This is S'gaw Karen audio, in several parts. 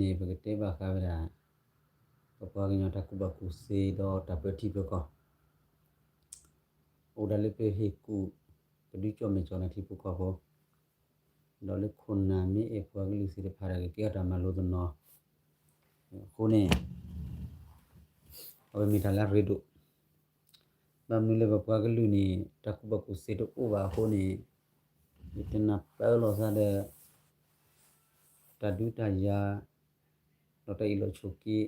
န့ၣ် ပကတဲဘၣ်ဃးဝဲဒၣ် ပပှၤကညီတၢ်ကူၣ်ဘၣ်ကူၣ်သ့ဒီးတၢ်ပၢထံပၢကီၢ် အိၣ်ဒၣ်လၢပဟ့ၣ်ကူၣ် ပဒုးကၠီၣ်မဲာ်ကၠီၣ်နၢ်ထံဖိကီၢ်ဖိ ဒီးလၢခိၣ်နၢ်မ့ၢ်အဲၣ်ပှၤကလုာ်သ့ၣ်တဖၣ်ဒီး ကကဲထီၣ်တၢ်မၤလိာ်တနီၤ အဃိန့ၣ် အဝဲမ့ၢ်တၢ်လၢအရ့ဒိၣ် ဘၣ်မနုၤလၢပပှၤကလုာ်န့ၣ် တၢ်ကူၣ်ဘၣ်ကူၣ်သ့တအိၣ်ဘၣ်အဃိန့ၣ် ယတနၢ်ပၢၢ်လိာ်သးဒီး တၢ်ဒုးတၢ်ယၤ ဒီးတၢ်အ့ၣ်လိာ်ဆိးက့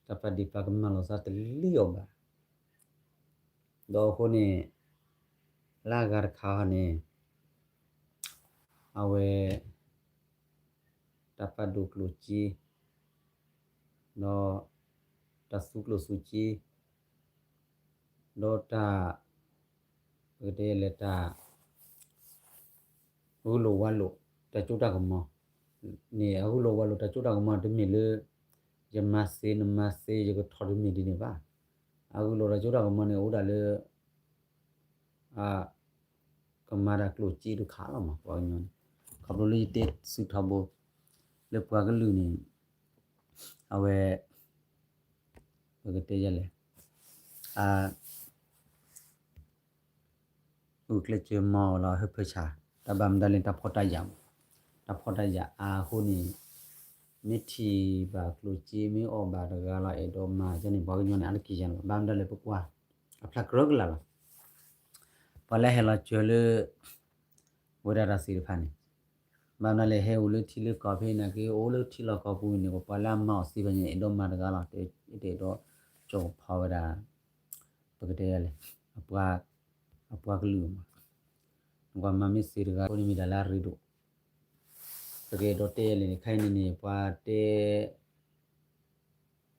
တၢ်ပာ်ဒ့ၣ်ပာ်ကမၣ်လိာ်သးတလံၣ်အီၤဘၣ်. ဒီးအဃိန့ၣ် လၢအဂၤတခါဟီန့ၣ် အဝဲ တၢ်ပာ်ဒိၣ်ကျိၣ်စ့ ဒီး တၢ်သူကျိၣ်သူစ့ ဒီးတၢ် ပကတဲလဲၣ်တၢ် ဂုၢ်လိာ်ဝါလိာ် တၢ်စိတၢ်ကမီၤန့ၣ် အဂုၢ်လိာ်ဝါလိာ်တၢ်စိတၢ်ကမီၤတမ့ၢ်လၢ ယမၤသ့နမၤသ့ ယကထီၣ်တမ့ၢ်ဒ်န့ၣ်ဘၣ်. အဂုၢ်လိာ်တၢ်စိတၢ်ကမီၤန့ၣ် အိၣ်ဒၣ်လၢ အ ကမၤတၢ်ကျိၣ်စ့တခါလီၤမး ပှၤကညီန့ၣ် ခီဖျိလၢယတဲစုထီဘိ လၢပှၤကလုာ်န့ၣ် အဝဲ ပကတဲယလဲၣ် အ ဂုာ်ကျဲးစၢးမၤအီၤလီၤ ဟၢဖၢဆါ တၢ်ဘၣ်မတၤလဲၣ် တၢ်ဖှီၣ်တၢ်ယာ်မး တၢ်ဖှီၣ်တၢ်ယာ်အါအဃိန့ၣ် မ့ၢ်ထံၣ်ဘၣ်ကျိၣ်စ့ မ့ၢ်အီၣ်ဘၣ်တဂၤလီၤ အဲၣ်ဒိးမၤန့ၣ် ပှၤကညီန့ၣ် အါတက့ၢ်ယါန့ၣ် ဘၣ်မတၤလဲၣ် ပကွၢ် အဖျါကြၢးကလာ်လီၤ ပှၤလၢဟဲလီၤစၢၤလၢ ဝဲဒၣ်တၢ်သ့ၣ်တဖၣ်န့ၣ် ဘၣ်မနုၤလဲၣ် ဟဲအိၣ်လၢထံလၢကီၢ်ဖဲနာ်က့ အိၣ်လၢထံလီၢ်ကီၢ်ပူၤန့ၣ် ပပှၤလၢအမၤအီၤသ့ဖဲန့ၣ် အဲၣ်ဒိးမၤတဂၤလီၤ တအဲၣ်ဒိးကၠီကဖီဝဲဒၣ် ပကတဲလဲၣ် အပှၤကလုာ်မး နကွၢ်မၤမ့ၢ်သ့တဂၤအဃိန့ၣ်မ့ၢ်တၢ်လၢအရ့ဒိၣ် ပကအဲၣ်ဒိးတဲလဲၣ်န့ၣ် ခဲအံၤန့ၣ်န့ၣ် ပှၤတဲ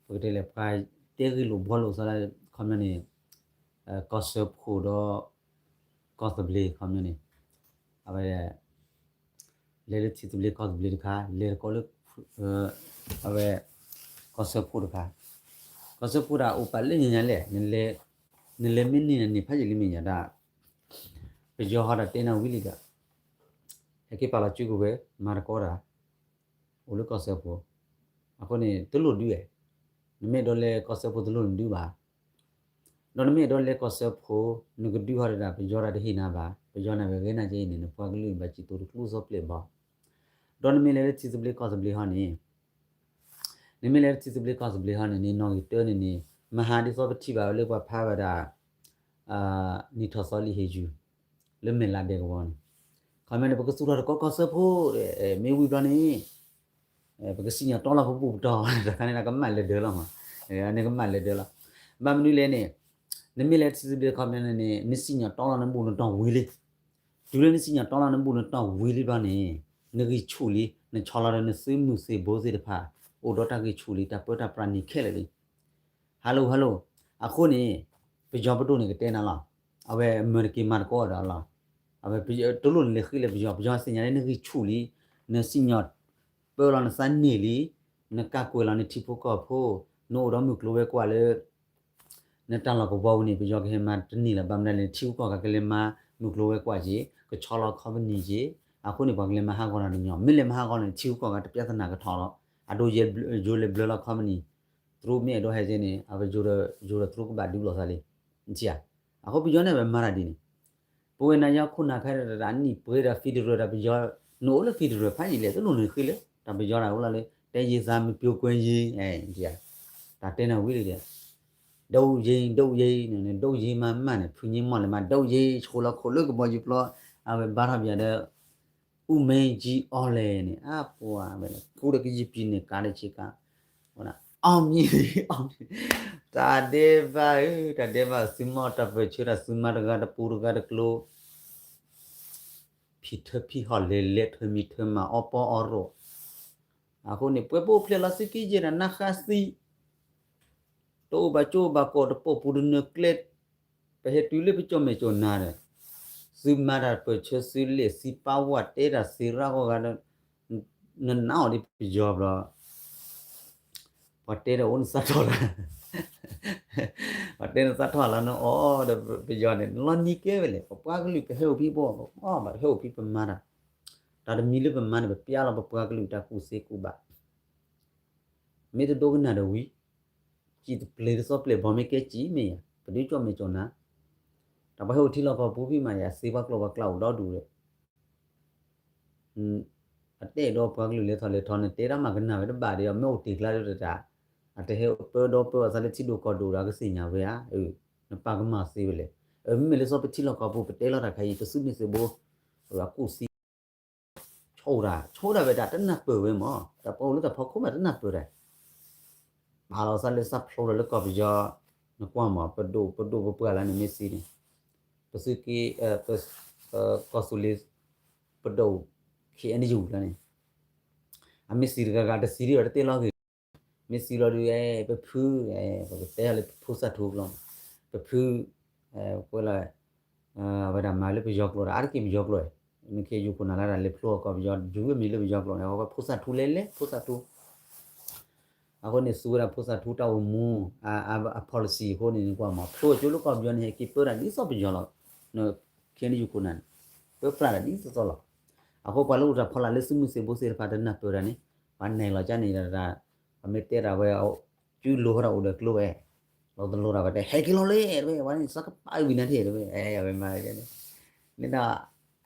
ပကတဲလဲၣ် ပှၤတဲဂ့ၢ်လိာ်ဘှီလိာ်သးလၢ ခီပညီန့ၣ် ကီၢ်စၢဖှိၣ်ဒီး ကီၢ်သဘျ့ ခီပညီန့ၣ် အဝဲ လဲၤလၢထံသဘျ့ကီၢ်သဘျ့တခါ လဲၤတကီးလၢ အဝဲ ကီၢ်စၢဖှိၣ်တခါ ကီၢ်စၢဖှိၣ်တၢ်အိၣ်ပာ်လၢညါညါလဲၣ် နလဲၤမ့ၢ်န့ၢ်န့ၣ်ဖးယံာ်လံမ့ၢ်ညါဒၣ် ပယီၤဟီဒၣ်တဲနၤဝံၤလံဒီး ဟဲက့ၤပာ်လီၤစုကဝဲၤ မၤတကီးတၢ် အိၣ်လၢကီၢ်စၢဖှိၣ် အဃိန့ၣ် တလိၣ်ဒုးဧါ နမ့ၢ်အဲၣ်ဒိးလဲၤကီၢ်စၢဖှိၣ်တလိၣ်နဒုးဘၣ် ဒီးနမ့ၢ်အဲၣ်ဒိးလဲၤကီၢ်စၢဖှိၣ် နကဒုးဟီဒၣ် ပယီၤတၢ်တဟ့ၣ်နၤဘၣ် ပယီၤန့ၣ်ဝဲဂ့ၤနာ်က့အံၤန့ၣ် နပှၤကလုာ်ဘၣ်စံးသိးတကျိၣ်စီပျဲၣ်ဘီ ဒီးနမ့ၢ်လဲၤလၢထံသဘျ့ကီၢ်သဘျ့ဟီန့ၣ် နမ့ၢ်လဲၤလၢထံသဘျ့ကီၢ်သဘျ့ဟီန့ၣ် နနီၣ်ဂံၢ်တၢန့ၣ်န့ၣ် မဟါဒ်သိးပထံၣ်ဘၣ်ဝဲလၢပှၤဖးဝဲဒၣ် နံၣ်ထီၣ်သီလံာ်ဟ့ၣ်ယူၤ လၢမဲာ်လးဒဲးကဝီၤန့ၣ် ခီမ့ၢ်န့ၣ် ပကသူၣ်ထီၣ်တကီးကီၢ်စၢဖှိၣ် မ့ၢ်ဝံၤဘျီန့ၣ် ပကစံၣ်ညီၣ်တီလီၤပဘူၣ်ပတီၢ် တခါန့ၣ် ကမၣ်လၢာ်ဒၢးလီၤမး န့ၣ်ကမၣ်လၢာ်ဒၢးလီၤ ဘၣ်မနုၤလဲၣ်န့ၣ် နမ့ၢ်လဲၤထံသဘျ့ခီမ့ၢ်န့ၣ် နစံၣ်ညီၣ်တီလီၤနဘူၣ်နတီၢ်ဝံၤလံ တုၤလၢနစံၣ်ညီၣ်တီလီၤနဘူၣ်နတီၢ်ဝံၤလံဘျီန့ၣ် နဂံၢ်ဆူၣ်လံ နဆီလီၤဒီးနသုးမုၢ်သ့ၣ်ဘိသ့ၣ်တဖၣ် အိၣ်ဒီးတၢ်ဂံၢ်ဆူၣ်လံ တၢ်ပၢတၢ်ပြးန့ၣ်ခဲလၢာ်လံ hello hello အဃိန့ၣ် ပယီၤပဒိၣ်န့ၣ်ကတဲနၤလီၤ အဝဲမၢတက့ၤမၤတကီးဒီးလီၤ အဝဲတလိၣ်နလဲၤဃ့လၢပယီၤ ပယီၤသ့ၣ်ညါလၢနဂံၢ်ဆူၣ်လံ နစံၣ်ညီၣ်ပၢလီၤနသးန့ၢ်လံ နကးကွဲးလီၤနထံဖိကီၢ်ဖိ နအိၣ်ဒီးမုၢ်ကျိၤဝဲၤကွာ်လၢ နတၢ်လီၢ်ကဝီၤပူၤန့ၣ် ပယီၤကဟဲမၤတန့ၢ်လၢၤ ဘၣ်မနုၤလဲၣ် နထံဂုၤကီၢ်ဂၤကလဲၤမၤမုၢ်ကျိၤဝဲၤကွာ်က့ၤ ကဆီလီၤခီပနံၣ်က့ၤ အဃိန့ၣ် ပှၤကလဲၤမၤဟးဂီၤနၤတညီ မ့ၢ်လဲၤမၤဟးဂီၤန့ၣ် ထံဂုၤကီၢ်ဂၤတပြဿနာကထီၣ်လီၤ အဒိ ယိၤလဲၤဘျၢလီၤခီပနံၣ် တရူးမ့ၢ်အဲၣ်ဒိးဟဲက့ၤန့ၣ် အဝဲယိၤဒီး ယိၤဒီးတရူးကဘၣ်ဒုးလိာ်သးလံ နထံၣ်ဧါ အဃိပယီၤန့ၣ် အဝဲမၤတၢ်ဒ်န့ၣ် ပဝဲနၤယါခိၣ်နၢ်ခဲအံၤတၢ်အနံၣ်ပှဲၤဒီး federal တၢ်ပယီၤ နအိၣ်လၢ federal ဖးယံာ်လဲၣ် တလိၣ်နဃ့လၢ တၢ်ပယီၤတၢ်အိၣ်လီၤလၢ တဲယံၤသးမ့ၢ်ပျိၤကွဲယံၤ နထံၣ်ဧါ တၢ်တဲနၤဝံၤလံဒီး ဒုးယံၤ ဒုးယံၤ ဒုးယံၤမးမးန့ၣ် ဖုညံမီၢ်လဲၣ်မး ဒုးယံၤ ဆိလီၤခိၣ်လၢကဘီယူၤပျီ အဝဲဘါထီၣ်ပယီၤဒီး အူမဲကံအီၤလဲၣ်န့ၣ် အပှၤဝဲ ကူဒီးကယံာ်ပံၤန့ၣ် ကးဒီးဆ့ကၤ အောင်မြင် အောင်မြင် တၢ်ဒဲးဘးဧၢ တၢ်ဒဲးဘး သုမီၢ်တၢ်ပၢၢ်ဆၢတၢ် သုမၤတဂၤတပူၤတဂၤတကျိၤ ဖံးထၢဖံးဟီၣ်လဲၤလဲၤ ထၢမံၤထၢမၤ အီပီအီရိၤ အဃိန့ၣ် ပှဲၤပိာ်ဖျဲးလီၤသုးက့ယဲၢ်တၢ်နါဃါသံ တအိၣ်ဘၣ်ကၠိဘၣ်ကီး တပိာ်ပူၤတနၢၤကျဲ ပဟဲတုၤလၢပကၠီၣ်မဲာ်ကၠီၣ်နါဒီး သုမၤတၢ်ပၢၢ်ဆၢ သုလဲၣ်သံပာ်ဝဲ တဲတၢ်သ့ရၣ်ဂီၢ်ဂၤဒီး နနာ်အီၤဒ်ပယီၤဘျီ ပှၤတဲဒီးအိၣ်နသးထီၣ်လီၤ ပှၤတဲနသးထီၣ်လီၤ နအီၣ်ဒီးပယီၤန့ၣ် နလီၤနံၤကဲဝဲလဲၣ် ပပှၤကလုာ်ပဟဲအိၣ်ဖဲဘီ ပအီၣ်ဘၣ် ပဟဲအိၣ်ဖဲပမၤတၢ် တၢ်တမံၤလၢပမၤန့ၣ် ပပျဲလီၤပပှၤကလုာ်တၢ်ကူၣ်သ့ကူၣ်ဘၣ် မ့ၢ်တဒိကနၣ်ဒီးဝံၤ, စံၣ်တပျ့ၤတစီပျ့ၤဘီမ့ၢ်ကဲစံၣ်မ့ၢ်ယၤ ပဒုးကၠီၣ်မဲာ်ကၠီၣ်နၤ, တၢ်ပှၤဟဲအိၣ်ထံလီၢ်ကီၢ်ပူၤဖံးမးယၤ စ့ပှၤကျိာ်ပှၤကျါအိၣ်ဒီဒူၣ်ဒီး အတဲဒီးပှၤကလုာ်လဲၤထီၣ်လဲၤထီၣ်န့ၣ် တဲတၢ်မၤကနၣ်ဝဲတဘၣ်ဒီး မ့ၢ်အိၣ်တ့ၢ်ကျါဒီးတၢ်, အတဟဲပၢဒီပၢအသးလၢထံဒိၣ်ကီၢ်ဒိၣ်ဒီး ကသ့ၣ်ညါဝဲဧါ, နပာ်ကမၣ်သ့ဝဲလဲၣ်. မ့မ့ၢ်လၢစီပထံလီၢ်ကီၢ်ပူၤ ပတဲလီၤတၢ်ခါအံၤ ပစုမုၢ်သံၣ်ဘိ အကူၣ်သံ ဆိဒၣ် ဆိဒၣ်ဝဲဒၣ် တနၢ်ပၢၢ်ဝဲမး တၢ်ပှၤအိၣ်လၢတၢ်ဖီခိၣ်မးတနၢ်ပၢၢ်ဒၣ်, ပာ်လီၤသးလၢသးဖျိလီၤလၢကီၢ်ပယီၤ, နကွၢ်မး ပဒိၣ်ပဒိၣ်ပပှၢ်လၢန့ၣ်မ့ၢ်သံန့ၣ်, ပသုးက့ ကီၢ်သူလ့ၤ ပဒိၣ် ခ့ၣ်အဲၣ်ယူၣ်လၢန့ၣ်, အမ့ၢ်သံတဂၤဂၤတသံဒံးဘၣ်တတဲလီၤဂ့ၤ, မ့ၢ်သံလီၤဒုး ပဖု ပကတဲလၢဖိသၣ်ထူကျိာ်, ပဖု ကွဲးလီၤ အဝဲဒၣ်မၤလၢပယီၤကျိာ်ဒီး အါတက့ၢ်ပယီၤကျိာ်, နခ့ယူၢ်ခိၣ်နၢ်လၢဒၣ်လဲၤဖျိအီၤကီၢ်ပယီၤ ယူၢ်ဝဲမံၤလၢပယီၤကျိာ်န့ၣ် အဝဲဖိသၣ်ထူလဲၤလဲၤ ဖိသၣ်ထူ, အဃိန့ၣ် သူဝဲဒၣ်ဖိသၣ်ထူတၢ်အိၣ်မူ အ policy အဃိန့ၣ် နကွၢ်မး ဖျိအကၠိလၢကီၢ်ပယီၤန့ၣ် ဟဲက့ၤပၢတၢ်ဒ်သိးပယီၤလီၤ, နခ့ယူၢ်ခိၣ်နၢ်န့ၣ် ပၢပြးတၢ်ဒ်သိးသိးလီၤ, အဃိပှၤလၢအိၣ်တၢ်ဖီလာ်လၢစုမုၢ်သံၣ်ဘိသ့ၣ်တဖၣ်တနၢ်ပၢၢ်တၢ်န့ၣ်, ပှၤနဲၣ်လီၤကၢ်န့ၣ်ဒီး ပမ့ၢ်တဲတၢ်ဝဲ ကၠူလိာ်ဝဲဒၣ်အိၣ်ဒီးကျိဝဲ, လီၤတလိာ်တၢ်ဝဲတဲ ဟဲက့ၤလီၤလဲၣ်တဝဲ ပှၤန့ၣ် စီၤကပၤဝံၤနၤထံၣ်တဝဲ အဝဲမၤန့ၣ်, န့ၣ်ဒီး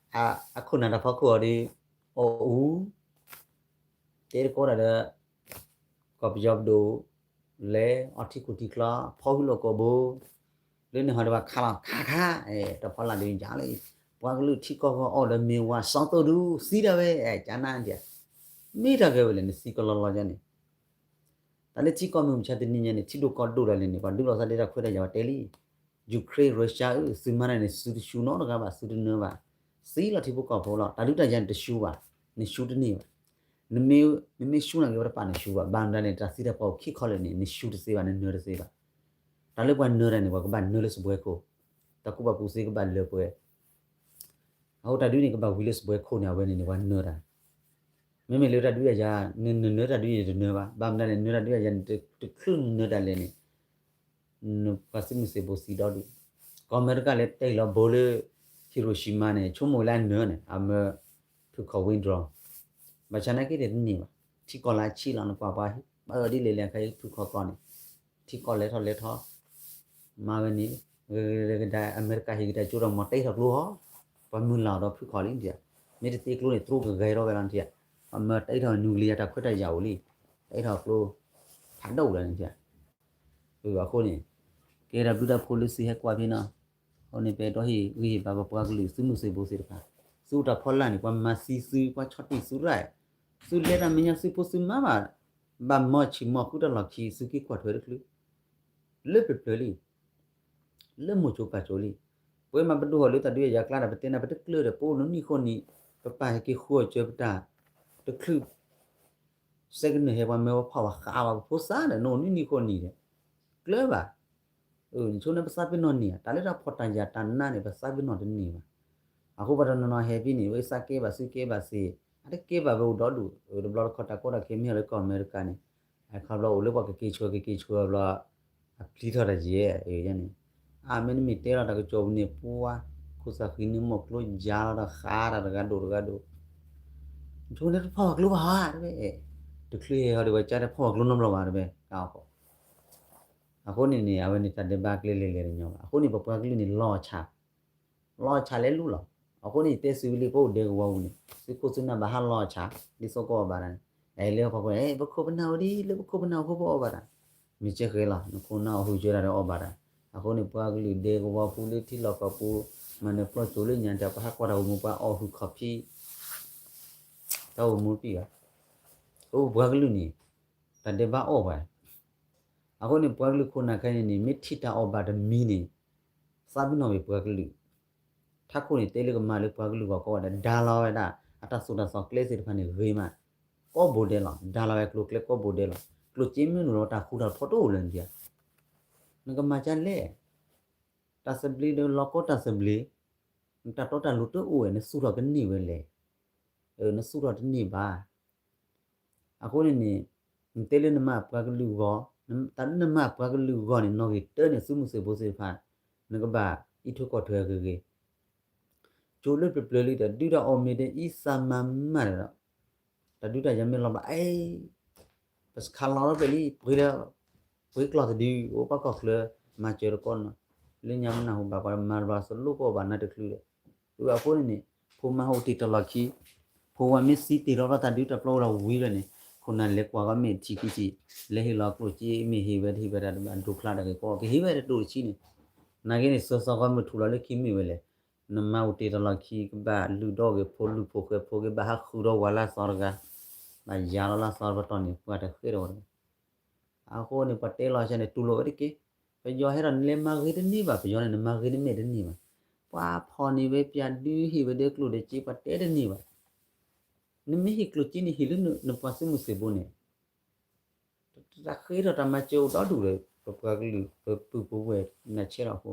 အခိၣ်နၢ်တၢ်ဖီခိၣ်အီၤဒီး အီၣ်အူ တဲတကိးတၢ်ဒီး ကီၢ်ပယီၤပဒိၣ် လဲၤအီထံခူၣ်ထံချီ ဖီဟုလိာ်ကိာ်ဘိ, လၢန့ၣ်ဟီဒီးပှၤခးလီၤ ခးခး, တၢ်ဖီလာ်ဒုးယါလၢ ပှၤကလုာ်ထံကီၢ်ဂီၤအီၣ်ဒီးမ့ၢ်ဝါစီၤသိၣ်ဒူ သံဒၣ်ဝဲ, ကနၣ်ဒံး, မ့ၢ်တၢ်ဂ့ၢ်ဝဲလဲၣ် နသံကလီလီကၠီန့ၣ်, တၢ်လၢထံကီၢ်မုၢ်မဆါတနံၤညါန့ၣ် ထံဒိၣ်ကီၢ်ဒိၣ်ဒၣ်လဲာ်န့ၣ် ပှၤဒုးလိာ်သးဒ့တၢ်ခွဲးတၢ်ယာ်ဝဲတဲလံ Ukraine Russia ဧၢ သုမၤတၢ်န့ၣ် သုတဆူနီတဂၤဘၣ် သုတနၢဘၣ်, သံလီၤထံဖိကီၢ်ဖိလီၤ တၢ်ဒုးတၢ်ယၤန့ၣ်တဆူဘၣ်, နဆူတန့ၢ်ဘၣ်, နမ့ၢ်ဆူနာ်က့ၤဝဲတပာ်နဆူဘၣ် ဘၣ်မနုၤန့ၣ် တၢ်သံတၢ်ပှၢ်အိၣ်ခံခီလၢာ်န့ၣ် နဆူတသ့ဘၣ် နနၢတသ့ဘၣ်, တၢ်လၢပှၤနၢတၢ်န့ၣ် ပှၤကဘၣ်နၢလၢစပွဲခိၣ်, တၢ်ကူၣ်ဘၣ်ကူၣ်သ့ကဘၣ်လၢပှဲၤ အဃိတၢ်ဒုးန့ၣ်ကဘၣ်ဝံၤလၢစပွဲခိၣ်န့ၣ် အဝဲန့ၣ်န့ၣ် ပှၤနၢတၢ်, မ့မ့ၢ်လၢတၢ်ဒုးတၢ်ယၤ နနၢတၢ်ဒုးန့ၣ်တနၢဘၣ်, ဘၣ်မနုၤန့ၣ် နၢတၢ်ဒုးတၢ်ယၤန့ၣ် တချုးနနၢတၢ်လဲာ်န့ၣ် ပှၤစုမုၢ်သံၣ်ဘိသံဒီဒူၣ်, ကီၢ်အမဲရကၤလၢတဲလီၤဘိလၢ Hiroshima န့ၣ် ဆိကမိၣ်လၢအနၢန့ၣ် အမၢ ဖုခီၣ် withdraw, ဘၣ်ဆၣ်နာ်က့ဒီးတန့ၢ်ဘၣ်, ထံကီၢ်လၢအဆံးလီၤ နကွၢ်ပှၤပာ်အီၤဒ်လဲၣ်လဲၣ်အခါ ဖုခီၣ်ကီၢ်န့ၣ် ထံကီၢ်လဲၤထီၣ်လဲၤထီၣ်, မၤဝဲန့ၣ်, အမဲရကၤဟ့ၣ်ကဒါကၠိဒီးမၤတ့ထီၣ်ကျိဟီ, ပှၤမုၢ်လၢ်အီၤဒီးဖုခီၣ်လံဒံး, မ့ၢ်တသ့ကျိန့ၣ် တြိကဂဲၤထီၣ်ဝဲလီၤနထံၣ်, အမၢတ့ထီၣ်နူကလံယါတၢ်ခွဲးတၢ်ယာ်အိၣ်လံ, တ့ထီၣ်ကျိ ဖးဒိၣ်လီၤနထံၣ် အဃိန့ၣ် ကဲတၢ်ဘျုးတၢ်ဖှိၣ်လၢသုဟဲကွၢ်ဖဲနီၤ, အဃိန့ၣ် ပအဲၣ်ဒိးဟ့ၣ်ဂံၢ်ဟ့ၣ်ဘါပပှၤကလုာ်သုးမုၢ်သံၣ်ဘိသ့ၣ်တဖၣ်, သုအိၣ်တၢ်ဖီလာ်န့ၣ် ပှၤမၤသံသု ပှၤဆီၣ်တံၢ်သုရၢၣ်, သုလဲၤတၢ်မဲာ်ညါသုဖိသုမါဘၣ်, ဘၣ်မီၢ်ဆံးမီၢ်ဃုတၢ်လီၢ်ခံ သုက့ၤကွၢ်ထွဲတချုး လၢပျၢၤပျၢၤလံ, လၢမိၢ်ကၠိပၢ်ကၠိလံ, ပဝဲမၤပဒိၣ်ဟီၣ်လၢတၢ်ဒုးတၢ်ယၤကျါဒီး ပတဲနၤပတကျၢၤဒီး ပအိၣ်နူနံၣ်ဃိနံၣ်, ပပၢ်ဟဲက့ၤဃုအီၣ်စၢၤပတၢ်, တချုး စဲကနၢၢ်ဟဲပှၤမၢပှၤဖီၣ်ပှၤဃးဘၣ်ပဖိသၣ်ဒီး နအိၣ်နူနံၣ်ဃိနံၣ်ဒီး, ကျၢၤဘၣ်, နဆိန့ၣ်ပသးပ့ၤနီၣ်န့ၢ်ဧါ, တၢ်လၢတၢ်ဖှီၣ်တၢ်ယာ်တၢ်နါန့ၣ် ပသးပ့ၤနီၣ်တန့ၢ်ဘၣ်, အဃိပှၤတနီၤနီၤဟဲဖဲန့ၣ် ဝဲသးကဲဘၣ်သုကဲဘၣ်သ့, အတကဲဘၣ်ဝဲအိၣ်ဒီဒူၣ်, တဘျီတခီၣ်တၢ်ကီတၢ်ခဲမ့ၢ်ဟဲလၢကီၢ်အမဲရကၤန့ၣ်, အခီဘျီအိၣ်လၢပှၤကက့ၤဆှၢကက့ၤဆှၢဘျီ အပျံၤထီၣ်တၢ်ယဲၢ်န့ၣ်, အမ့တမ့ၢ်တဲလီၤတၢ်ကစီၣ်ပူၤန့ၣ် ပှၤ ခိၣ်သၣ်ဃံနုာ်မိၢ်ကျိယါလီၤဒီး ဃးတၢ်တဂၤဒိၣ်တဂၤဒိၣ်, ဆိန့ၣ်တဖီၣ်ပှၤကျိဘၣ်ဧါတဝဲ, တချုးဟဲဟီဒီးပှၤကါတဖီၣ်ပှၤကျိနီတဘျီဘၣ်တဝဲ ကါအီၣ်ဖီၣ်, အဃိန့ၣ်န့ၣ် အဝဲန့ၣ်တၢ်ဒဲးဘးကျဲလဲၤလဲၤတညီဘၣ်, အဃိန့ၣ် ပပှၤကလုာ်န့ၣ် လီၤဆၣ် လီၤဆၣ်လဲၤလူလီၤ, အဃိန့ၣ် ယတဲသုဝံၤလံ ပအိၣ်ဒဲကဝီၤပူၤန့ၣ် သုခိၣ်သုနၢ်ဘၣ်ဟးလီၤဆၣ်, ဒ်သိးကအီၣ်ဘၣ်တၢ်န့ၣ်, အဲ လၢပှၤကိး အဲ ပခိၣ်ပနၢ်အိၣ်ဒ် လၢပခိၣ်ပနၢ်အိၣ်ဖိပအီၣ်ဘၣ်တၢ်, မ့ၢ်ကဲဃဲလီၤ နခိၣ်နၢ်အီၣ်ဟုၣ်စၢၤတၢ်ဒီးအီၣ်ဘၣ်တၢ်, အဃိန့ၣ် ပှၤကလုာ်ဒဲကဝီၤပူၤလၢထံလီၢ်ကီၢ်ပူၤ, မၤနၢၤပျီစိၤလၢညါတၢ် ပှၤဟးကွၢ်တၢ်အိၣ်မူ ပှၤအီၣ်ဟုၣ်ခီၣ်ဖံး တၢ်အိၣ်မူတပံၢ်ဘၣ်, အိၣ်ပှၤကလုာ်န့ၣ် တၢ်ဒဲးဘးအီၣ်ပှၤ, အဃိန့ၣ် ပှၤကလုာ်ခိၣ်နၢ်ခဲအံၤန့ၣ် မ့ၢ်ထံၣ်တၢ်အီၣ်ဘၣ်တမံၤန့ၣ် သးပ့ၤနီၣ်ဝဲပှၤကလုာ်, ထးခိၣ်န့ၣ် တဲလၢကမၤလၢပှၤကလုာ်ဂီၢ်ကိးဂၤဒဲး ဒါလီၤဝဲဒၣ် အတၢ်သိၣ်တၢ်သီကျဲသ့ၣ်တဖၣ်န့ၣ်ဂ့ၤမး, ကိးဘိဒဲးလီၤ, ဒါလီၤဝဲကျိကျဲကိးဘိဒဲးလီၤ, ကျိၣ်စ့မ့ၢ်နုာ်လီၤတၢ်ဃူတၢ်ဖိးတအိၣ်လၢၤန့ၣ်, နကမၤကလဲၣ်, တၢ်သဘျ့ဒီးလီၤကီတၢ်သဘျ့, နတၢ်တီတၢ်လိၤတအိၣ်ဝဲ နသူၣ်ထီၣ်ကန့ၢ်ဝဲလဲၣ်, နသူၣ်ထီၣ်တန့ၢ်ဘၣ် အဃိန့ၣ်န့ၣ် နတဲလၢနမၤပှၤကလုာ်ဂီၢ်, တၢ်လၢနမၤပှၤကလုာ်ဂီၢ်န့ၣ် နီၣ်ဂံၢ်တၢန့ၣ် သုးမုၢ်သံၣ်ဘိသ့ၣ်တဖၣ် နကဘၣ်အံးထွဲကွၢ်ထွဲဂ့ၤဂ့ၤ, ကၠိလၢပျၢၤပျၢၤလံဒီး ဒုၣ်တၢ်အီၣ်မ့ၤဒီးအံသးမၤမးဒီး တၢ်ဒုးတၢ်ယၤမ့ၢ်လီၤဘၣ် အဲ ခးလီၤထီၣ်ဖဲလံ ပှ့ၤလၢ ပှ့ၤကျီၢ်တဒု အိၣ်ပှၤကီၢ်ချၢ မၤစၢၤတကီၢ်နီၤ, လၢညါမနၢ်ဟူဘၣ် ပှၤမၤတဘၣ်စလိၣ်ကီၢ်ဘၣ်နၢ်တချုးဒီး, အဃိန့ၣ်န့ၣ် ဖိမါဟိတ့ၢ်တၢ်လီၢ်ခံ, ဖိဝၤမ့ၢ်စံးတ့ၢ်ထီၣ်ဘၣ်တၢ်ဒုးတၢ်ပျီဝဲဒီးဝံၤလီၤန့ၣ်, ခိၣ်နၢ်လဲၤကွၢ်ကီမ့ၢ်ထံခံထံ, လဲၤဟ့ၣ်လီၤကျိၣ်စ့မ့ၢ်ဟ့ၣ်ဝဲတဟ့ၣ်ဝဲတၢ်ဒိၣ်ချါတၢ်ဂ့ၢ်ကီ ကဟ့ၣ်ဝဲတဒိၣ်တဆံန့ၣ်, နာ်က့န့ၣ် စီၤစီၤကီမုၢ်ထူၣ်လီၤလၢခံမ့ၢ်ဝဲလဲၣ်, နမါအိၣ်တ့ၢ်တၢ်လီၢ်ခံ ကဘၣ်လုၢ်ဒိၣ်ဂ့ၤဖိလုၢ်ဖိဃဲဖိ ကဘၣ်ဟးဃုာ်ဒီးဝၤလၢသီတဂၤ, ဘၣ်ယၤလီၤလၢသီတပတီၢ်န့ၣ် ပှၤတဃ့ၢ်ဒီးဝဲတဂၤ အဃိန့ၣ် ပှၤတဲလီၤဆၢန့ၣ် တူၢ်လိာ်ဝဲတက့ၢ်. ပယီၤဟဲဒီးနလဲၤမၤဂ့ၤတန့ၢ်ဘၣ်, ပယီၤန့ၣ် နမၤဂ့ၤတမ့ၢ်တန့ၢ်ဘၣ်. ပှၤဖီၣ်န့ၢ်ဝဲပၠးဒုး ဟ့ၣ်ဝဲဒၣ်ကျိၣ်ဒီးစ့ ပှၤတဲတန့ၢ်ဘၣ်. နမ့ၢ်ဟ့ၣ်ကျိၣ်စ့န့ၣ် ဟ့ၣ်လၢနပှၤသုးမုၢ်သံၣ်ဘိန့ၣ် တၢ်ဃ့ထီၣ်တၢ်မၤစၢၤအိၣ်ဒီဒူၣ်ဒီး ပပှၤကလုာ် ပပုၢ်ပဝဲၢ်နၢ်ဆဲးထီၣ်အဃိ,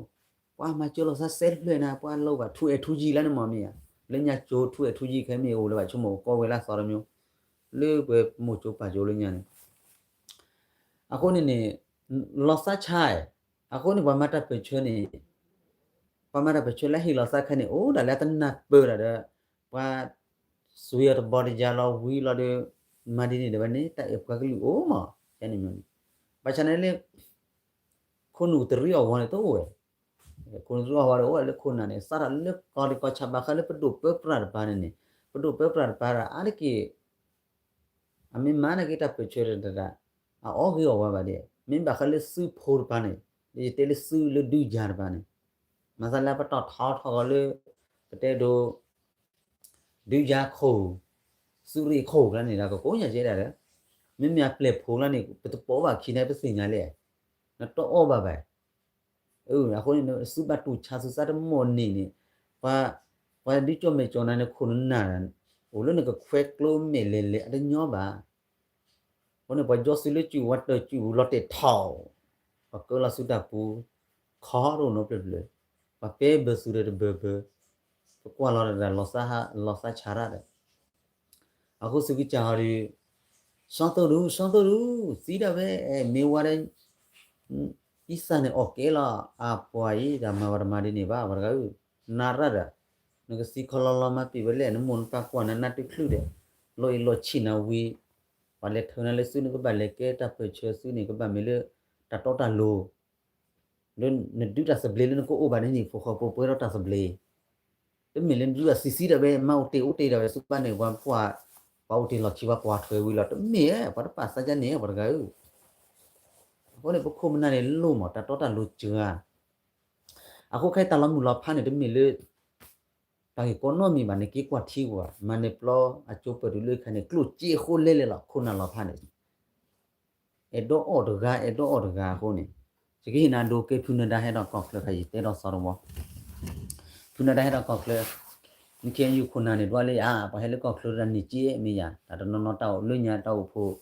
ပှၤမၤစၢၤလီၤသးစဲတဖျၢၣ်န့ၣ် ပှၤလိၣ်ဘၣ် ထူအဲၣ်ထူယံာ်လၢနမီၢ်မ့ၢ်ဧါ, လၢညါကၠိထူအဲၣ်ထူယံာ်ခဲမ့ၢ်အိၣ်လၢၤဘၣ် ဆိကမိၣ်ကီဝဲလၢသီတမံၤ, လၢပှဲၤမိၢ်ကၠိပၢ်ကၠိလၢညါန့ၣ် အဃိန့ၣ်န့ၣ် လီၤသးဆါ, အဃိန့ၣ် ပှၤမၤတၢ်ပၢၢ်ဆၢန့ၣ် ပှၤမၤတၢ်ပၢၢ်ဆၢလၢဟ့ၣ်လီၤသးခဲန့ၣ် အိၣ်ဒၣ်လၢတနၢ်ပၢၢ်ဒၣ်ဒီး ပှၤ စွံအီၤတဘီတယါလီၤဝံၤလီၤဒီး မၤဒ်န့ၣ်ဒီးဝဲန့ၣ် တၢ်အဲၣ်ပှၤကလုာ်အိၣ်မး, န့ၣ်မ့ၢ်, ဘၣ်ဆၣ်န့ၣ်လၢ ခိၣ်နူာ်တရံးအီၣ်ဝီၤန့ၣ်တအိၣ်ဝဲ, ခိၣ်နူာ်တရံးအီၣ်ဝီၤဒီးအိၣ်ဝဲလၢခိၣ်နၢ်န့ၣ် စးထီၣ်လၢကီၢ်ဒံးကီၢ်ဆၣ်ဘၣ်ဃးလၢပဒိၣ်ပၢပြးတပၤန့ၣ်န့ၣ်, ပဒိၣ်ပၢပြးတပၤဒီးအါတက့ၢ် အမ့ၢ်မၤနာ်က့တၢ်ပၢၢ်ဆၢတဒၣ်, အအီၣ်ဂ့ၤအီၣ်ဝါဘၣ်ဒ်, မ့ၢ်ဘၣ်ဃးလၢစုဖိတပၤန့ၣ်, လၢယတဲလၢစုလၢဒုးယၤတပၤန့ၣ်, မၤသးလၢပတီၢ်ထီထီၣ်ဂီၤလၢ ပတဲဒိး ဒုးယၤခိၣ်, စုရ့ၣ်ခိၣ်ကျါန့ၣ်ဒီး ကကိးညါကဲဒၣ်ဒီး, မ့မ့ၢ်အပျဲၢ်ဖိကျါန့ၣ် ပတပိာ်ဘၣ်ခံန့ၣ် ပသ့ၣ်ညါလဲၣ်, နတအီၣ်ဘၣ်ဘၣ် အဃိန့ၣ် စုဘၣ်တူၢ်ဆါသုသးတမီၢ်န့ၣ်န့ၣ်, ပှၤ, ပှၤဒုးကၠီၣ်မဲာ်ကၠီၣ်နါန့ၣ် ခိၣ်နနၢ်, အိၣ်လၢနကခွဲးကျိမဲာ်လဲၤလဲၤအတညီဘၣ်. အဃိန့ၣ် ပှၤကၠီသုလၢစုပူၤ ပှၤတၢၢ်စုပူၤလီၤတဲာ်ထီၣ်, ပှၤကၢလီၤသုတၢ်ပူၤ, ခီတအိၣ်နီတဖျၢၣ်ဖျၢၣ်, ပှၤပဲဘၢသုဒီးတဘၢဘၢ, ပကွၢ်လီၤတၢ် လီၤသးဆါရၣ်ဒီး အဃိသုကစၢ်ဟီဒီး, စီၤသိၣ်ဒူ စီၤသိၣ်ဒူ, သံဒၣ်ဝဲ, မ့ၢ်ဝါဒီး, အံသၣ်န့ၣ်အီၣ်ကဲလီၤ, အပှၤအံၤ တၢ်မၤဝဲတမၤဒ်န့ၣ်ဘၣ် ပှၤတဂၤဧၢ, နၤရၣ်ဒီး, နကသံခီလီလီမၤပံာ်ဝဲလဲၣ် နမိၢ်နပၢ်ကွၢ်နၤနၢ်တချုးဒီး, လီၤအံၤလီၤဆံးနၤဝံၤ, ပှၤလဲၤထၢနၤလၢသုန့ၣ် ကဘၣ်လဲၤကဲတၢ်ပၢၢ်ဆၢသုန့ၣ် ကဘၣ်မ့ၢ်လၢ, တၢ်တီတၢ်လိၤ လၢနဒုးတၢ်သဘျ့လၢနကအိၣ်ဘၣ်န့ၣ်န့ၣ် ဖိဃီဖိပှဲၤထီၣ်တၢ်သဘျ့, တမ့ၢ်လၢနဒုးအသံသံဒၣ်ဝဲ မၤအိၣ်တ့ၢ်အိၣ်တ့ၢ်ဒၣ်ဝဲ သုဘၣ်န့ၣ် ပှၤကွၢ်, ပှၤအိၣ်တ့ၢ်လီၢ်ခံပှၤကွၢ်ထွဲဝံၤလီၤ တမ့ၢ်, ပှၤတပာ်သးဒ်န့ၣ် ပှၤတဂၤဧၢ, အဃိန့ၣ် ပခိၣ်ပနၢ်န့ၣ်လိၣ်မး တၢ်တီတၢ်လိၤစှၤ, အဃိခဲအံၤတၢ်လီၤမုၢ်လီၤဖးန့ၣ် တမ့ၢ်လၢ တၢ်ဂ့ၢ်ကီနီတမံၤဘၣ် နက့ၤကွၢ်ထံကွၢ် မၤနၢၤပျီအကၠိပၢၢ်တုၤလၢခဲန့ၣ် ကျိၣ်စ့အဃိလဲၣ်လဲၣ်လီၤ ခိၣ်နၢ်လီၤဖးန့ၣ် အဲၣ်ဒိးအီၣ်တဂၤ အဲၣ်ဒိးအီၣ်တဂၤအဃိန့ၣ်, ယကဟ့ၣ်နၤဒိကဲ ဖုနဒါဟဲဒီးကီၢ်ချၢခါ ယတဲဒီးစီၤတဝီ, ဖုနဒါဟဲဒီးကီၢ်ချၢ, န ခ့ၣ်အဲၣ်ယူၣ် ခိၣ်နၢ်န့ၣ် ဒွးလၢယၤ ပှၤဟဲလၢကီၢ်ချၢတၢ်န့ၣ်က့မ့ၢ်ယၤ တၢ်တနီၤနီၤတၢ်အိၣ်လၢညါတၢ်အိၣ်ဖှိၣ်,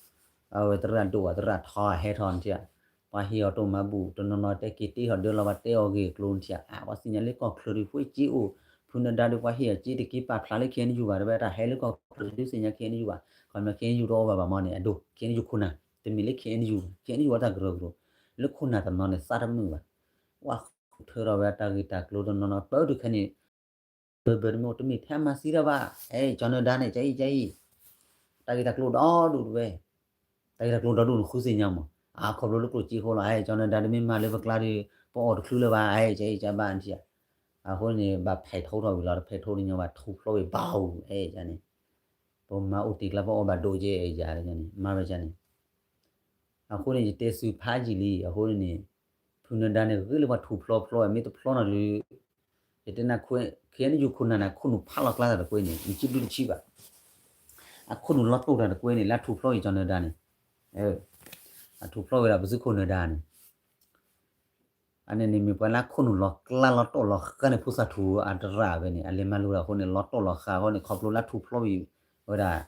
အဝဲသရၣ်ဒိၣ်ဘၣ်သရၣ်ထီဟဲထီၣ်န့ၣ်ထံၣ်, ပှၤဟ့ၣ်အီၤတိၢ်မၤဘူၣ် တနီၤနီၤတဲက့ၤတ့ၢ်ဟီၣ်ဒၢလီၤ ပှၤတဲအီၤဂ့ၢ်အကျိၤန့ၣ်ထံၣ်, အါ ပှၤသ့ၣ်ညါလၢကီၢ်ချၢဒုး ဖှ့က့အိၣ်, ဖုနဒါဒုး ပှၤဟ့ၣ်အီၤက့တက့ၤပာ်ဖျါလၢ ခ့ၣ်အဲၣ်ယူၣ် ဘၣ် တဝဲတၢ်ဟဲလၢကီၢ်ချၢဒုးသ့ၣ်ညါ ခ့ၣ်အဲၣ်ယူၣ် ဘၣ်, ခီမ့ၢ် ခ့ၣ်အဲၣ်ယူၣ် တအီၣ်ဘၣ်ဘၣ်မ့ၢ်န့ၣ် အဒိ ခ့ၣ်အဲၣ်ယူၣ် ခိၣ်နၢ် တမ့ၢ်လၢ ခ့ၣ်အဲၣ်ယူၣ်, ခ့ၣ်အဲၣ်ယူၣ် အတၢ်ကရၢကရိ, လၢခိၣ်နၢ်တနီၤန့ၣ် သးတမုာ်ဘၣ်, ပှၤဃုထၢထီၣ်ဝဲတၢ်ဂ့ၢ်တၢ်ကျိၤတနီၤနီၤ ပၢတုၤခဲန့ၣ် ဘၢဘၢတမ့ၢ် တမ့ၢ်ထဲမၤသံတၢ်ဘၣ်, အဲ ကၠီၤနဒါန့ၣ် ကအံၤ ကအံၤ, တၢ်ဂ့ၢ်တၢ်ကျိၤဒီဒူၣ်တဝဲ, တၢ်ဂ့ၢ်တၢ်ကျိၤဒီဒူၣ်န့ၣ် ဃုသ့ၣ်ညါမး, အခီဖျိလၢကျိၣ်စ့အဃိလီၤ, အဲ ကၠီၤနဒါတမ့ၢ်မၤလၢပကျါဒီး ပအီၣ်တချုးလၢၤဘၣ်, အဲ ကအံၤ ကဘၣ်န့ၣ်ထံၣ်, အဃိန့ၣ် ဘၣ်ဖဲးထိထီၣ်ဝံၤလီၤ တဖဲးထိတညီဘၣ် ထူၣ်ဖျိဝံၤဘၣ်ဧိၤ, အဲ န့ၣ် ပမၤအိၣ်တ့ၢ်ကျါ ပအီၣ်ဘၣ်ဒိၣ်ကဲ ယၤန့ၣ် မၤဝဲန့ၣ် အဃိန့ၣ် ယတဲသုဖးယံာ်လံ, အဃိန့ၣ်န့ၣ် ဖုနဒါန့ၣ် ဂ့ၤလၢပှၤထူၣ်ဖျိဖျိ မ့ၢ်တဖျိနီၤဒီး ယတဲနၤ ခ့ၣ်အဲၣ်ယူၣ် ခိၣ်နၢ်န့ၣ် အခိၣ်နူာ်ဖးလီၤကျါတၢ်တကွဲန့ၣ် နစံးဘျုးတဆံးဘၣ်, အခိၣ်နူာ်လီၤတိၢ်တၢ်တကွဲန့ၣ် လၢထူၣ်ဖျိအံၤ ကၠီၤနဒါန့ၣ်, အထူၣ်ဖျိဝဲဒၣ်ပသုးခိၣ်နဒါန့ၣ် အန့ၣ်န့ၣ် မ့ၢ်ပှၤလၢအခိၣ်နူာ်လီၤကျါလီၤတိၢ်လီၤဃာ်န့ၣ် ဖိသၣ်ထူၣ်အတရၣ်ဝဲန့ၣ် အလဲၤမၤလိတၢ်အဃိန့ၣ် လီၤတိၢ်လီၤဃာ်အဃိန့ၣ် ခီဖျိလၢထူၣ်ဖျိဝဲဒၣ်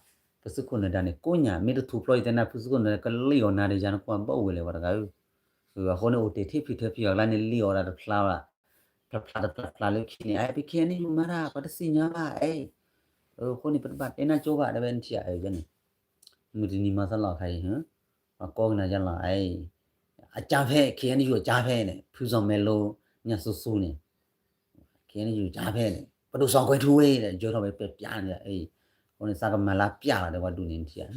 ပသုးခိၣ်နဒါန့ၣ် ကိးညါ မ့ၢ်တထူၣ်ဖျိအံၤ တဲနၤဖုသုးခိၣ်နဒါ ကလံၣ်အီၣ်နၤဒီးယၤ နကွၢ်ဘၣ်အိၣ်ဝဲလဲၣ် ပှၤတဂၤဧၢ, အဃိန့ၣ် အိၣ်တ့ၢ်ထံၣ်ဖံးထၢဖံးအီၤကျါန့ၣ် လံၣ်အီၣ်ဒၣ်တဖျါဘၣ်, တဖျါတဖျါတဖျါလၢခံန့ၣ် အဲ ပ ခ့ၣ်အဲၣ်ယူၣ် မၤတၢ် ပှၤတသ့ၣ်ညါဘၣ် အဲ အဃိန့ၣ် ပတဘၣ်တဲနၢ်ကၠိဘၣ် တဲဝဲန့ၣ်ထံၣ် အန့ၣ် မုၢ်တနံၤမၤသးလီၤခါအံၤ ပှၤကိးကနၤယါလီၤ အံၤ အကၠါဖဲ ခ့ၣ်အဲၣ်ယူၣ် အကၠါဖဲန့ၣ် ဖုစီၤမဲလိ ညၣ်သူသူန့ၣ် ခ့ၣ်အဲၣ်ယူၣ် ကၠါဖဲန့ၣ် ပဒိၣ်စီၤကွဲၤထူဝ့ ယၢၤထီၣ်ဝဲပဲပျါန့ၣ် အံၤ အဃိန့ၣ် သးကမၤလၢပျါလီၤ တဲဝဲဒူၣ်န့ၣ်ထံၣ်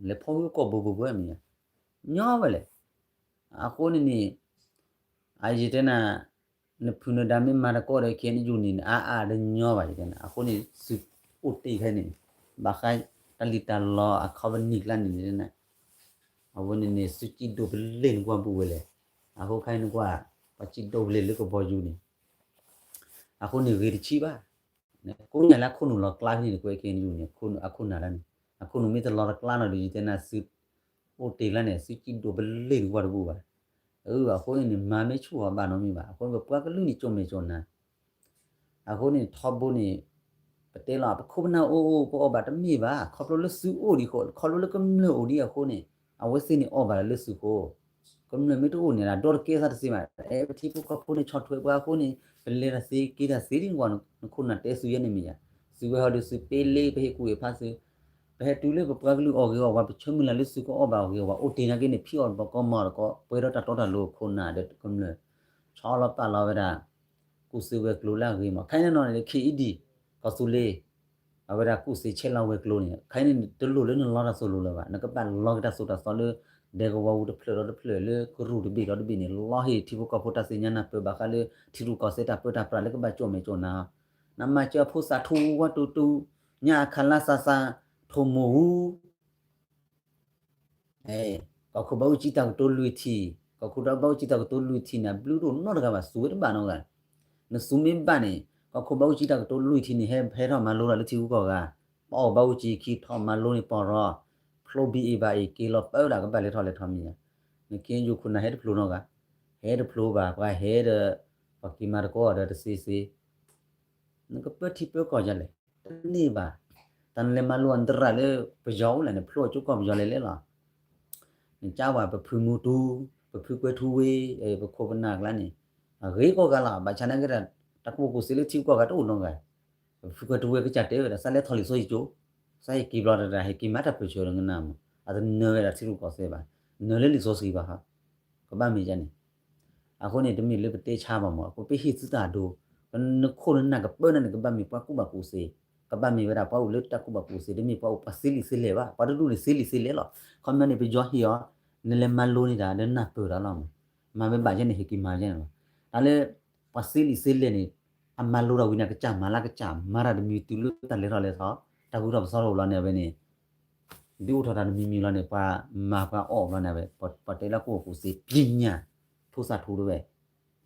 လဲၤဖီဝံၤကီၢ်ဘိဘိဘိမ့ၢ် ညီဝဲလဲၣ်. အဃိန့ၣ်န့ၣ် အယတဲနၤ နဖုနဒါမ့ၢ်မၤတကီၢ်ဒီး KNU န့ၣ် အါအါတညီဘၣ် ယတဲနၤ. အဃိန့ၣ် သုအိၣ်တ့ၢ်ခဲန့ၣ် ဘၣ်ဃးတၢ်လံၣ်တၢ်လီအ company ကျါန့ၣ်န့ၣ် အဝဲန့ၣ်န့ၣ် သုစံၣ်ဒိၣ်ပလ့ၢ်နကွၢ်ဘူးဝဲလဲၣ်. အဃိခဲအံၤနကွၢ် ပှၤစံၣ်ဒိၣ်ပလ့ၢ်လၢကဘီယူၤန့ၣ် အဃိန့ၣ်ဂ့ၤတဆံးဘၣ်. ကိးညါလၢအခိၣ်နူာ်လီၤကျါဖဲန့ၣ် ကွဲး KNU န့ၣ် အခိၣ်နူာ်န့ၣ် အခိၣ်နူာ်မ့ၢ်တလီၤတကျါနီၤဒီး ယတဲနၤ သု အိၣ်တ့ၢ်လၢန့ၣ် သုစံၣ်ဒိၣ်ပလ့ၢ်တကွၢ်တဘူးဘၣ်. အဃိန့ၣ်န့ၣ် မၤမ့ၢ်ဆူၣ်အီၤဘၣ်နီတမံၤဘၣ်. အဃိန့ၣ် ပပှၤကလုာ်န့ၣ် ကၠိၣ်မဲာ်ကၠိၣ်နါ အဃိန့ၣ် ထီဘိန့ၣ် ပတဲလီၤ ပခိၣ်ပနၢ်အိၣ်အိၣ် ပအီၣ်ဘၣ်တမ့ၢ်ဘၣ်. ခီဖျိလၢသုအိၣ်ဒံးအဃိ ခီဖျိလၢကမျၢၢ်အိၣ်ဒံးအဃိန့ၣ် အဝဲသ့ၣ်န့ၣ်အီၣ်ဘၣ်လၢသုဃိ ကမျၢၢ်မ့ၢ်တအိၣ်န့ၣ် ဒီတကဲသးတသ့ဘၣ်. အဲ ပထံဖိကီၢ်ဖိန့ၣ် ဆီၣ်ထွဲပှၤအဃိန့ၣ် ပလဲၤတၢ်သ့က့ၤတၢ်သ့ဒ်နကွၢ် နခိၣ်နၢ်တဲသုယဲန့ၣ်မ့ၢ်ယါ. သုဝဲဟီဒီးသုပ့လ့ ပဟ့ၣ်ကူၣ်ဟ့ၣ်ဖးသု ပဟဲတုၤလၢပပှၤကလုာ်အီၣ်ဂ့ၤအီၣ်ဝါ ပဆၢမုၢ်လၢ်လၢသုကအီၣ်ဘၣ်အီၣ်ဂ့ၤအီၣ်ဝါ အိၣ်တ့ၢ်နာ်က့န့ၣ် ဖံးအီၣ်တဘီကီမီၢ်တကီ ပှဲၤဒီးတၢ်တီတၢ်လိၤခိၣ်နၢ်ဒီးကမျၢၢ် ဆီလီၤပာ်လီၤဝဲဒၣ် ကူၣ်စ့ဝဲၤကျိၤလၢအဂ့ၤမး. ခဲအံၤန့ၣ်နီၢ်န့ၣ် KED ကီၢ်သူလ့ၤ အဝဲဒၣ်ကူၣ်စ့ဆဲးလီၤဝဲၤကျိၤန့ၣ် ခဲအံၤန့ၣ် တလိၣ်လၢနလီတၢ်သိၣ်လိလၢၤဘၣ်. နကဘၣ်လီက့ၤတၢ်သိၣ်တၢ်သီလၢ ဒဲကဝီၤပူၤတဖျၢၣ်ဒီးတဖျၢၣ် လၢကရူၢ်တဘ့ၣ်ဒီးတဘ့ၣ်န့ၣ် လီဟ့ၣ်ထံဖိကီၢ်ဖိတၢ်သ့ၣ်ညါနၢ်ပၢၢ်ဘၣ်ဃးလၢ ထံရူၢ်ကီၢ်သဲးတၢ်ပၢတၢ်ပြးလၢကဘၣ်ကၠိၣ်မဲာ်ကၠိၣ်နါ နမၤစၢၤဖိသၣ်ထူဝါတူတူ ညါအခးလါသးသး ထိၣ်မိၢ်ဟူ ကီၢ်ခိၣ်ဘၣ်အူကၠံတၢ်ကတိၤလွံၢ်ထံၣ်, ကီၢ်ခိၣ်ဘၣ်အူကၠံတၢ်ကတိၤလွံၢ်ထံၣ်န့ၣ် ဘျုးတအိၣ်နီတဂၤဘၣ် သူဝဲတဘၣ်နီတဂၤ. နသူမ့ၢ်ဘၣ်န့ၣ် ကီၢ်ခိၣ်ဘၣ်အူကၠံတၢ်ကတိၤလွံၢ်ထံၣ်န့ၣ် ဟဲ ဟဲထီၣ်မၤလိတၢ်လၢထံဂုၤကီၢ်ဂၤ, ပအီၣ်ဘၣ်အူကၠံခံထီၣ်မၤလိန့ၣ်ပီၢ်ရီ, ဖျိဘံအ့ၣ်ဘၣ်အ့ၣ်က့ၤလီၤပၢဒၣ်ကဘၣ်လဲၤထီၣ်လဲၤထီၣ်မ့ၢ်ဧါ. နခ့ယိၤခိၣ်နၢ်ဟဲတဖျိနီတဂၤ, ဟဲတဖျိဘၣ် ပှၤဟဲဒီး ပှၤက့ၤမၤသကိးဒီးတသ့သ့ နကပၢထံပၢကီၢ်ဒ်လဲၣ်, တန့ၢ်ဘၣ်. တၢ်နလဲၤမၤလိအသရၣ်လၢပယီၤအိၣ်လဲၣ်န့ၣ် ဖျိအကၠိကီၢ်ပယီၤလဲၤလဲၣ်လီၤ. နကးဝဲပဖုမူတူ, ပဖုကွဲထူဝ့, ပခိၣ်ပနၢ်ကျါန့ၣ် အဂ့ၤကိးဂၤလီၤ. ဘၣ်ဆၣ်နာ်က့ဒီး တၢ်ကူၣ်ဘၣ်ကူၣ်သ့လၢထံဂုၤကီၢ်ဂၤတအိၣ်နီတဂၤ. ပဖုကွဲထူဝ့ကစၢ်တဲဝဲဒၣ် သးလဲၤထီၣ်လံာ်စီဆှံကၠိ, သးဟ့ၣ်က့ၤဘျီတဒၣ် ဟ့ၣ်က့ၤမၤတၢ်ပၢၢ်ဆၢဒီးနကနၣ်မး, အတနၢၤဝဲဒၣ်ထံရူၢ်ကီၢ်သဲးဘၣ်, နၢၤလၢလံာ်စီဆှံဘၣ်ဟီ ကဘၣ်မ့ၢ်ဒ်န့ၣ်. အဃိန့ၣ် တမ့ၢ်လၢပတဲဆါဘၣ်မး အဃိပဟ့ၣ်သုတၢ်အဒိ, နခိၣ်နနၢ်ကပၢနၢ်န့ၣ် ကဘၣ်မ့ၢ်ပှၤကူၣ်ဘၣ်ကူၣ်သ့, ကဘၣ်မ့ၢ်ဝဲဒၣ်ပှၤအိၣ်လၢတၢ်ကူၣ်ဘၣ်ကူၣ်သ့, တမ့ၢ်ပှၤအိၣ်ပှၤသ့လံာ်သ့လဲၢ်ဘၣ်. ပှၤတဒူၣ်န့ၣ်သ့လံာ်သ့လဲၢ်လီၤ. ခီပညီန့ၣ် ပယီၤဟ့ၣ်အီၤ, နလဲၤမၤလိန့ၢ်တၢ်ဒီးနၢ်ပၢၢ်တၢ်လီၤမး, မၤဝဲဘၣ်ယဲန့ၣ် ဟ့ၣ်က့ၤမၤယဲန့ၣ်လီၤ. တၢ်လၢ ပှၤသ့လံာ်သ့လဲၢ်န့ၣ် အမၤလိတၢ်ဝံၤန့ၣ် ကစၢ်မၤလၢကစၢ်မၤတၢ်တမံၤတုၤလၢတၢ်လဲၤထီၣ်လဲၤထီၣ်, တၢ်ဂုၤထီၣ်ပသီထီၣ်လီၤန့ၣ် အဝဲန့ၣ် ဒုးအိၣ်ထီၣ်တၢ်တမံၤမံၤလီၤန့ၣ် ပှၤမၤပှၤအီၣ်ဘျီန့ၣ် အဝဲ ပှၤတဲလၢကအိၣ်ကူၣ်သ့ ပညာ, ဖိသၣ်ထူတဝဲ,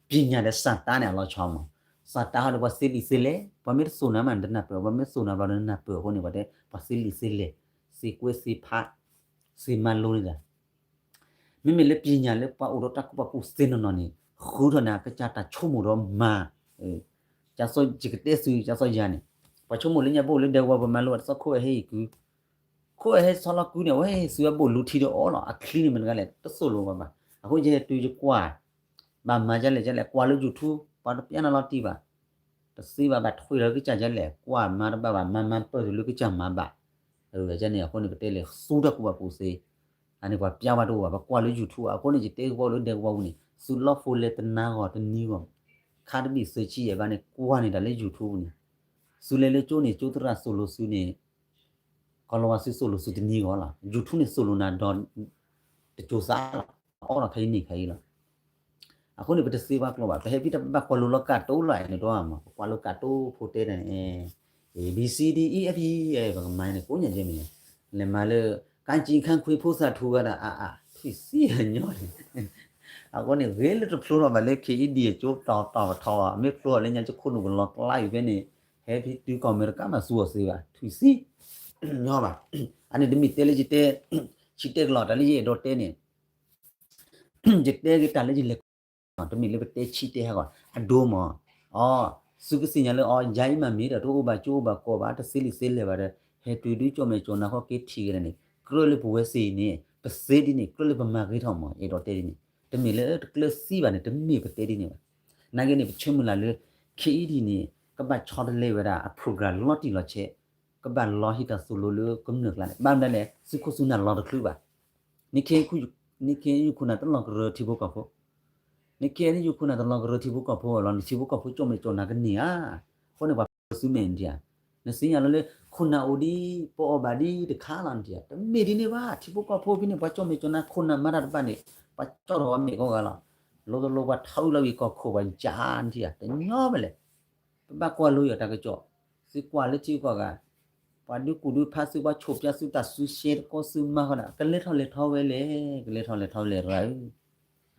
ပညာဒီးစၢ်တၢ်န့ၣ်အလီၤဆီမး. စၢ်တၢ်ဟီဒီးပှၤသ့လံာ်သ့လဲၢ်, ပှၤမ့ၢ်တသိၣ်နၤမး နတနၢ်ပၢၢ်, ပှၤမ့ၢ်သိၣ်နၤဘျီဒီးနနၢ်ပၢၢ်အဃိန့ၣ် ပှၤတဲပှၤသ့လံာ်သ့လဲၢ်, သ့ကွဲသ့ဖး, သ့မၤလိန့ၣ်တၢ် မ့မ့ၢ်လၢပညာလၢပှၤအိၣ်ဒီးတၢ်ကူၣ်ဘၣ်ကူၣ်သ့နီၢ်နီၢ်န့ၣ် ဃုထီၣ်န့ၣ် ကစၢ်တၢ်ဆိကမိၣ်ဒီးမၤ, ကစၢ်စီယကတဲသု ကစၢ်စီယၤန့ၣ်, ပှၤဆိကမိၣ်လၢညါပအိၣ်လၢဒဲကဝီၤ ပမၤလိအသီခိၣ်အဟဲအံၤကု, ခိၣ်အဟဲဆီလီၤကုန့ၣ် အဝဲသုဝဲဘိၣ်လူထံဒီးအီၤလီၤ. အချံန့ၣ်မ့ၢ်တဂၤလဲၣ် တသိၣ်လိဘၣ်ဘၣ်. အဃိယဲတုၤယကွၢ် ဘၣ်မၤဒ်လဲၣ်ဒ်လဲၣ် ကွၢ်လၢ YouTube ပှၤတပျဲနၤလီၤတံၢ်ဘၣ် တသ့ဘၣ် ဘၣ်ထွံၣ်လီၤလၢကစၢ်ဒ်လဲၣ် ကွၢ်မၤတဘၣ်ဘၣ် မၤမၤပၢၢ်တုၤလၢကစၢ်မၤဘၣ်. အန့ၣ်အဃိန့ၣ် ပတဲလဲၣ် သူတၢ်ကူၣ်ဘၣ်ကူၣ်သ့, အန့ၣ်ပှၤပျါဝဲတအိၣ်ဘၣ် ပကွၢ်လၢ YouTube အဃိန့ၣ် ယတဲကဘီလၢဒဲကဝီၤပူၤန့ၣ် သုလီၢ်ဖိလဲၤတနၤဂီၢ်တနံၤဂီၢ်, ခါတဘ့ၣ်သၢဆံယဲၢ်ဘၣ်န့ၣ် ကွၢ်န့ၢ်တၢ်လၢ YouTube ပူၤန့ၣ်, သုလဲၤလၢကၠိန့ၣ် ကၠိသရၣ်သိၣ်လိသုန့ၣ် ကီၢ်လီၤဝါသုသိၣ်လိသုတနံၤဂီၢ်လီၤ. YouTube န့ၣ်သိၣ်လိနၤဒီး တစိၤသးလီၤ, အီၣ်ဒီးခဲအံၤန့ၣ်ခဲအံၤလီၤ. အဃိန့ၣ် ပတသ့ပှၤကျိာ်ဘၣ်, ပဟဲဖဲတၢ်ဘၣ်ကွၢ်လိလီၤကၢ်တိလီၤန့ၣ် တအိၣ်မး, ပကွၢ်လိကၢ်တိဖိတဲတၢ်န့ၣ် A B C D E F G ပကမၤန့ၣ် ကိးညါယဲမ့ၢ်, လဲၤမၤလၢ ကၣ်ကၠံခၣ်ခွံဖိသၣ်ထူဝဲဒၣ်အါအါ ထွံၣ်သံအညီန့ၣ် အဃိန့ၣ် ဂ့ၤလၢတဖျိထီၣ်ဘၣ်လၢ KED အကၠိတီတီကထီဘၣ်, မ့ၢ်ဖျိထီၣ်လၢညါ ကခိၣ်နူာ်ကလီၤကျါအံၤဖဲန့ၣ် ဟဲဖဲတုၤကီၢ်အမဲရကၤမးသူအီၤသ့ဘၣ် ထွံၣ်သံ ညီဘၣ်. အန့ၣ်တမ့ၢ်တဲလၢယတဲ ဆံတဲကလီၤ တၢ်လၢယအဲၣ်ဒိးတဲန့ၣ် ယတဲက့ၤတၢ်လၢယလဲၤခီၣ်, တမ့ၢ်လၢပတဲဆံတဲဟဲဂီၤ အဒိမး, အီ သုကသ့ၣ်ညါလၢအီ ယၤအံၤမးမ့ၢ်ဒီး တအိၣ်ဘၣ်ကၠိအိၣ်ဘၣ်ကီၢ်ဘၣ် တသ့လံာ်သ့လဲၢ်ဘၣ်ဒီး ဟဲတုၤဒုကၠိမဲာ်ကၠိနါခီက့ၤထံၣ်ကဒီးန့ၣ် ကြၢးလၢပဝဲသ့ၣ်အံၤန့ၣ် ပသ့ဒ်န့ၣ် ကြၢးလၢပမၤဂ့ၤထီၣ်မး အဲၣ်ဒိးတဲဒ်န့ၣ်, တမ့ၢ်လၢတကျၢၤသံဘၣ်န့ၣ် တမ့ၢ်ပတဲဒ်န့ၣ်ဘၣ်. နာ်က့န့ၣ် ပဆၢမုၢ်လၢ်လၢ KED န့ၣ် ကဘၣ်ဆီတလဲဝဲဒၣ်အ program လီၤတံၢ်လီၤဆဲး, ကဘၣ်လီၤဟ့ၣ်တၢ်သိၣ်လိလၢကမျၢၢ်ကျါန့ၣ် ဘၣ်မနုၤလဲၣ် သုးခိၣ်သုးနၢ်လီၤတချုးဘၣ်. နခ့ယုၢ်ခိၣ်နၢ်တလီၤကရၢထံဖိကီၢ်ဖိ, နခ့ယုၢ်ခိၣ်နၢ်တလီၤကရၢထံဖိကီၢ်ဖိလီၤ နထံဖိကီၢ်ဖိကၠိမဲာ်ကၠိနါကန့ၢ်ဧါ. အဃိန့ၣ် ပှၤသုးမဲာ်ဒံးဧါ, နသ့ၣ်ညါလီၤလၢ ခိၣ်နၢ်အိၣ်ဒံး ပအီၣ်ဘၣ်ဒံးတခါလီၤနထံၣ်ဧါ, တမ့ၢ်ဒ်န့ၣ်ဘၣ်. ထံဖိကီၢ်ဖိဖဲန့ၣ် ပှၤကၠီၣ်မဲာ်ကၠီၣ်နါ ခိၣ်နၢ်မၤတၢ်တဘၣ်န့ၣ် ပှၤကၠီၣ်ထီၣ်ဝဲမဲာ်ကိးဂၤလီၤ. လိၤတလိၤ ပှၤထီအုၣ်လီၤဝံၤကီၢ်ခိၣ်ပှၤယါနထံၣ်ဧါ, တညီဘၣ်လဲၣ်. ပဘၣ်ကွၢ်လိယီၤတၢ်ကစီၣ်, သုကွၢ်လၢထံဂုၤကီၢ်ဂၤ, ပှၤဒုးကူၣ်ဒုးဖးသု ပှၤဆိၣ်ပၠးသုတၢ်စုရှဲတကီ သုမၤဃီဒၣ် ကလဲၤထီၣ်လဲၤထီဝဲလဲၣ်, ကလဲၤထီၣ်လဲၤထီဝဲလဲၣ်တဂၤဧၢ,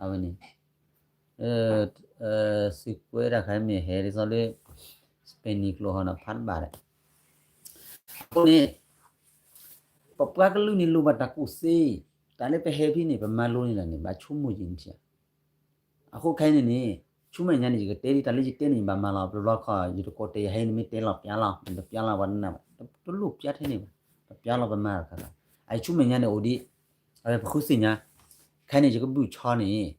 အဝဲန့ၣ် သုကွဲးတၢ်ခါမ့ၢ်ဟဲဒ်သိးလၢ Spanish ကျိာ်ဟီနီၤ ဖးတဘၣ်ဒီး အဃိန့ၣ် ပပှၤကလုာ်န့ၣ်လိၣ်ဘၣ်တၢ်ကူၣ်သ့, တၢ်လၢပဟဲဖဲန့ၣ် ပမၤလိန့ၢ်တၢ်န့ၣ် ဘၣ်ဆိကမိၣ်က့ၤနထံၣ်ဧါ. အဃိခဲအံၤန့ၣ်န့ၣ် ဆူမဲာ်ညါန့ၣ် ယကတဲဒ်တၢ်လၢယတဲန့ၣ် ယဘၣ်မၤလီၤ တဘျီခီ ယတကိးတဲာ်ယၤဟဲန့ၣ် မ့ၢ်တဲလီၤပျါလီၤ နတပျါလီၤပှၤတနၢ်ဘၣ်, တလိၣ်ပျါထဲန့ၣ်ဘၣ်, ပပျါလီၤပမၤတခါခါ. အံၤဆူမဲာ်ညါန့ၣ်အိၣ်ဒံး အဝဲပဃုသ့ၣ်ညါ, ခဲအံၤန့ၣ် ယကဘုၣ်ဆီန့ၣ်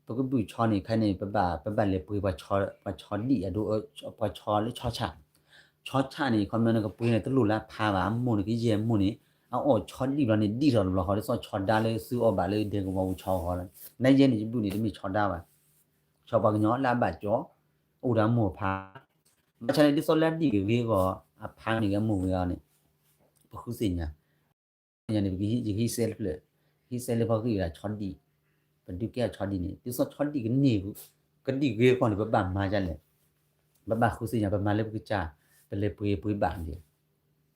ပကဘုၣ်ဆီန့ၣ် ခဲအံၤန့ၣ် ပဘၣ် ပဘၣ်လဲၤပှ့ၤပှၤဆီဒံၣ်အဒိ ပှၤဆီလၢဆီဆၣ်, ဆီဆၣ်န့ၣ် ခီပညီန့ၣ် ကပှ့ၤန့ၣ် တလိၣ်လၢအဖးဘၣ် အမိၢ်န့ၣ် ကယဲၢ်မိၢ်န့ၣ် အအီၣ်ဆီဒံၣ်ဘျီန့ၣ် ဒံၣ်ထီၣ်တဘျီဃီ ဒ်သိးဆီဒါလၢသုအီၣ်ဘၣ်လၢဒဲကဝီၤပူၤဆီဃီလီၤ. နယဲန့ၣ် ယဘုၣ်န့ၣ် တမ့ၢ်ဆီဒါဘၣ်, ဆီပှၤကညီလၢအဘၣ်ကၠီ, အိၣ်ဒီးအမိၢ်အဖး, ဘၣ်ဆၣ်န့ၣ် ဒ်သိးလၢအဒံၣ်ကဂ့ၤအဂီၢ် အဖးန့ၣ်ဂ့ၤ အမိၢ်ဂ့ၤအီၤန့ၣ် ပဃုသ့ၣ်ညါ ညါန့ၣ် ယဟံးစဲတဖျၢၣ်, ဟံးစဲလၢပှၤဂံၢ်ဝဲဒၣ်ဆီဒံၣ်, ပဒုးကဲအဆီဒံၣ်န့ၣ် ဒ်သိးဆီဒံၣ်ကန့ၢ် ကဒံၣ်ဂ့ၤအဂီၢ်န့ၣ် ပဘၣ်မၤဒ်လဲၣ်, ပဘၣ်ဃုသ့ၣ်ညါ ပမၤလၢပကစၢ် ပလဲၤပှ့ၤပှ့ၤဘၣ်န့ၣ်,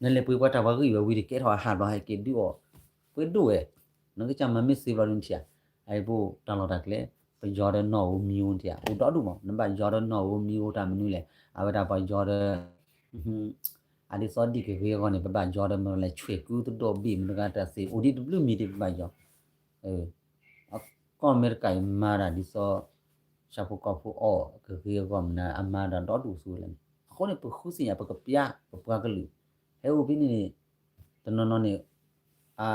နလဲၤပှ့ၤပှၤတၢ်ပှၤဂံၢ်ဝဲဝံၤတကဲထီၣ်အဟးဘျီဟဲက့ၤဒုးအီၣ်, ပှ့ၤဒိၣ်ဝဲ, နကစၢ်မၤမ့ၢ်သ့ဘျီဒုးနထံၣ်ဧါ, အအံၤပအိၣ်တၢ်လီၢ်တၢ်ကျဲ, ပယီၤဒီးနီၢ်ဧိၤမံၤဧိၤနထံၣ်ဧါ, အိၣ်ဒီဒူၣ်မး နဘၣ်ယီၤဒီးနီၢ်ဧိၤမံၤဧိၤတၢ်မနုၤလဲၣ်, အဝဲဒၣ်ပှၤယီၤဒီး အဒ်သိးဒံၣ်ကဂ့ၤအဂီၢ်န့ၣ် ပဘၣ်ယီၤဒီးမတၤလဲၣ် ဆွဲၣ်ကုတဒိးဘ့ၣ်မတၤတဂၤတၢ်သ့ၣ် အိၣ်ဒံးတဘျုးမံၤဒံး ပဘၣ်ယီၤ, ကီၢ်အမဲရကၤအံၤမၤတၢ်ဒ်သိး ဆၣ်ဖိကီၢ်ဖိအီၣ်ကဂ့ၤအဂီၢ်မနုၤ အမၤတၢ်ဒီဒူၣ်ဆူလဲၣ်န့ၣ် အဃိန့ၣ် ပဃုသ့ၣ်ညါ ပကပျါ ပပှၤကလုာ် ဟဲအိၣ်ဖဲန့ၣ်န့ၣ် တနီၤနီၤန့ၣ် အ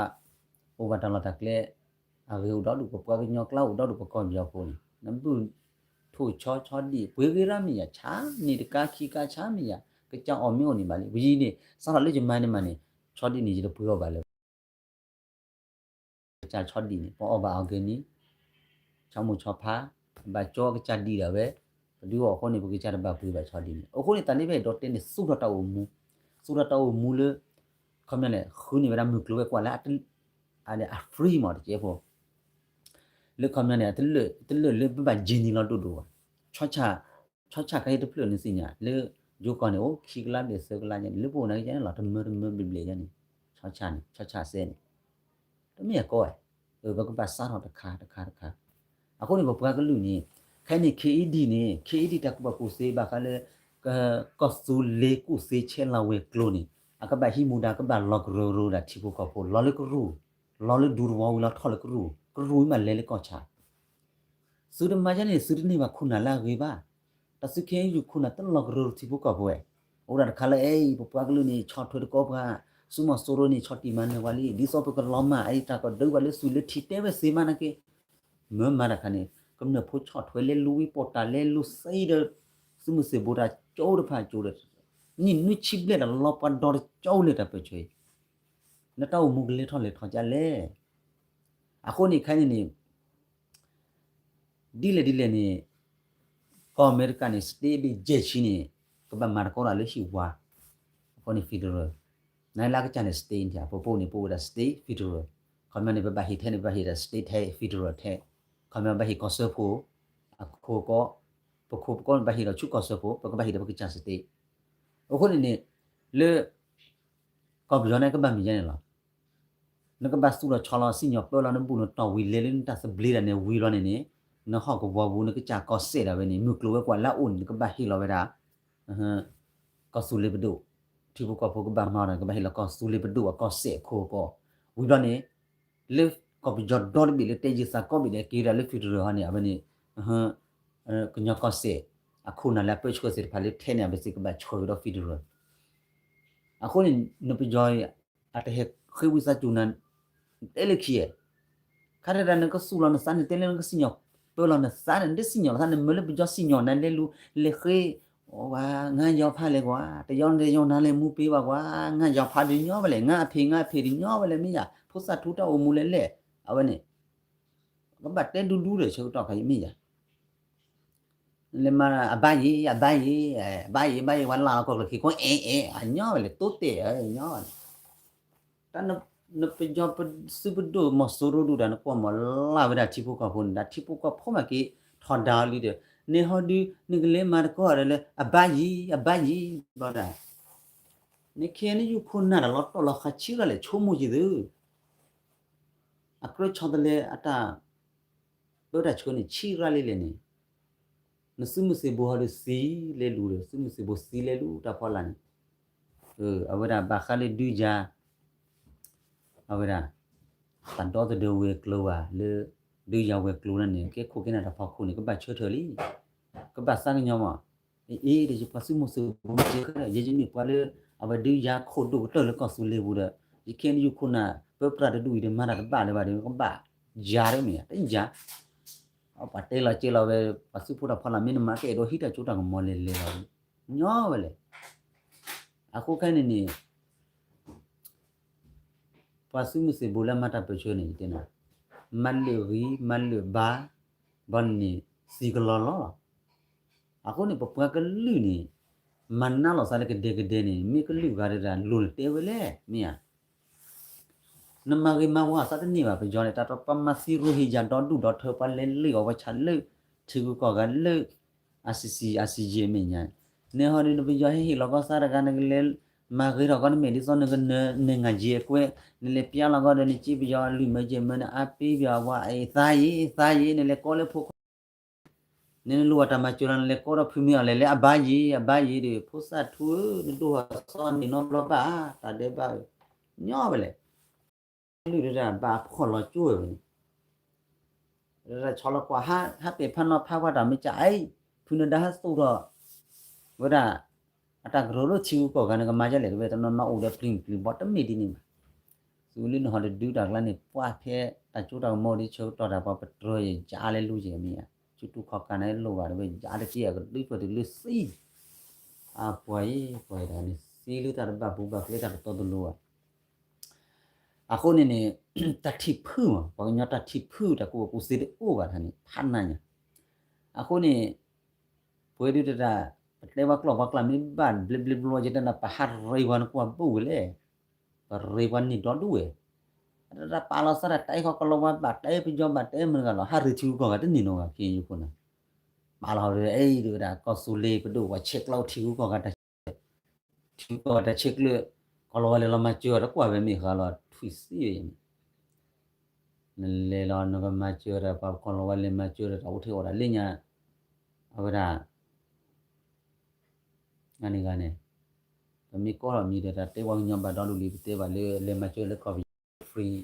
အိၣ်ဘၣ်တၢ်လီၢ်တၢ်ကျဲ အဂ့ၤအိၣ်ဒီဒူၣ် ပပှၤကညီကျါအိၣ်ဒီဒူၣ် ပကီၢ်ပယီၤဖိန့ၣ် နဘုၣ်ထိၣ်ဆီဆီဒံၣ် ပှ့ၤဂ့ၤရၣ်မ့ၢ်ယၤ ဆါန့ၣ်တကါခံကါဆါမ့ၢ်ယၤ ကစၢ်အီၣ်မ့ၢ်အိၣ်န့ၣ်ဘၣ်လံ ပယံၤန့ၣ် စးထီၣ်လၢယမၤန့ၣ်မးန့ၣ် ဆီဒံၣ်န့ၣ် ယတပှ့ၤအီၣ်ဘၣ်လၢၤဘၣ် ကစၢ်ဆီဒံၣ်န့ၣ် ပအီၣ်ဘၣ် organic ဆီမိၢ်ဆီဖါ ဘၣ်ကၠီကစၢ်ဒံၣ်ဒၣ်ဝဲ ပဒုးအီၣ်အဃိန့ၣ် ပကစၢ်တဘၣ်ပှ့ၤဘၣ်ဆီဒံၣ်န့ၣ် အဃိန့ၣ် တၢ်လၢဖဲအဲၣ်ဒိးတဲန့ၣ် သူၣ်ထီၣ်တၢ်အိၣ်မူ သူၣ်ထီၣ်တၢ်အိၣ်မူလၢ ခီပညီန့ၣ် ဃုန့ၢ်ဝဲဒၣ်မုၢ်ကျိၤဝဲၤကွာ်လၢ အ free မးတကဲဖိ လၢခီပညီန့ၣ် တလၢာ်လၢပဘၣ်ယံၤန့ၢ်လီၤဒိၣ်ဒိၣ်ဘၣ် ဆီဆၣ်ခဲအံၤတဖျၢၣ်န့ၣ်သ့ၣ်ညါ လၢယိၤကီၢ်န့ၣ် အိၣ်ခံကလးဘျဲၣ်သၢကလးန့ၣ် လၢပအိၣ်နာ်က့န့ၣ်လီၤ တမၢတမၢဘျဲၣ်ဘျဲၣ်န့ၣ် ဆီဆၣ်န့ၣ် ဆီဆၣ်စဲန့ၣ် တမ့ၢ်အကီဝဲ ပကဘၣ်စးထီၣ်တခါတခါတခါ အဃိန့ၣ် ပပှၤကလုာ်န့ၣ် ခဲအံၤန့ၣ် KED န့ၣ် KED တၢ်ကူၣ်ဘၣ်ကူၣ်သ့ဘၣ်ဃးလၢ ကီၢ်သူလ့ၤကူၣ်သ့ဆဲးလီၤဝဲၤကျိၤန့ၣ် အကဘၣ်ဟံးမူဒါ ကဘၣ်လီၤကရၢကရိဒၣ်ထံဖိကီၢ်ဖိ လီၤလၢကရူၢ် လီၤလၢဒူသဝီဝံၤလီၤထီၣ်လၢကရူၢ် ကရူၢ်မးလဲၤလၢကီၢ်ဆၣ် သုတမၤဒ်န့ၣ် သုတန့ၢ်ဘၣ်ခိၣ်နၢ်လၢအဂ့ၤဘၣ်. တၢ်သုခဲအံၤယူၢ်ခိၣ်နၢ်တလီၤကရၢထံဖိကီၢ်ဖိဝဲ အိၣ်ဒၣ်တခါလၢအံၤ ပပှၤကလုာ်န့ၣ် ဆီၣ်ထွဲတကီပှၤ ဆူမီၤစိရိၤန့ၣ် ဆီၣ်တံၢ်မၤနၢၤပှၤလံ ဒ်သိးပကလီၤမၢ်အံၤတၢ်ကဒုးဘၣ်လၢသုးလၢထံတဲဝဲသ့မးနာ်က့ မၢမၤတၢ်ခါန့ၣ် ကမျၢၢ်ဖိဆီၣ်ထွဲလဲၤလူၤဝံၤပိာ်တၢ်လဲၤလူၤသံဒီး သုးမုၢ်သံၣ်ဘိတၢ်ကၠိတဖၣ်ကၠိဒီး နံၣ်နွံဆံဘျဲၣ်တၢ်လီၤပှၤဒီတကၠိလဲၤတၢ်ပၢၢ်ဆၢအံၤ နတၢ်အိၣ်မူကလဲၤထီၣ်လဲၤထီၣ်ကလဲၣ် အဃိန့ၣ်ခဲအံၤန့ၣ် ဒ်လဲၣ်ဒ်လဲၣ်န့ၣ် ကီၢ်အမဲရကၤန့ၣ် state ဒ်ယဲၢ်ဆံန့ၣ် ကဘၣ်မၤတကီတၢ်လၢဟံၣ်ဝါ အဃိန့ၣ် federal နလၢကစၢ်န့ၣ် state န့ၣ် ပပအိၣ်န့ၣ် ပအိၣ်ဝဲဒၣ် state federal ခီပညီန့ၣ် ပဘၣ်ဟ့ၣ်ထဲန့ၣ် ပဘၣ်ဟ့ၣ်ဒီး state ထဲ federal ထဲ ခီပညီဘၣ်ဟ့ၣ်ကီၢ်စၢဖှိၣ် အခိၣ်ကီၢ် ပခိၣ်ပကီၢ်န့ၣ် ဘၣ်ဟ့ၣ်ဒီးဆူကီၢ်စၢဖှိၣ် ပကဘၣ်ဟ့ၣ်ဒီးပကစၢ် state အဃိန့ၣ်န့ၣ် လၢ ကီၢ်ပယီၤန့ၣ် ကဘၣ်မ့ၢ်ယဲန့ၣ်လီၤ. နကဘၣ်သူၣ်လီၤဆီလီၤ စံၣ်ညီၣ်ပၢလီၤ နဘူၣ်နတီၢ်ဝံၤလဲၤလၢနတၢ်သဘျ့တၢ်န့ၣ်ဝံၤလီၤန့ၣ်န့ၣ် နဟီၣ်ကဝီၤပူၤ နကစၢ်ကီၢ်စဲၣ်ဒၣ်ဝဲန့ၣ် မုၢ်ကျိၤဝဲၤကွာ်လၢအအိၣ်န့ၣ် နကဘၣ်ဟ့ၣ်လီၤဝဲဒၣ် ကီၢ်သူလ့ၤပဒိၣ် ထံဖိကီၢ်ဖိကဘၣ်မၤအီၤဒီး ကဘၣ်ဟ့ၣ်လီၤကီၢ်သူလ့ၤပဒိၣ်အကီၢ်စဲၣ်အခိၣ်ကီၢ် ဝံၤဘျီန့ၣ် လၢကီၢ်ပယီၤဒီတဘ့ၣ်လၢတဲယံၤသးကီဘ့ၣ်ဒီးက့ၤဒၣ်လၢ federal ဟီန့ၣ် အဝဲန့ၣ် ကညီကီၢ်စဲၣ် အခိၣ်နၢ်လၢအပၢဆှၢသ့ၣ်တဖၣ်လၢထဲန့ၣ် အဝဲသ့ၣ်ကဘၣ်ဆှၢကဒီး federal အဃိန့ၣ် နပယီၤ အတဟဲဃ့ဝံသးစူၤနၤ တဲလၢခံဧါ ခါတဒၣ်နကသူၣ်လီၤနသးန့ၣ် တဲလၢနကစံၣ်ညီၣ်ပၢလီၤနသးန့ၣ် နတစံၣ်ညီၣ်လီၤသးန့ၣ် မၢလၢပယီၤစံၣ်ညီၣ်နၤလဲၤလူၤ လဲၤဃ့ ဝဲ ငါယီၤဖးလဲၣ်ကွၢ် တယီၤတယီၤနၤလဲၤမူပ့ၤဘၣ်ကွၢ် ငါယီၤဖးတညီဝဲလဲၣ် ငါအဖံးငါအဖံးတညီဝဲလဲၣ် မ့ၢ်ယၤ ဖိသၣ်ထူတၢ်အိၣ်မူလဲၣ်လဲၣ် အဝဲန့ၣ် ကဘၣ်တဲဒူဒူဒီးဆၢကတီၢ်ခါအံၤမ့ၢ်ယၤ အ လဲၤမၤအဘါယံၤ အဘါယံၤ အဘါယံၤ ဘါယံၤ ဝဲလၢလီၤကီၢ်ကျၢၢ်ခံခိၣ် အဲၣ်အဲၣ် အညီဝဲလဲၣ် တိတဲာ်အညီဝဲလဲၣ်. တၢ်နပယီၤပစုပဒိၣ်မီၤစိရိၤဒူၣ်ဒီး နကွၢ်မီၤလၢ်ဝဲဒၣ်ထံဖိကီၢ်ဖိန့ၣ် ဒီးထံဖိကီၢ်ဖိမးက့ၤထီဒါအီၤလံဒီး န့ၣ်ဟီဒုး နကလဲၤမၤတကီၢ်ဒီးလၢ အဘါယံၤ အဘါယံၤ ဘျီဒၣ် န ခ့နယူၢ်ခိၣ်နၢ်ဒီးလီၤတီၢ်လီၤဃးဆံးရၣ်လဲၣ် ဆိကမိၣ်က့ၤသု အကြၢးဆီတလဲအတၢ် ပၢတၢ်ဆှၢန့ၣ် ဆံးရၣ်လံလဲၣ်န့ၣ်, နသုးမုၢ်သံၣ်ဘိဟီဒုးသံလဲၤလူၤဒီး သုးမုၢ်သံၣ်ဘိသံလဲၤလူၤတၢ်ဖီလာ်န့ၣ်, အဝဲဒၣ်ဘၣ်ဃးလၢဒုးယၤ, အဝဲဒၣ် တၢ်ဒီသဒၢဝဲၤကျိၤဘၣ်လၢ ဒုးယၤဝဲၤကျိၤန့ၣ် ကဲခိၣ်ကဲနၢ်တၢ်ဖီခိၣ်န့ၣ် ကဘၣ်ဆၢထၢၣ်လံ, ကဘၣ်သးကညီၤမး, အ့ ဒီးယပှၤသုးမုၢ်သံၣ်ဘိမ့ၢ်ကဲခဲဒီး ယဲယမ့ၢ်ပှၤလၢ အဝဲဒုးယၤခိၣ်ဒိၣ်ကတၢၢ်လၢကီၢ်သူလ့ၤပူၤဒီး ယခ့နယူၢ်ခိၣ်နၢ် ပၢပြၢ်တဒူၣ်အံၤဒီး မၤတၢ်တဘၣ်လၢၤဘၣ်ဒီး ကဘၣ်ယၤတမ့ၢ် တယၤ ပှၤတဲလီၤက့ၤလီၤဝဲ ပှၤသုးဖိတၢ်ဖီလာ် မ့ၢ်နမၤကအဲၣ်ဒိးဟံးတၢ်စိတၢ်ကမီၤလဲၤလဲၤလီၤ, ညီဝဲလဲၣ်. အဃိခဲန့ၣ်န့ၣ် ပှၤသုးမုၢ်သံၣ်ဘိလၢမၤတၢ်ပၢဆှၢန့ၣ် ယတဲနၤ, မၤလၢာ်ဂံၢ် မၤလၢာ်ဘါ, ဘၣ်န့ၣ် သံကလီလီၤလီၤ. အဃိန့ၣ် ပပှၤကလုာ်န့ၣ် မၤနးလိာ်သးလၢကဒဲကဒဲန့ၣ် မ့ၢ်ကလုာ်ဂၤဒဲးဒၣ် လိၣ်နတဲဝဲလဲၣ် မ့ၢ်ဧါ. နမၤဂ့ၤမၤဝါအသးတန့ၢ်ဘၣ် ပယီၤန့ၣ် တၢ်တပှၤမၤသံရိဟ့ၣ်ယၤဒီဒူၣ်ဒီထၢ ပှၤလဲၤလ့ၣ်အီၤ ပှၤဆးလၢ ထံဂုၤကီၢ်ဂၤလၢ အစံစံ အစံယဲၢ်မဲာ်ညါ, န့ၣ်ဟီဒုး နပယီၤဟ့ၣ်ဟ့ၣ်လီၤကီၢ်သးတဂၤ နကလဲၤမၤဂ့ၤထီၣ်ကီၢ် နမဲာ်ဒ်သိးနကနၢၤ နငါယဲၢ်အကွဲး နလဲၤပျါလီၤကီၢ်ဒီး နစံးပယီၤအလုၢ်မၢယဲၢ်မၢ နအါပ့ၤပယီၤအဝဲ အသးယံၤ သးယံၤ နလဲၤကိးလၢဖိ န့ၣ်နလိၣ်ဘၣ်တၢ်မၤစၢၤလီၤ နလဲၤကိးဒီးဖုမ့ၢ်အီၤလဲၣ် လၢအဘါယံၤ အဘါယံၤဒီး ဖိသၣ်ထူဧၢ နဒိၣ်ဟီၣ်စီန့ၣ်နီတဘျီဘၣ် တၢ်ဒဲးဘး ညီဝဲလဲၣ်. လုၢ်ဒၣ်ဘၣ်ဖှီၣ်လီၤကၠိဝဲန့ၣ် ဆီလီၤကွၢ် ဟးပဲာ်ဖးနီၤဖးကွၢ်တၢ်မ့ၢ်ကၢ အံၤ ဖုနဒါဟဲသူၣ်ထီၣ် ဝဲဒၣ် အတၢ်ကရၢလၢထံဂုၤကီၢ်ဂၤ နကမၤဒ်လဲၣ် တဝဲတနီၤနီၤအိၣ်ဒီးပျံၤပျံၤဘီ တမ့ၢ်ဒ်န့ၣ်ဘၣ်. သုးလၢနဟီၣ်တဒုတၢ်ကျါန့ၣ် ပှၢ်ဖဲတၢ်စိတၢ်ကမီၤဒ်ဆၢကတီၢ်တၢ် ပှၤပတြၢၤယၤလၢလူၤယဲၢ်မ့ၢ်ဧါ, ဆူတူၢ်ခီၣ်ကးန့ၣ်လိၣ်ဘၣ်တဝဲ ယၤတက့ၢ်အကဒုဖျၢၣ်တုၤလၢသံ အပှၤအံၤ ပှၤအံၤတဂၤန့ၣ် သံလၢတၢ်တဘၣ်ပူၤဘၣ်ဖျဲးတၢ်တတီတလိၤဘၣ်. အဃိန့ၣ်န့ၣ် တၢ်ထံၣ်ဖုၣ်မး ပှၤကညီတၢ်ထံၣ်ဖုၣ်တၢ်ကူၣ်ဘၣ်ကူၣ်သ့တအိၣ်ဘၣ်တၢ်န့ၣ် ဖးနးညါ. အဃိန့ၣ် ပှၤဒုးတတၢ် ပတဲပှၤကျိာ်ပှၤကျၢ်မ့ၢ်ဘၣ်ဘျ့ဘျ့ဘျီ ယတဲနၤ ပဟးရ့ပှၤနကွၢ်ဘိၣ်ဝဲလဲၣ်, ပရ့ပှၤန့ၢ်ဒီဒူၣ်ဝဲ, တၢ်ပာ်လီၤသးတၢ်တၢ်အဲၣ်ခီကီၢ်လီၤဝါဘၣ် တၢ်အဲၣ်ပယီၤဘၣ် တၢ်အဲၣ်မတၤတဂၤလီၤ ဟးရ့ထံဂုၤကီၢ်ဂၤတန့ၢ်နီတဂၤ ခ့ယုၢ်ခိၣ်နၢ် ပာ်လီၤဝဲအံၤဒုးဝဲဒၣ် ကီၢ်သူလ့ၤပဒိၣ်ပှၤဆဲးကျိးထံဂုၤကီၢ်ဂၤတၢ်ဆဲးကျိး ထံဂုၤကီၢ်ဂၤတၢ်ဆဲးကျိး ကီၢ်လီၤဝါလဲၤလီၤမၤစၢၤတကွၢ်ဝဲမ့ၢ်ဃါလီၤ ထွံၣ်သံဝဲန့ၣ် နလဲၤလီၤနကမၤစၢၤဒီး ပှၤကီၢ်လီၤဝါလဲၤမၤစၢၤဒီး တၢ်အိၣ်ထဲအီၤဒၣ်လၢညါ အဝဲဒၣ် ဂၤန့ၣ်ဂၤန့ၣ် ပမ့ၢ်ကီၢ်လီၤမံၤဒီး တၢ်တဲပှၤကညီဘၣ်ဒီဒူၣ်လံ ပတဲဘၣ်လၢလဲၤမၤစၢၤလၢကီၢ်ပယီၤ free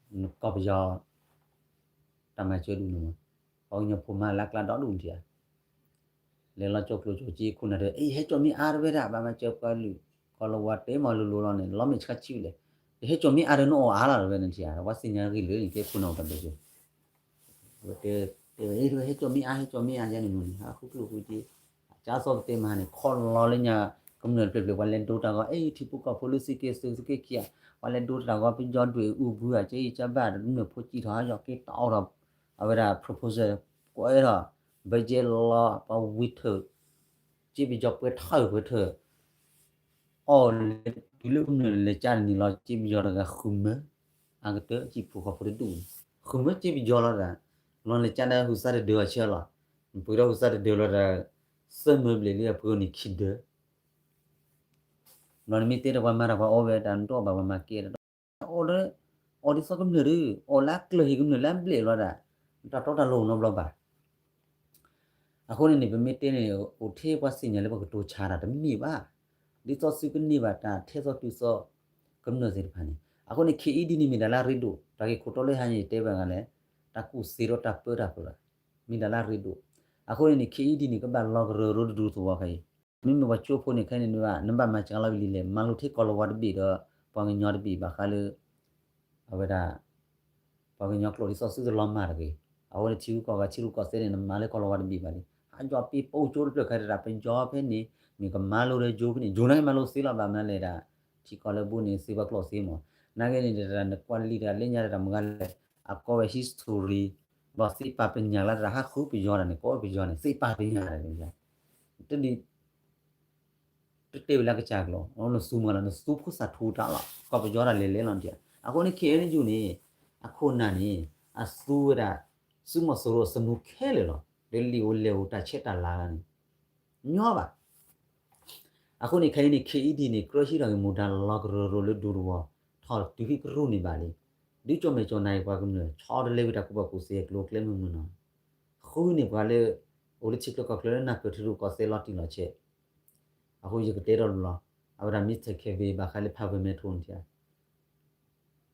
ကီၢ်ပယီၤ တၢ်မၤစၢၤဒူၣ်န့ၣ်မး ပှၤကညီဖိမၤလၢကျါဒီဒူၣ်ထံၣ်ဧါ လဲၤလီၤကၠိကျိၤကၠိက့ခိၣ်နၢ်ဒီး အ့ ဟဲကၠီၣ်မ့ၢ်အါတဝဲဒၣ် ဘၣ်မၤစၢၤပှၤလုၢ် ကီၢ်လီၤဝါတဲမၤလိၤလိၤလီၤန့ၣ် လီၤမ့ၢ်ဆါဆံလဲၣ် ယဟဲကၠီၣ်မ့ၢ်အါဒီးနအီၣ်အါလီၤတဝဲန့ၣ်ထံၣ်ဧါ ပှၤသ့ၣ်ညါဂ့ၤလၢန့ၣ် ကဲခိၣ်နၢ်အိၣ်တၢ်ဘျုးကၠိ ဝဲတဲ တဲဝဲ ဟဲကၠီၣ်မ့ၢ်အါ ဟဲကၠီၣ်မ့ၢ်အါယဲန့ၣ်မ့ၢ်န့ၣ် ဟးဃုကျိၣ်ဃုက့ ကၢ်သီၣ်ပတဲမၤန့ၣ် ခီလီၤလၢညါ ကမျၢၢ်တဖျၢၣ်ဖျၢၣ် ပှၤလဲၤဒိတၢ်ဂီၤ အ့ ထံဖိကီၢ်ဖိလၢသုးက့သုးသုးက့ခံဂၤ ပှၤလဲၤဒိတၢ်ဂီၤ ပယီၤဒွဲၣ်အူဘုဧါ ကဲအံၤကၢဘၣ် တမၢၢ်ဖိစံၣ်ထီၣ်ဟးယီၤက့ၤတၢ်အီၣ်ထီၣ် အဝဲဒၣ် proposal ကွဲးထီၣ် budget လီၤ ပှၤဝံထၢၣ် က့ပယီၤပှဲၤထၢၣ်ပှဲၤထၢၣ် အီၣ်လဲၤတုၤလၢကမျၢၢ်လဲၤကၢတနံၤလီၤ က့ပယီၤတဂၤဃုမၢ အကတၢၢ် ကံၣ်ဖူဃီဖိတဒူၣ်န့ၣ် ဃုမၢက့ပယီၤလီၤတၢ် လီၤလဲၤကၢဒၣ်ဟုသးတဒၢအီၤဆၢလီၤ ပှ့ၤထီၣ်ဟုသးတဒၢလီၤတၢ် သၢမၢဘျဲၣ်လံအပှ့ၤန့ၣ်ခံဒၢ ဘျီနမ့ၢ်တဲဒီးပှၤမၤတၢ်ပှၤအီၣ်ဝဲတၢ် နတအီၣ်ဘၣ်ပှၤမၤကဲဒီး အီၣ်လၢ အီၣ်ဒ်သိးကမျၢၢ်ဒီး အီၣ်လၢအကျၢၢ်ဟံၣ်ကမျၢၢ်လၢအဘျဲၣ်လီၤဒၣ် တၢ်တီတၢ်လိၤနီတဘျီဘၣ် အဃိန့ၣ်န့ၣ် ပမ့ၢ်တဲန့ၣ် အိၣ်ထဲပှၤသ့ၣ်ညါလၢပကတိၤဆါတၢ်တမ့ၢ်ဘၣ်. ဒ်သိးသုကန့ၢ်ဘၣ်တၢ်ထဲသိးတုၤသိးကမျၢၢ်သ့ၣ်တဖၣ်န့ၣ် အဃိန့ၣ် ခ့အံၤဒ်န့ၣ်မ့ၢ်တၢ်လၢအရ့ဒိၣ် တၢ်ဂ့ၢ်ခိၣ်တီလၢဟါညါယတဲဘၣ်ဂၤလဲၣ် တၢ်ကူၣ်သ့ဒီးတၢ်ပၢတၢ်ပြး မ့ၢ်တၢ်လၢအရ့ဒိၣ်. အဃိန့ၣ်န့ၣ် ခ့အံၤဒ်န့ၣ် ကဘၣ်လီၤကရၢကရိတဒူသဝီခဲအံၤ မ့မ့ၢ်ပှၤကၠိဖိန့ၣ်ခဲအံၤန့ၣ် နဘၣ်မၤစှၤလီၤဝံၤလံလဲၣ် မၤလိထဲကီၢ်လီၤဝါတဘ့ၣ်ဒီး ပှၤကညီတဘ့ၣ်ဘၣ်ဃးလၢ အဝဲဒၣ် ပှၤကညီကျိာ်ဒ်သိးသုတလီၤမၢ်တဂ့ၤ. အဝဲန့ၣ်ထံရူၢ်ကီၢ်ဂၤ ထံရူၢ်ကီၢ်သဲးန့ၣ် နမၤလၢကီၢ်လီၤဝါတဘ့ၣ်ဘၣ်လံ. ဟးယီၤပ့ၤပိာ်ကၠိတဖျၢၣ်ခဲတၢ် ပယီၤဖဲန့ၣ် မ့ၢ်ကမၤလိဒီးယိၤဖဲန့ၣ် ယိၤန့ၣ်ကမၤလိသ့လီၤဘၣ်မနုၤလဲၣ်ဒၣ် ထံကီၢ်လၢဘူၣ်န့ၣ်သ့ပှၤကျိာ်သ့မး. နာ်က့န့ၣ်တၢ်နကွၢ်လံတၢ်လၢညါတၢ်မၤဂၤလဲၣ် အကီဝဲ history ဘၣ်သ့ၣ်ပာ်ပညၣ်လၢတၢ်ဟးဃုပယီၤတၢ်န့ၣ် ကိးပယီၤန့ၣ် သ့ၣ်ပာ်ပညၣ်တၢ်န့ၣ် တဒ် တတဲဝဲလၢကစၢ်ကျိာ် နသူမုၢ်လီၤ နသူဖိသၣ်ထူတၢ်လီၤ ကီၢ်ပယီၤတၢ်လဲၤလဲၤလီၤန့ၣ် အဃိန့ၣ် ခ့ၣ်အဲၣ်ယူၣ်န့ၣ် အခိၣ်နၢ်န့ၣ် အသူဝဲဒၣ် သုးမီၤစိရိၤအသနူခဲလၢာ်လီၤ ဒီးလံာ်အိၣ်လဲၢ်အိၣ်တၢ်ဆဲးတၢ်လၤဂၤန့ၣ် ညီဘၣ် အဃိန့ၣ် ခဲအံၤန့ၣ် ခ့ၣ်အံၣ်ဒံၣ်န့ၣ် ကြၢးဟံးထီၣ်က့ၤမူဒါလီၤကရၢကရိလၢဒူသဝီ ထီၣ်တုၤဟံၣ်ကရူၢ်န့ၣ်ဘၣ်လံ ဒုးကၠီၣ်မဲာ်ကၠီၣ်နါအံၤပှၤကမျၢၢ် ဆီတလဲဝံၤတၢ်ကူၣ်ဘၣ်ကူၣ်သ့ကျိၤကျဲမုၢ်မုၢ်နီၤ ဃုန့ၢ်ပှၤလၢ အိၣ်လၢထံချၢကီၢ်ချၢလၢနၢ်ပၢၢ်ထံရူၢ်ကီၢ်သဲးလီၤတံၢ်လီၤဆဲး အဃိယကတဲထီၣ်တဘျီ အဝဲဒၣ် Mister Kevin ဘၣ်ဃးလၢဖးဝဲမဲထူန့ၣ် ခါ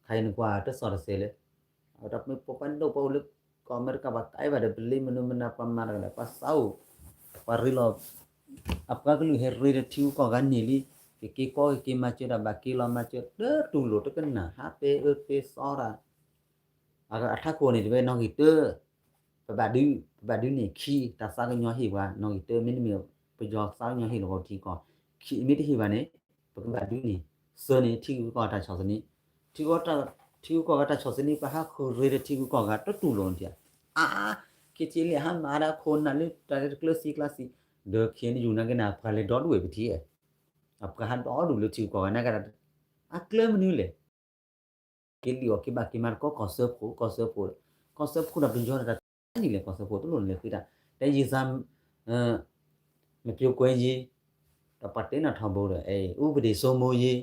အံၤနကွၢ်တစီၣ်တစဲးလၢ အဝဲဒၣ်မ့ၢ်ပှၤပှၤဒိၣ်ပှၤအိၣ်လၢကီၢ်အမဲရကၤ ပှၤကဲဘၣ်ဒီး ပလ့မနုၤမနုၤ ပှၤမၤတဂၤလဲၣ် ပှၤသးအိၣ် ပှၤရ့လိာ် အပှၤကလုာ်ဟဲရ့ဒီးထံဂုၤကီၢ်ဂၤန့ၣ်လံ ကက့ၤကီကက့ၤမၤစၢၤတၢ် ဘၣ်က့ၤလီၤမၤစၢၤ တတူၢ်လိာ်တကနၣ် ဟးပဲအၢပဲသီတၢ် အထးခိၣ်န့ၣ်တဝဲနီၣ်ဂံၢ်တၢ ပဘၣ်ဒုး ပဘၣ်ဒုးန့ၢ်ခံ တၢ်သးကညီၤဟ့ၣ်ပှၤ နီၣ်ဂံၢ်တၢ မ့တမ့ၢ် ပယီၤသးကညီၤဟ့ၣ်လီၤပှၤထံကီၢ် ခံမ့ၢ်တဟ့ၣ်ဘၣ်န့ၣ် ပကဘၣ်ဒုးန့ၢ် သၢန့ၣ် ထံဂုၤကီၢ်ဂၤတၢ်ဆီၣ်သနံး ထံဂုၤကီၢ်ဂၤတၢ်ဆီၣ်သနံး ပှၤဟးဃုာ်ရ့ဒီးထံဂုၤကီၢ်ဂၤ တတူၢ်လိာ်န့ၣ်ဧါ အါ ခ့ၣ်ထံလံ ဟးမၤဒၣ်ခိၣ်နၢ်လၢတၢ်လၢတကျၢၤစံကျါစံ ဒီး ခ့ၣ်အဲၣ်ယူၣ် နာ်က့န့ၣ် အပှၤလဲၤဒီဒူၣ်ဝဲပထံၣ် အပှၤဟးဒီဒူၣ်လၢထံဂုၤကီၢ်ဂၤ နာ်က့ အကျဲမနုၤလဲၣ် က့ၤလံၣ်အီၣ်က့ၤဘၣ်က့ၤမၤသကိးကီၢ်စၢဖှိၣ် ကီၢ်စၢဖှိၣ် ကီၢ်စၢဖှိၣ်ဒီးပယီၤတၢ်တၢ်န့ၣ်လဲၣ် ကီၢ်စၢဖှိၣ်တလိၣ်န့ၣ်လဲၤဃ့တၢ် တဲယံာ်စၢ် မ့ၢ်ပျိကွဲယံာ် ဒီးပှၤတဲနၢ်ထီဘိဒီး အူပဒ့ၣ်စိမိယံာ်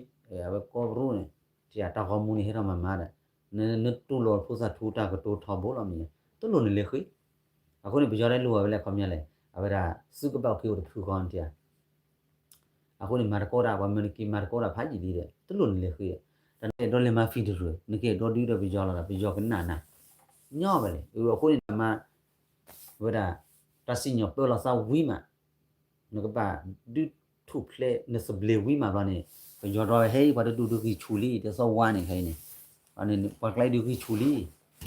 အဝဲကိးပရူၣ်န့ၣ် တၢ်ဂီၤမူန့ၣ်ဟဲထီၣ်မၤမၤဒီး နတူၢ်လိာ်ဖိသၣ်ထူတၢ်ကတိၤထီဘိလီၤမ့ၢ် တလိၣ်န့ၣ်လဲၤဃ့ အဃိန့ၣ် ပယီၤဒဲးလိၣ်ဝဲလၢအခီပညီလဲၣ် အဝဲဒၣ် သုးကဘၣ်အိၣ်က့ၤအိၣ်တဖုဃီန့ၣ် အဃိန့ၣ် မၤသကိးတၢ် ပှၤမၢနက့ၤမၤသကိးတၢ်ဖးယံာ်လံဒီး တလိၣ်န့ၣ်လဲၤဃ့ဒီး တၢ်နကအဲၣ်ဒိးလဲၤမၤ federal နကအဲၣ်ဒိးဒုးဒီးပယီၤလီၤဒီး ပယီၤကနၣ်နၤ ညီဝဲလဲၣ် အဃိန့ၣ် တၢ်မၤ ဝဲဒၣ် တၢ်စံၣ်ညီၣ်ပၢလီၤသးဝံၤမး နကဘၣ်ဒုးထူၣ်ဖျဲး နသဘျ့ဝံၤမးဘျီန့ၣ် ပယီၤဒီးဝဲဟဲအံၤ ပှၤတဒူၣ်ဒုးဂံၢ်ဆူၣ်လံ တသီဝါန့ၣ်ခဲအံၤန့ၣ် ပှၤကျဲဒုးဂံၢ်ဆူၣ်လံ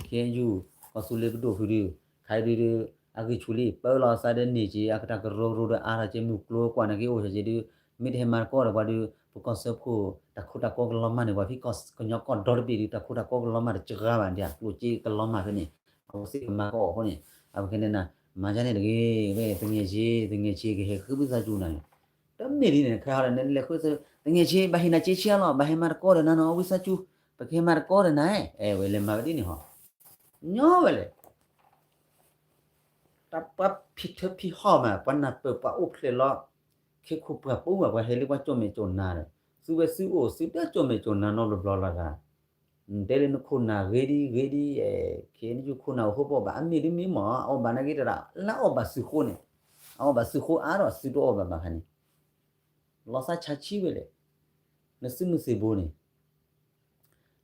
ခ့ၣ်အဲၣ်ယူၣ် ကီၢ်သူလ့ၤပဒိၣ်ဖုဒုး ခးဒုးဒုး အဂံၢ်ဆူၣ်လံ ပၢလီၤသးဒီးန့ၢ်က့ၤ အကတၢ်ကရၢကရိဒီးအါထီၣ်ကဲမုၢ်ကျိၤကွၢ်န့ၣ်က့ၤအိၣ်စ့ၢ်ကီးဒုး မ့ၢ်တဟဲမၤသကိးဒီးပှၤဒုး ပကီၢ်စၢဖှိၣ် တၢ်ခိတၢ်ကီကလီၤမၢ်န့ၣ် ပှၤဖံးကီၢ်ကညီကီၢ်ဒီတဘ့ၣ်ဒုး တၢ်ခိတၢ်ကီကလီၤမၢ်တစှၤဘၣ်ဒ် ကျိၣ်စ့ကလီၤမၢ်ဖဲန့ၣ် အဝဲသ့ၣ်ကမၤကအီၣ်အဃိန့ၣ် အဝဲကဲန့ၣ်နၤ မၤယါန့ၣ်တဂ့ၤ ဝဲသငယ်ချင်း သငယ်ချင်း ကဟဲဃုဘုသးစူၤနၤန့ၣ် တမ့ၢ်ဒ်န့ၣ် ခဲဟီဒီးနလဲၤဃုသ သငယ်ချင်း ဘၣ်ဟ့ၣ်နၤစ့ဆံအါလီၤ ဘၣ်ဟ့ၣ်မၤသကိးဒီးနၤနီၤ ဝံသးစူၤ ပကဟဲမၤသကိးဒီးနၤ အဲ ဝဲလဲၤမၤဝဲဒ်န့ၣ်ဟီ ညီဝဲလဲၣ် တၢ်ပှၤဖံးထၢဖံးဟီၣ်မး ပှၤနၢ်ပၢၢ်ပှၤအိၣ်ဖျဲၣ်လီၤ ခ့ခိၣ်ပှၢ်ပူၤမး ပှၤဟဲလၢပှၤကၠီၣ်မဲာ်ကၠီၣ်နါဒီး သုဝဲသုအိၣ်သုတၢ်ကၠီၣ်မဲာ်ကၠီၣ်နါနီတဘျီဘျီလီၤဂၤ တဲလၢနခိၣ်နၢ်ဂ့ၤဒ်ဂ့ၤဒ် ခ့ၣ်အဲၣ်ယူၣ်ခိၣ်နၢ်အိၣ်ဟိၣ်ဘီၣ်ဘၣ် အမ့ၢ်ဒ်မ့ၢ်မး အအီၣ်ဘၣ်နာ်က့တဒၣ် လၢအအီၣ်ဘၣ်သုးဃိန့ၣ် အအီၣ်ဘၣ်သုးဃိအါထီၣ်သုတအီၣ်ဘၣ်ဘၣ်ခါန့ၣ် လီၤသးဆါဆံဝဲလဲၣ် နသုးမုၢ်သံၣ်ဘိန့ၣ်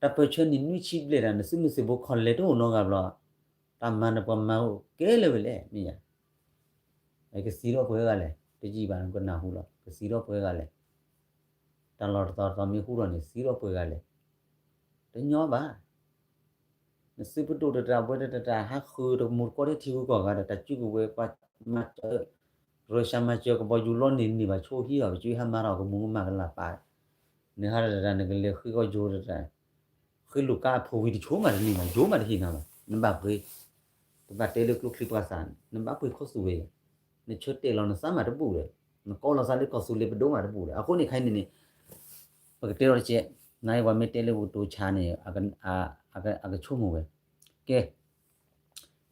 တၢ်ပၢၢ်ဆၢနံၣ်နွံဆံဘျဲၣ်ဒီး နသုးမုၢ်သံၣ်ဘိခီၣ်လဲၢ်တအိၣ်နီတဂၤဘျီ တၢ်မၤနၢၤပှၤမၤအိၣ်ကဲလၢာ်ဝဲလဲၣ် မ့ၢ်ယါ ကသံထီၣ်ပှဲၤဂၤလဲၣ် တယံာ်ဘၣ်နကနၢ်ဟူလီၤ ကသံထီၣ်ပှဲၤဂၤလဲၣ် တၢ်လီၢ်တတီၤတတီၤမ့ၢ်ဟူထီၣ်န့ၣ် သံထီၣ်ပှဲၤဂၤလဲၣ် တညီဘၣ် နသုးပဒိၣ်တတၢ်ဘှဲတတၢ် ဟးဃုတမူတကိးထဲထံဂုၤကီၢ်ဂၤဒီး တၢ်စုကဝဲၤပှၤမၤစၢၤ ရၢၡါမၤစၢၤကဘီယူၤလီၤန့ၣ်န့ၣ်ဘၣ်ဆိဟံးအီၤ ပကဟးမၤထီၣ်ကမူၤကမၣ်ကလၢ်ပာ် နဟးတတၢ်နကလဲၤဃ့ကီၢ်ယိၤတတၢ် ဃ့လိာ်ကါအဖိဝံၤတဆိမးတန့ၢ်ဘၣ် ယိၤမးတဟ့ၣ်နၤဘၣ် နဘၣ်ပှ့ၤ တဘၣ်တဲလၢကျိချံပှၤသး နဘၣ်ပှ့ၤခီသူၣ်ဝဲ နဆၢတဲာ်လီၤနသးမးတဘူၣ်ဒီး နကိးလီၤသးလၢကီၢ်သူလ့ၤပဒိၣ်မးတဘူၣ်ဒီး အဃိန့ၣ်ခဲအံၤန့ၣ်န့ၣ် ပကတဲထီၣ်တကဲး နၤအံၤပှၤမ့ၢ်တဲလၢပကတိၤဆါန့ၣ် အကဆိကမိၣ်ဝဲ ကဲ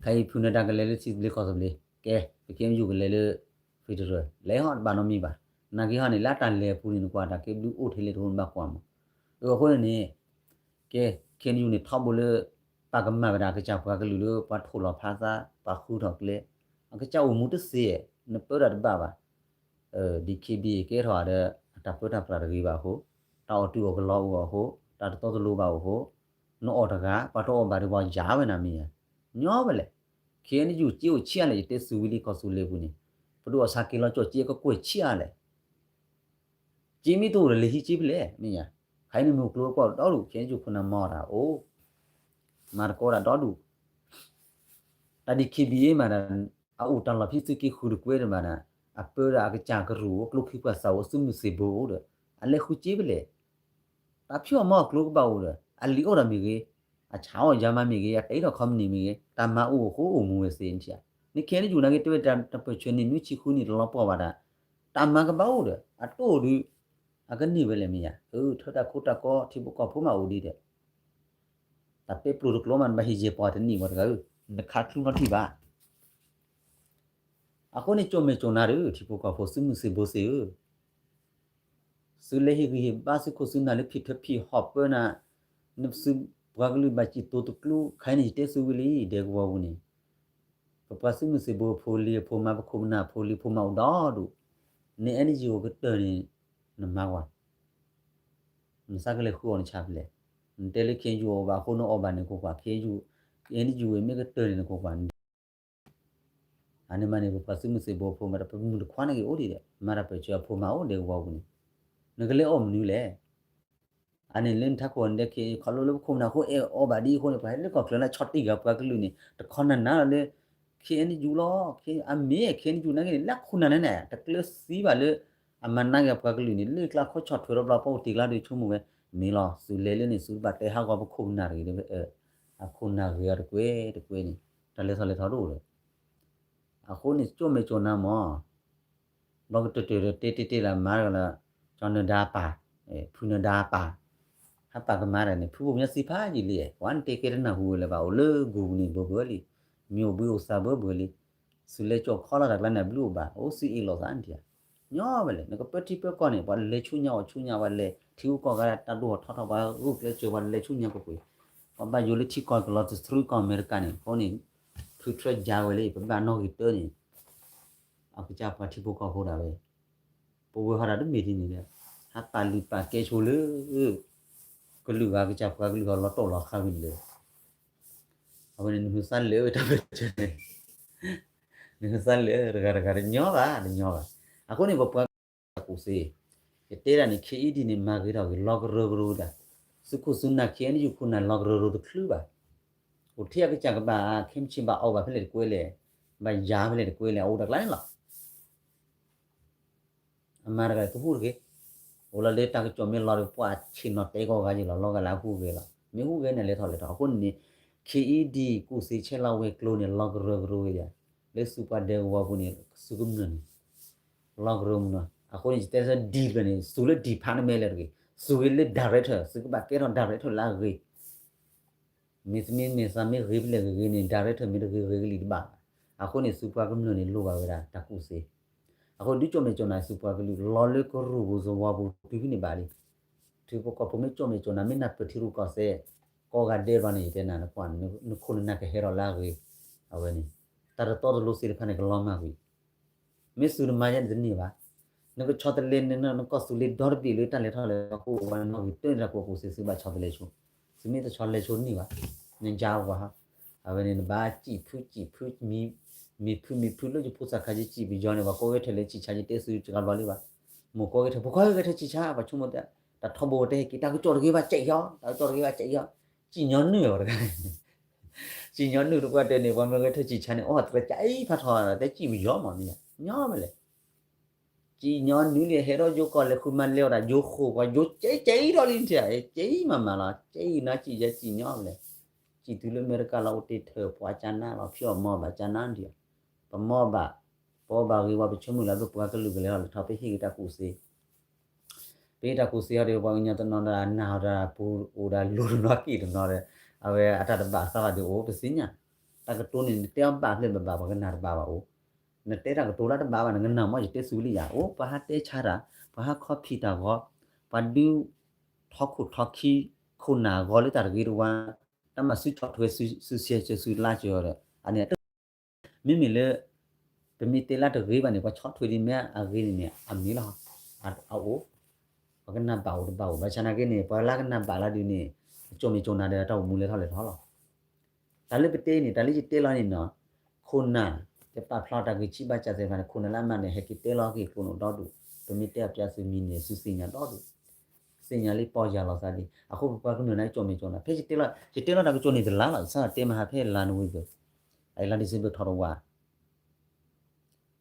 ခဲအံၤဖုနတၢ်ကလဲၤလၢထံသဘျ့ကီၢ်သဘျ့ ကဲ ပကဲမယူၤကလဲၤလၢ federal လဲၤဟီၣ်တဘၣ်နီတမံၤဘၣ် နာ်က့ဟီန့ၣ် လၢတၢ်လဲၤအပူၤန့ၣ် နကွၢ်တၢ်ကဲဘျုးအိၣ်ထဲလဲၣ်တဟိနဘၣ်ကွၢ်မး အဃိန့ၣ်န့ၣ် ကဲ ခဲအံၤန့ၣ်ထီဘိလၢ ပကမၤဝဲဒၣ်အကစၢ်ပှၤကလုာ်လၢ ပှၤထိၣ်လီၤဖျါသး ပှၤဃုထီၣ်ကျဲ အကစၢ်အိၣ်မူတသ့ နပၢတၢ်တဘၣ်ဘၣ် DKBA ကဲထီၣ်ဒီး အတၢ်ပၢတၢ်ပြးတဂ့ၤဘၣ်အဃိ, တၢ်အီၣ်တုၤအီၣ်ကလီအိၣ်အဃိ, တၢ်တတီတလိၤဘၣ်အိၣ်အဃိ, နအီၣ်တဂၤ ပှၤတအီၣ်ဘၣ်ဒီးပှၤယၤဝဲနၤမ့ၢ်ဧါ. ညီဝဲလဲၣ်. ခဲအံၤနယူၢ်စ့အိၣ်ဆံးအါလဲၣ် ယတဲသုးဝံၤလံကီၢ်သူလ့ၤပူၤန့ၣ်, ပဒိၣ်အီၣ်ဆါက့ၤလီၤကၠီၣ်စ့ကကွဲၢ်ဆံးအါလဲၣ်. စ့မ့ၢ်တအိၣ်ဒီးလဲၤဟံးစ့ဖဲလဲၣ် မ့ၢ်ဧါ. ခဲအံၤနမ့ၢ်အိၣ်ကျိၤကီၢ်ဒီဒူၣ် ခဲအံၤနယူၢ်ခိၣ်နၢ်မၤအီၣ်တၢ်အိၣ် မၤသကိးတၢ်ဒီဒူၣ် တၢ်ဒ် DKBA မးဒီး အအိၣ်တၢ်လီၢ်ဖံးသုးက့ဃုာ်တကွဲးတဘၣ်ဒီး အပၢဒီးအကစၢ်ကရူၢ်အိၣ် ကျိချံပှၤသးအိၣ် သုးမုၢ်သံၣ်ဘိအိၣ်ဒီး အလဲၤဃုစ့ဖဲလဲၣ်. တၢ်ဖံးအီၣ်မၤအီၣ်ကျိကဘၣ်အိၣ်ဒီး အလံာ်အိၣ်ဒီးမ့ၢ်ဂ့ၤ, အဆါအီၣ်ယါမးမ့ၢ်ဂ့ၤ အတၢ်အ့ၣ်ထီၣ်ခီမနံၤမ့ၢ်ဂ့ၤ တၢ်မၤအိၣ်အဃိအိၣ်မူဝဲသ့ၣ်နထံၣ်ဧါ. နခဲအံၤနယူၢ်နာ်က့ တဲဝဲတၢ်ပၢၢ်ဆၢန့ၣ် နွံဆံဃုနံၣ်တလီၤပှီၢ်ဘၣ်ဒၣ် တၢ်မၤကဘၣ်အိၣ်ဒီး အတိၢ်ဒုး အကန့ၢ်ဝဲလဲၣ်မ့ၢ်ဧါ. အၢ ထၢတၢ်ခိတၢ်ကီ ထံဖိကီၢ်ဖိမးအိၣ်ဒံးဒီး တၢ်ပဲပျိတကျိမး နဘၣ်ဟ့ၣ်ယဲၢ်ပီၢ်တနံၣ်ဝဲတဂၤဧၢ, နခးချုးနီထံၣ်ဘၣ်. အဃိန့ၣ် ကၠိၣ်မဲာ်ကၠိၣ်နါဒီး ထံဖိကီၢ်ဖိ သုးမုၢ်သံၣ်ဘိသ့ၣ်ဧၢ, သုလဲၤဟ့ၣ်ဂံၢ်ဟ့ၣ်ဘါသုးခိၣ်သုးနၢ်လၢဖံးထၢဖံးဟီၣ်ပၢနၤ, နသုပှၤကလုာ်ဘၣ်စံၣ်တိၤတကျိ ခဲအံၤန့ၣ် ယတဲသုဝံၤလံ ဒဲကဝီၤပူၤန့ၣ်, ပပှၤသုးမုၢ်သံၣ်ဘိအဖိလံၤအဖိမါ ပခိၣ်ပနၢ်အဖိလံၤအဖိမါအိၣ်ဒီဒူၣ်, နအဲၣ်နယုၢ်အိၣ်ကတၢၢ်န့ၣ် နမၤကွၢ် နသးကလဲၤဃုအီၤနဆါဖဲလဲၣ်. နတဲလၢ ခ့ယုၢ် အီၣ်ဘၣ်အဃိ နအီၣ်ဘၣ်န့ၣ် နကွၢ်ကွၢ်, ခ့ယုၢ် အဲၣ်နယုၢ်ဝဲမ့ၢ်ကတၢၢ်န့ၣ် နကွၢ်ကွၢ်န့ၣ်, အန့ၣ်မးန့ၣ် ပပှၤသုးမုၢ်သံၣ်ဘိဖိမး တၢ်ပမုၢ်တခွါန့ၣ်က့ၤအိၣ်ဒံးဒီး မၤတၢ်ပၢၢ်ဆၢအဖိမးအိၣ်ဒဲကဝီၤပူၤန့ၣ်, နကလဲၤအီၣ်မနုၤလဲၣ်. အန့ၣ်လၢနထးခိၣ်နဒဲက့ၤ ခီဖျိလၢပခိၣ်ပနၢ်ဃိအဲၣ်အီၣ်ဘၣ်ဒ်အဃိန့ၣ် ပှၤဟဲလၢကီၢ်ချၢလၢဆီၣ်တံၢ်က့ၤပှၤကလုာ်န့ၣ် တခီနၤနၤလီၤလၢ ခ့ယုၢ်လီၤ, အမ့ၢ် ခ့ယုၢ် နာ်က့န့ၣ် လၢခိၣ်နၢ်န့ၣ်န့ၣ် တကျၢၤသံဘၣ်လၢ အမၤနးက့ၤပှၤကလုာ်န့ၣ် လၢကျါခီဆီၣ်ထွဲဒီးဘျီ ပအိၣ်တ့ၢ်ကျါဒီးဆိကမိၣ်ဝဲ မ့ၢ်လီၤ သုးလဲၤလၢန့ၣ် သုတဘၣ်တဲဟးဂီၤပခိၣ်ပနၢ်တဂ့ၤ, အခိၣ်နၢ်ဂ့ၤအီၤတကွဲးတကွဲးန့ၣ် တၢ်လဲၤထီၣ်လဲၤထီၣ်တအိၣ်လၢၤ. အဃိန့ၣ် ကၠိၣ်မဲာ်ကၠိၣ်နါမး ဘျီကတၢၢ်တၢၢ်ဒီး တဲတဲတဲလၢမၤတဂၤလၢ ကၠီနဒါပၢ်, ဖုနဒါပၢ်, ဟးပာ်ကမၤတၢ်န့ၣ် ဖုဘိၣ်မၠါသံဖးယံာ်လံ, ပှၤနတဲကဲတနၢ်ဟူဝဲလၢၤဘၣ် အိၣ်လၢဂူၤပူၤန့ၣ် ဘၢဘၢလံ, မ့ၢ်အိၣ်ဘှံးအိၣ်သါဘၢဘၢလံ, သုးလဲၤကၠီၣ်ခီလီၤတၢ်ကျါန့ၣ် အဘျုးအိၣ်ဘၣ် အိၣ်သုးအ့ၣ်လိာ်သးနထံၣ်ဧါ. ညီဘၣ်လဲၣ် နကပၢထံပၢကီၢ်န့ၣ် ပှၤလဲၤဆူညါအီၣ်ဆူညါ ပှၤလဲၤထံဂုၤကီၢ်ဂၤ တၢ်ဒိၣ်ထီၣ်ထီထီၣ် ပှၤဂုာ်ကျဲးစၢး ပှၤလဲၤဆူညါကွ့ၢ်ကွ့ၢ်, ပှၤဘၣ်ယိၣ်လၢထံကီၢ်ကလီၤတသရူးကီၢ်အမဲရကၤန့ၣ် အဃိန့ၣ် ဖုထြၢယါဝဲလံ ပဘၣ်နီၣ်ဂံၢ်တၢန့ၣ် အကစၢ်ပှၤထံဖိကီၢ်ဖိဒၣ်ဝဲ, ပဝဲဟီဒၣ်တမ့ၢ်ဒ်န့ၣ်ဒီး ဟးပာ်လုၢ်ပာ်ကဲဆိလၢ ကလုာ်ဂၤ ကစၢ်ပှၤကလုာ်ဂၤလီၤတိၢ်လီၤဃါဝံၤန့ၣ်လၢ အဝဲန့ၣ် နမ့ၢ်သးလၢတၢ်ပၢၢ်ဆၢန့ၣ် နမ့ၢ်သးလၢတဂၤတဂၤတညီဘၣ် တညီဘၣ်. အဃိန့ၣ် ပပှၤကလုာ်တၢ်ကူၣ်သ့, ယတဲဒၣ်န့ၣ် ခ့အံၤဒ်န့ၣ် မၤဂ့ၤထီၣ်ဂ့ၤ လီၤကရၢကရိဒၣ်, သုးခိၣ်သုးနၢ် ခ့အံၤန့ၣ် ယခိၣ်နၢ်လီၤကရၢကရိတချုးဘၣ်. အိၣ်ထဲအကစၢ်ကဘၣ် ခဲမုၢ်ဆ့ၣ်ဘၣ်အီၣ်ဘၣ်ဖဲလဲၣ်တကွဲးလဲၣ်, ဘၣ်ယၤဖဲလဲၣ်တကွဲးလဲၣ် အအိၣ်တၢ်ကျါန့ၣ်လီၤ. အမၤတဂၤတဟူးတဂ့ၤ, အိၣ်လီၤလၢတၢ်ကစီၣ်မ့ၢ်လီၤဒီး ပှၤဆ့ၣ်နီၤတဲကီၢ်ဂၤယံၤလီၤ လီၤဂာ်လၢအဟူးဂဲၤလီၤ. မ့ၢ်ဟူးဂဲၤန့ၣ် လဲၤထီၣ်လဲၤထီၣ် အဃိန့ၣ်န့ၣ် ခ့အံၤဒ်ကူၣ်သ့ဆဲးလီၤဝဲၤကျိၤန့ၣ် လီၤကရၢကရိဝဲယၤ, လၢသုးပှၤဒဲကဝီၤပူၤန့ၣ် သုးကမျၢၢ်န့ၣ် လီၤကရၢမုၢ်နီၤ. အဃိန့ၣ် ယတဲဆၢဒ်ဖျၢၣ်န့ၣ် သုးလၢ department လဲၣ်တဂ့ၤ, သုးဂ့ၤလၢ director သုးကဘၣ်ကဲထီၣ် director လၢအဂ့ၤ မ့ၢ်သမံသမိးသးမ့ၢ်ဂ့ၤဖဲလဲၣ်ဂ့ၤဂ့ၤန့ၣ် director မ့ၢ်တဂ့ၤဂ့ၤကလံၤတဘၣ်. အဃိန့ၣ် သုးပှၤကမျၢၢ်န့ၣ် လိၣ်ဘၣ်ဝဲဒၣ်တၢ်ကူၣ်သ့. အဃိဒုးကၠိၣ်မဲာ်ကၠိၣ်နါသုးပှၤကလုာ် လီၤလၢကရူၢ်ပူၤသဝီပူၤတုၤဖဲန့ၣ်ဘၣ်လံ. ထံဖိကီၢ်ဖိမ့ၢ်ကၠိၣ်မဲာ်ကၠိၣ်နါ မ့ၢ်နၢ်ပၢၢ်ထံရူၢ်ကီၢ်သဲး ကိးဂၤဒဲးဘျီန့ၣ် ယတဲနၤနကွၢ် နခိၣ်နနၢ်ကဟဲထီၣ်လၢအဂ့ၤ. အဝဲန့ၣ် တၢ်တတီတလိၤသ့ၣ်တဖၣ်န့ၣ် ကလီၤမၢ်ကွံာ် မ့ၢ်သုးနမၤယဲန့ၣ်တန့ၢ်ဘၣ်. နကဆီတလဲ နကီၢ်သူလ့ၤဒီတဘ့ၣ်လၢတၢ်လဲၤထီၣ်လဲၤထီ ကအိၣ်ဝဲနီၣ်ဂံၢ်တၢန့ၣ် တၢ်ကူၣ်ဘၣ်ကူၣ်သ့ သုးဘၣ်ဆီတလဲဆိ. သုးမ့ၢ်တဆီလဲဆိတန့ၢ်ဘၣ်. နယါဝဲဟီ အဝဲန့ၣ် နဘၣ်စံၣ်ဖုစံၣ်ဖု မ့ၢ်ဖုမ့ၢ်ဖုလၢယဖိသၣ်ခါယစံၣ်ပယီၤန့ၣ် ပှၤကိးဂဲၤထၢၣ်လၢစံၣ်ဆါ ယတဲသုးစှၤဘျီလံဘၣ်. မိၢ်ကိးဂဲၤထၢၣ် ဖိခွါဂဲၤထၢၣ်စံၣ်ဆါ ပှၤဆိကမိၣ် တၢ်ထီဘိတဲဟဲက့ၤ တၢ်ကစီၣ်တဂ့ၤဘၣ် ကဲအံၤဟီ တၢ်ကစီၣ်တဂ့ၤဘၣ် ကဲအံၤဟီ. စံၣ်ညီနုၢ်ဝဲတဂၤ စံၣ်ညီနုၢ်တပှၢ်တၢၢ်န့ၣ် ပှၤမ့ၢ်ဂဲၤထၢၣ်စံၣ်ဆါန့ၣ် အိၣ်တြဲၤကၠးအံၤဖးထီ တဲစံၣ်ပယီၤမးမ့ၢ် ညီမးလဲၣ်. စံၣ်ညီနုၢ်လံ ဟဲထီၣ်ယိကီၢ်လဲၤ ဃုမၤလဲၤအီၣ်တၢ်ယိဃိၣ် ပှၤယိကဲကဲအံၤထီၣ်လံနထံၣ် ကဲအံၤမးမးလီၤ ကဲအံၤနီၤ စံၣ်ယဲစံၣ်ညီမးလဲၣ်. စံၣ်တုၤလၢအမဲရကၤလီၤ အိၣ်တ့ၢ်ထၢၣ်ပှၤကၠါနါလီၤ ဖံးအီၣ်မၤအီၣ်ဘၣ်ကၠါနါနထံၣ် ပမၤဘၣ် ပအီၣ်ဘၣ်ဂ့ၤဝဲ ပဆိကမိၣ်လၢပပှၤကလုာ်ကလဲၤထီၣ်လဲၤထီ ပဟ့ၣ်က့ၤတၢ်ကူၣ်သ့ ပဟ့ၣ်တၢ်ကူၣ်သ့ဟီဒီး ပှၤကညီတနီၤဒီး နၢ်ဟီဒီး ပူၤအိၣ်ဒီးလိၤတနီၤက့ၤတနီၤဒီး အဝဲအတၢ်တဘၣ်သးဘၣ်ဒီးအိၣ် ပသ့ၣ်ညါ တၢ်ကတိၤန့ၣ် နတဲအီၤဘၣ်ဖျဲၣ်ဘၣ်ဘၣ် ပှၤကနၣ်တဘၣ်ဘၣ်အိၣ် နတဲတၢ်ကတိၤလၢတဘၣ်ဘၣ် နကနၣ်မ့ၢ်ယတဲသုးလံယၤ အိၣ် ပှၤဟးတဲဆါတၢ် ပှၤဟးခီဖံးတၢ်ဂီၤ ပှၤဒုးထီခိၣ်ထီခံ ခိၣ်နၢ်ဂီၤလၢတၢ်တဂ့ၤတဝါ တၢ်မၤစုဆီၣ်ထွဲစုဆဲးစၢၤစုလါစၢၤအီၤဒီး အန့ၣ် မ့မ့ၢ်လၢ ပမ့ၢ်တဲလၢတဂ့ၤဘၣ်န့ၣ် ပှၤဆီၣ်ထွဲဒ်မ့ၢ်အဂ့ၤန့ၣ်န့ၣ် အမ့ၢ်လီၤ. အအိၣ် ပှၤကနၣ်ဘၣ်အိၣ်တဘၣ်အိၣ် ဘၣ်ဆၣ်နာ်က့န့ၣ် ပှၤလၢကနၣ်ဘၣ်လၢဒုးန့ၣ် ကၠိၣ်မဲာ်ကၠိၣ်နါဒီးတၢ်အိၣ်မူလဲၤထီၣ်လဲၤထီလီၤ. တၢ်လၢပတဲအံၤန့ၣ် တၢ်လၢယတဲလီၤန့ၣ်နီၤ ခိၣ်နၢ် ယပာ်ဖျါတၢ်ဂ့ၢ်ဆံးဘၣ်စၢ်သ့ၣ်တဖၣ်န့ၣ် ခိၣ်နၢ်လၢအမၤန့ၣ် ဟဲက့ၤတဲလီၤက့ၤကျိာ်န့ၣ်ဒီဒူၣ် ပမ့ၢ်တဲအပျးသုးမံၤန့ၣ် သုသ့ၣ်ညါဒီဒူၣ် သ့ၣ်ညါလံပီၢ်ယၢ်လီၤသးလံ အဃိပပှၤကမျၢၢ်န့ၣ် ကၠိၣ်မဲာ်ကၠိၣ်နါ ဖဲယတဲလီၤ ယတဲလီၤတၢ်ကစီၣ်န့ၣ်တလါလီၤ ယစးတဲမဟါဖဲလါနိၣ်ဝ့ဘၢၣ် အလါဒံၣ်စ့ဘၢၣ်ထီၣ်တဝါ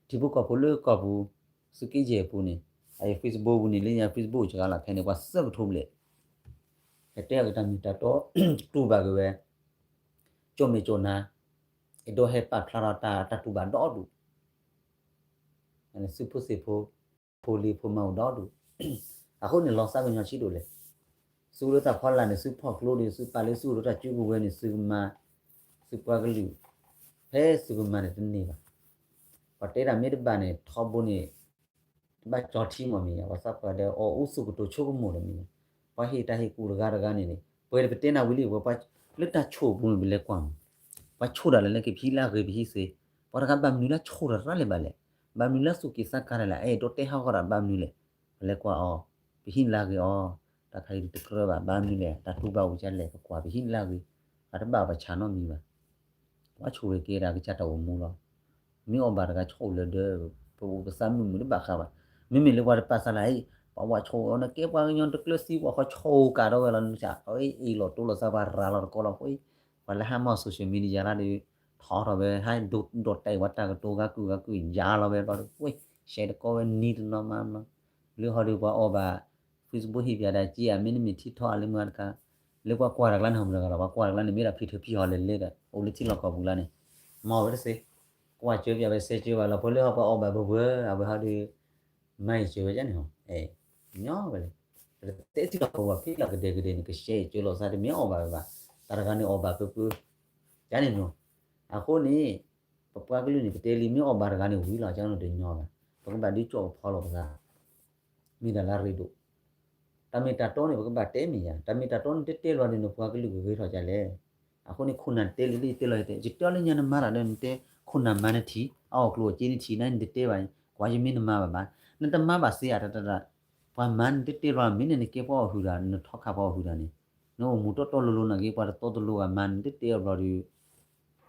ထံဖိကီၢ်ဖိလၢကီၢ်ပူၤ သုးက့ယဲၢ်အပူၤန့ၣ် အ Facebook ပူၤန့ၣ် လၢညါ Facebook စှၤလီၤ ဖဲန့ၣ် ပှၤသၢကထိဘျဲၣ် ကတဲအီၤက့ၤတၢ်မ့ၢ်တၢ်တီ တူၢ်ဘၣ်က့ၤဝဲ ကၠိၣ်မဲာ်ကၠိၣ်နါ အဲၣ်ဒိးဟဲပာ်ဖျါထီၣ်တၢ်တူၢ်ဘၣ်ဒီဒူၣ် သုးဖိသ့ၣ်ဖိ ဖိလံၤဖိမါအိၣ်ဒီဒူၣ်, အဃိန့ၣ်လီၤစၢ်ကညီၤဆံးဒိၣ်လဲၣ်, သုးအိၣ်ဒီးတၢ်ဖီလာ်န့ၣ် သုဖီၣ်ကျိဒီး သုပာ်လၢသုအိၣ်ဒီးတၢ်စုကဝဲၤန့ၣ် သုကမၤ သုပှၤကလုာ် ဖဲသုကမၤန့ၣ်တန့ၢ်ဘၣ်. ပှၤတဲတၢ်မ့ၢ်တဘၣ်န့ၣ် ထီဘိန့ၣ် တဘၣ်ကၠီထံမ့ၢ်မ့ၢ်ယါ, ပှၤသးပှၢ်ဒီးအီၣ်အူသူၣ်ကတိၤဆိကမိၣ်ဒီးမ့ၢ်ယါ, ပှၤဟ့ၣ်တၢ်ဟ့ၣ်ကူၣ်တဂၤတဂၤန့ၣ်န့ၣ် ပှၤတပတဲနၤဝံၤလံ ပှၤလၢတၢ်ဆိၣ်ပူၤန့ၣ် ပလဲၤကွၢ်မး, ပှၤဆိၣ်ဒၣ်လဲာ်လၢက့ၤပဟံးလၢအဂ့ၤပဟံးစ့, ပှၤတဂၤဘၣ်မနုၤလၢဆိၣ်တရၣ်လဲၣ်ဘၣ်လဲၣ်, ဘၣ်မနုၤလၢသူၣ်က့ၤသးကါဒၣ်လဲၣ်, အဲၣ်ဒိးတဲဟးဂီၤတၢ်ဘၣ်မနုၤလဲၣ်, ပလဲၤကွၢ်အီၤ, ပဟံးလၢအဂ့ၤအီၤ, တၢ်ခါအံၤတကြၢးဘၣ် ဘၣ်မနုၤလဲၣ်, တၢ်တူၢ်ဘၣ်အိၣ်ကလဲၣ် ပကွၢ်ပဟံးလၢအဂ့ၤ, ပတဘၣ်ပဆၣ်နီတမံၤဘၣ် ပှၤဆိၣ်ဂ့ၤကဲဒၣ်ကစၢ်တၢ်အိၣ်မူလီၤ. မ့ၢ်အီၣ်ဘၣ်တဂၤဆိၣ်လၢၤဒီး ပအိၣ်ပသးမုာ်မုာ်တဘၣ်ဃးဘၣ်. မ့မ့ၢ်လၢပှၤတပာ်စၢ်လၢ ပှၤဝဲဆိၣ်အီၤန့ၣ် ကဲပှၤကညီတကျၢၤသံပှၤဃီဆိၣ်ကးထီၣ်ဝဲလီၤ နစး အအ့ၣ်လိာ်တိလိာ်သးပှၤရၤလီၤတကီလီၤ. ပှၤလၢဟးမၤ social media လၢဒီး ထီထီၣ်ဝဲ ဟဲဒိးတဲဝဲတၢ်ကတိၤဂၤကုၢ်ဂၤကုၢ်ယါလီၤဝဲဘျီဒီး ရှဲတကီဝဲနံၤတနီၤမးဘျီ လၢဟီဒီးပှၤအီၣ်ဘၣ် Facebook ဟ့ၣ်ပၠးဒၣ်က့ဧါ မ့တမ့ၢ်ထံထီၣ်အလၢမုၢ်တခါ လၢပှၤကွၢ်တၢ်ကျါန့ၣ် ဟီမတဂၤလီၤ ပှၤကွၢ်တၢ်ကျါန့ၣ် မ့ၢ်ဒၣ်ဖံးထၢဖံးဟီလဲၤလဲၤဒီး အိၣ်လၢထံလီၢ်ကီၢ်ပူၤလၢန့ၣ် မၤဝဲတသ့ ကွၢ်စၢၤပၠးဝဲစဲးစၢၤဝဲလီၤ ပှၤလၢဟီပှၤအီၣ်ဘၣ်ဘၣ်ဝဲ အဝဲဟီဒီး မၤအံၤစၢၤဝဲန့ၣ် ညီဝဲလဲၣ် ပတဲထံလီၢ်ကီၢ်ပူၤဖဲလီၢ်ကဒဲကဒဲန့ၣ် ကရှဲအံၤစၢၤလိာ်သးတမ့ၢ်အီၣ်ဘၣ်ဝဲဘၣ် တၢ်တဂၤန့ၣ်အီၣ်ဘၣ်ပၢပၢ ကန့ၣ်နီၤ အဃိန့ၣ် ပပှၤကလုာ်န့ၣ် ပတဲလံမ့ၢ်အီၣ်ဘၣ်တဂၤန့ၣ်ဝံၤလီၤ ကန့ၣ်တညီဘၣ် ပကဘၣ်ဒုးကၠီၣ်ကဖီလီၤပသး မ့ၢ်တၢ်လၢအရ့ဒိၣ် တၢ်မ့ၢ်တၢ်တီန့ၣ် ပကဘၣ်တဲမ့ၢ်ယါ တၢ်မ့ၢ်တၢ်တီန့ၣ် တတဲလီၤန့ၣ် နပှၤကလုာ်ကဂ့ၤထီၣ်ကလဲၣ်. အဃိန့ၣ် ခိၣ်နၢ်တဲလံလၢယတဲလီၤယတဲ ယတဲအီၤလၢညါနမၤတၢ်ဒီးနတဲ ခိၣ်နၢ်မၤနထံ အအီၣ်ကျိၣ်အစ့နထံ နနတတဲဘၣ် ကွၢ်ယမ့ၢ်နမၤဘၣ်ဘၣ် နတမၤဘၣ်စ့ဧါ တၢ်တၢ်တၢ် ပှၤမၤနတတဲလီၤ မ့ၢ်န့ၣ်နကဲပှၤအီၣ်ဟုၣ်တၢ် နထီခါပှၤအီၣ်ဟုၣ်တၢ်န့ၣ် နအိၣ်မူတီတီလိၤလိၤနာ်က့ ပှၤတတီတလိၤဘၣ်မၤနတတဲအီၤဘျီဒီး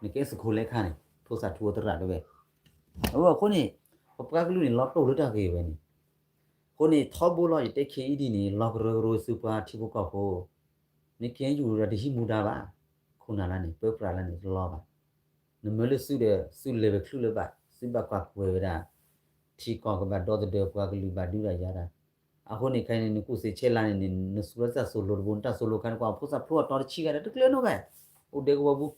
နကဲစခိၣ်လဲခါန့ၣ် ဖိသၣ်ထူအသရၣ်တဝဲ အဃိန့ၣ် ပပှၤကလုာ်န့ၣ် လီၤတိၢ်လၢတၢ်ဂ့ၢ်ဝဲန့ၣ် အဃိန့ၣ် ထီဘိလီၤ ယတဲခဲအံၤဒ်န့ၣ် လီၤကရၢကရိသုပှၤထံဖိကီၢ်ဖိ နကဲယူၤဒီးတဟံးမူဒါဘၣ် ခိၣ်နၢ်လၢန့ၣ် ပၢပြးလၢန့ၣ် တလီၤဘၣ် နမၢလၢသုဒီး သုလဲၤဝဲချုးလၢၤဘၣ် သုဘၣ်ကွၢ်ကွဲၤဝဲဒၣ် ထံကီၢ်ကဘၣ်ဒီသဒၢပှၤကလုာ်ဘၣ်ဒုးဒၣ်ယၤဒၣ် အဃိန့ၣ်ခဲအံၤန့ၣ် နကူၣ်စ့ဆဲလါန့ၣ်န့ၣ် နသူလၢတၢ်သိၣ်လိတဘိ နတၢ်သိၣ်လိခါန့ၣ် ကွၢ်ဖိသၣ်ဖျိအတီတဆံဂၤဒီးတကျၢၤနီတဂၤ အိၣ်ဒဲကဝီၤပူၤ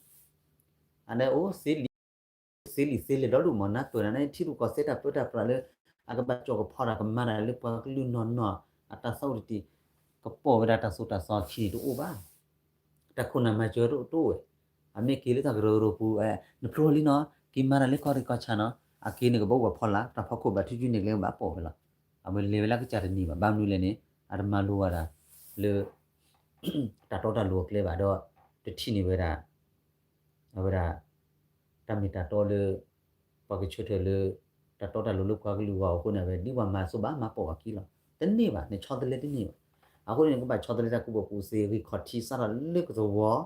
အန့ၣ်အိၣ်သ့လံ သ့လံသ့လဲၣ်ဒီဒူၣ်မး နၢ်ပၢၢ်နၤန့ၣ် ထံရူၢ်ကီၢ်သဲးတၢ်ပၢတၢ်ပြးလၢ အကဘၣ်ကၠီၣ်ကဖီတၢ်ကမၤတၢ်လၢပှၤကလုာ်နီၢ်နီၢ် အတၢ်သးအိၣ်တတံၢ် ကပိာ်ဝဲဒၣ်တၢ်သိၣ်တၢ်သီအခံန့ၣ်တအိၣ်ဘၣ် တၢ်ခိၣ်နၢ်မၤစၢၤတအိၣ်တအိၣ်ဝဲ အမ့ၢ်က့ၤလၢတၢ်ကရၢကရိပူၤ နဖျိလံနီၤ က့ၤမၤတၢ်လၢကီၢ်ရ့ၣ်ကီၢ်ဆၣ်နီၤ အက့ၤန့ၣ်ကဘၣ်အိၣ်ဘၣ်ဖီလာ် တၢ်ဖီခိၣ်ဘၣ်ထူးကၠူန့ၣ်ကျဲကဘၣ်ပိာ်ဝဲလီၤ အဝဲလဲၤဝဲလၢကစၢ်တနံၤဘၣ် ဘၣ်မနုၤလဲၣ်န့ၣ် အတမၤလိဝဲဒၣ် လၢ တၢ်တီတၢ်လိၤအကျဲဘၣ်ဒီး တထံၣ်န့ၢ်ဝဲဒၣ် အဝဲဒၣ် တၢ်မ့ၢ်တၢ်တီလၢ ပှၤကဆၢထၢၣ်လၢ တၢ်တီတၢ်လိၤလၢပှၤကလုာ်ဂီၢ်အဃိန့ၣ် အဝဲဒ်ပှၤမၤအသိးဘၣ်မၤပိာ်ဘၣ်ခံလီၤ တန့ၢ်ဘၣ် နဆီတလဲတန့ၢ်ဘၣ် အဃိန့ၣ် နကဘၣ်ဆီတလဲတၢ်ကူၣ်ဘၣ်ကူၣ်သ့ ဂံၢ်ခီၣ်ထံးစးထီၣ်လၢကသဝီ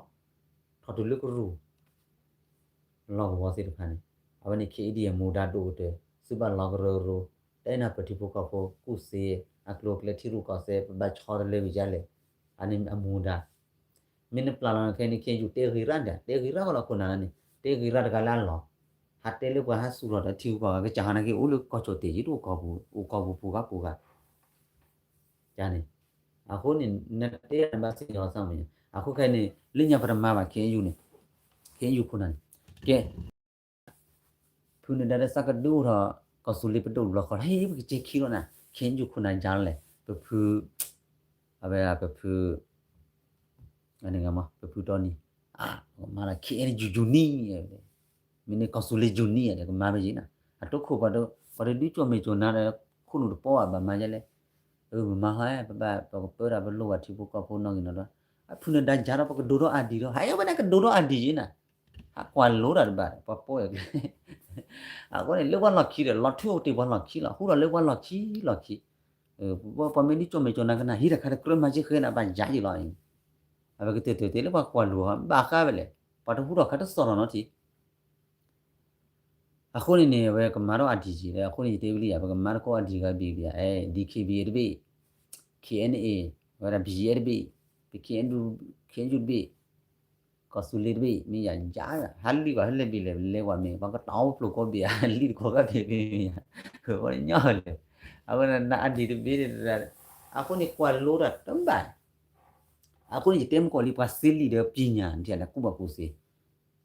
ထီၣ်တုၤလၢကရူၢ် လီၢ်ကဝီၤသ့ၣ်တဖၣ်န့ၣ် အဝဲန့ၣ် ခဲအံၤဒ်အမူဒါဒိၣ်ကတၢၢ် သုဘၣ်လီၤကရၢကရိ တအဲၣ်နၢ်ပၢၢ်ထံဖိကီၢ်ဖိ ကူၣ်သ့ အကျိၤအကျဲထံရူၢ်ကီၢ်သဲး ပဘၣ်ဆီတလဲဝံၤဒ်လဲၣ် အန့ၣ်အမူဒါ မ့ၢ်နပျၢ်လီၤခဲအံၤန့ၣ် ခဲအံၤယူၤတဲဂ့ၤရၣ်ဒၣ် တဲဂ့ၤရၣ်ဝဲလီၤခိၣ်နၢ်လၢန့ၣ် တဲဂ့ၤရၣ်တဂၤလၢအလီၢ် ဟးတဲလၢပှၤဟးစူၤထီၣ်ဒီးထံဂုၤကီၢ်ဂၤ ကစၢ်ဟီန့ၣ်က့ၤအိၣ်လၢကီၢ်ကၠီၣ်တဲာ်ယံၤတအိၣ်ကီၢ်ပူၤ အိၣ်ကီၢ်ပူၤပူၤဂၤပူၤဂၤ န့ၣ် အဃိန့ၣ် နတဲနဘၣ်သ့ၣ်ညါလီၤသးမ့ၢ် အဃိခဲအံၤန့ၣ် လၢညါပတမၤဘၣ် ခဲအံၤယူၤန့ၣ် ခဲအံၤယူၤခိၣ်နၢ်န့ၣ် ကဲ ဖုနဒါဒီးသးကဒုအိၣ်ထီၣ် ကီၢ်သူလ့ၤပဒိၣ်တဘျီဃီ ဟ့ၣ်ပကစဲခံလီၤနၤ ခဲအံၤယူၤခိၣ်နၢ်ယါလီၤလဲၣ် ပဖု အဝဲပဖု ပဖုတီနံၤ မၤလၢ ခဲအံၤယူၤယူၤနံၤ မ့ၢ်န့ၣ်ကီၢ်သူလ့ၤယူၤနံၤ ကမၤဝဲယံၤနၤ အတိခိၣ်ပှၤတဒုကၠိၣ်မဲာ်ကၠိၣ်နါဒီး ခိၣ်နူာ်တပီဘၣ် ဘၣ်မၤယဲလဲၣ် အမၤဟီ ပဘၣ်ပကပၢတၢ်ပလိၣ်ဘၣ်ထံဖိကီၢ်ဖိနီၢ်ဂံၢ်နီၢ်ဒွး အဖုနဒါယါဒီးပကဒိးထီၣ်အါဒံးဒီး ဟဲဝဲန့ၣ်ကဒိးထီၣ်အါဒံးယံၤနၤ ဟးကွၢ်လိတၢ်တဘၣ် ပှၤပိာ်အကျဲ အဃိန့ၣ် လၢပှၤလီၢ်ခံဒီး လီၤထူအိၣ်တ့ၢ်ပှၤလီၢ်ခံလီၤ ဟူထီၣ်လၢပှၤလီၢ်ခံလီၢ်ခံ ပှၤမ့ၢ်ဒုးကၠိၣ်မဲာ်ကၠိၣ်နါကနၣ် ဟံးတၢ်ခါတကြၢးမၤစ့ဃဲနၤ ဘၣ်ယါယံၤလီၤ အဝဲကတၢၢ်တၢၢ်တဲလၢပှၤကွၢ်လိၤ ဘၣ်ဃးဝဲလဲၣ် ပှၤတဟူထီၣ်ခါတသီၣ်ထီၣ်နီတထံၣ် အဃိန့ၣ်န့ၣ် အဝဲကမၤထီၣ်အါဒံးက့ၤ အဃိန့ၣ် ယတဲဝဲလံယါ ပကမၤတကိးအါဒံးဂၤဘ့ၣ်ဘ့ၣ် DKBA တဘ့ၣ် KNA ဝဲဒၣ် BGF တဘ့ၣ် ပ KNU တဘ့ၣ် ကီၢ်သူလ့ၤတဘ့ၣ် မ့ၢ်ယါယါ ဟးလံကွၢ်ဟဲလဲၣ်ဘ့ၣ်လဲၣ် လဲၤကွၢ်မ့ၢ် ပှၤကတီၤဖျိးကိးဘ့ၣ် ဟးလံတကိးဂၤဘ့ၣ်မ့ၢ်ယါ ဝဲညီလၢ အဝဲဒၣ်အါဒံးတဘ့ၣ် အဃိန့ၣ် ကွၢ်လိတၢ်တဘၣ် အဃိန့ၣ် ယတဲမုၢ်ကီၢ်လံ ပှၤစ့လံာ်ဒီးပံညါ နထံၣ်န့ၣ် ကူၣ်ဘၣ်ကူၣ်သ့,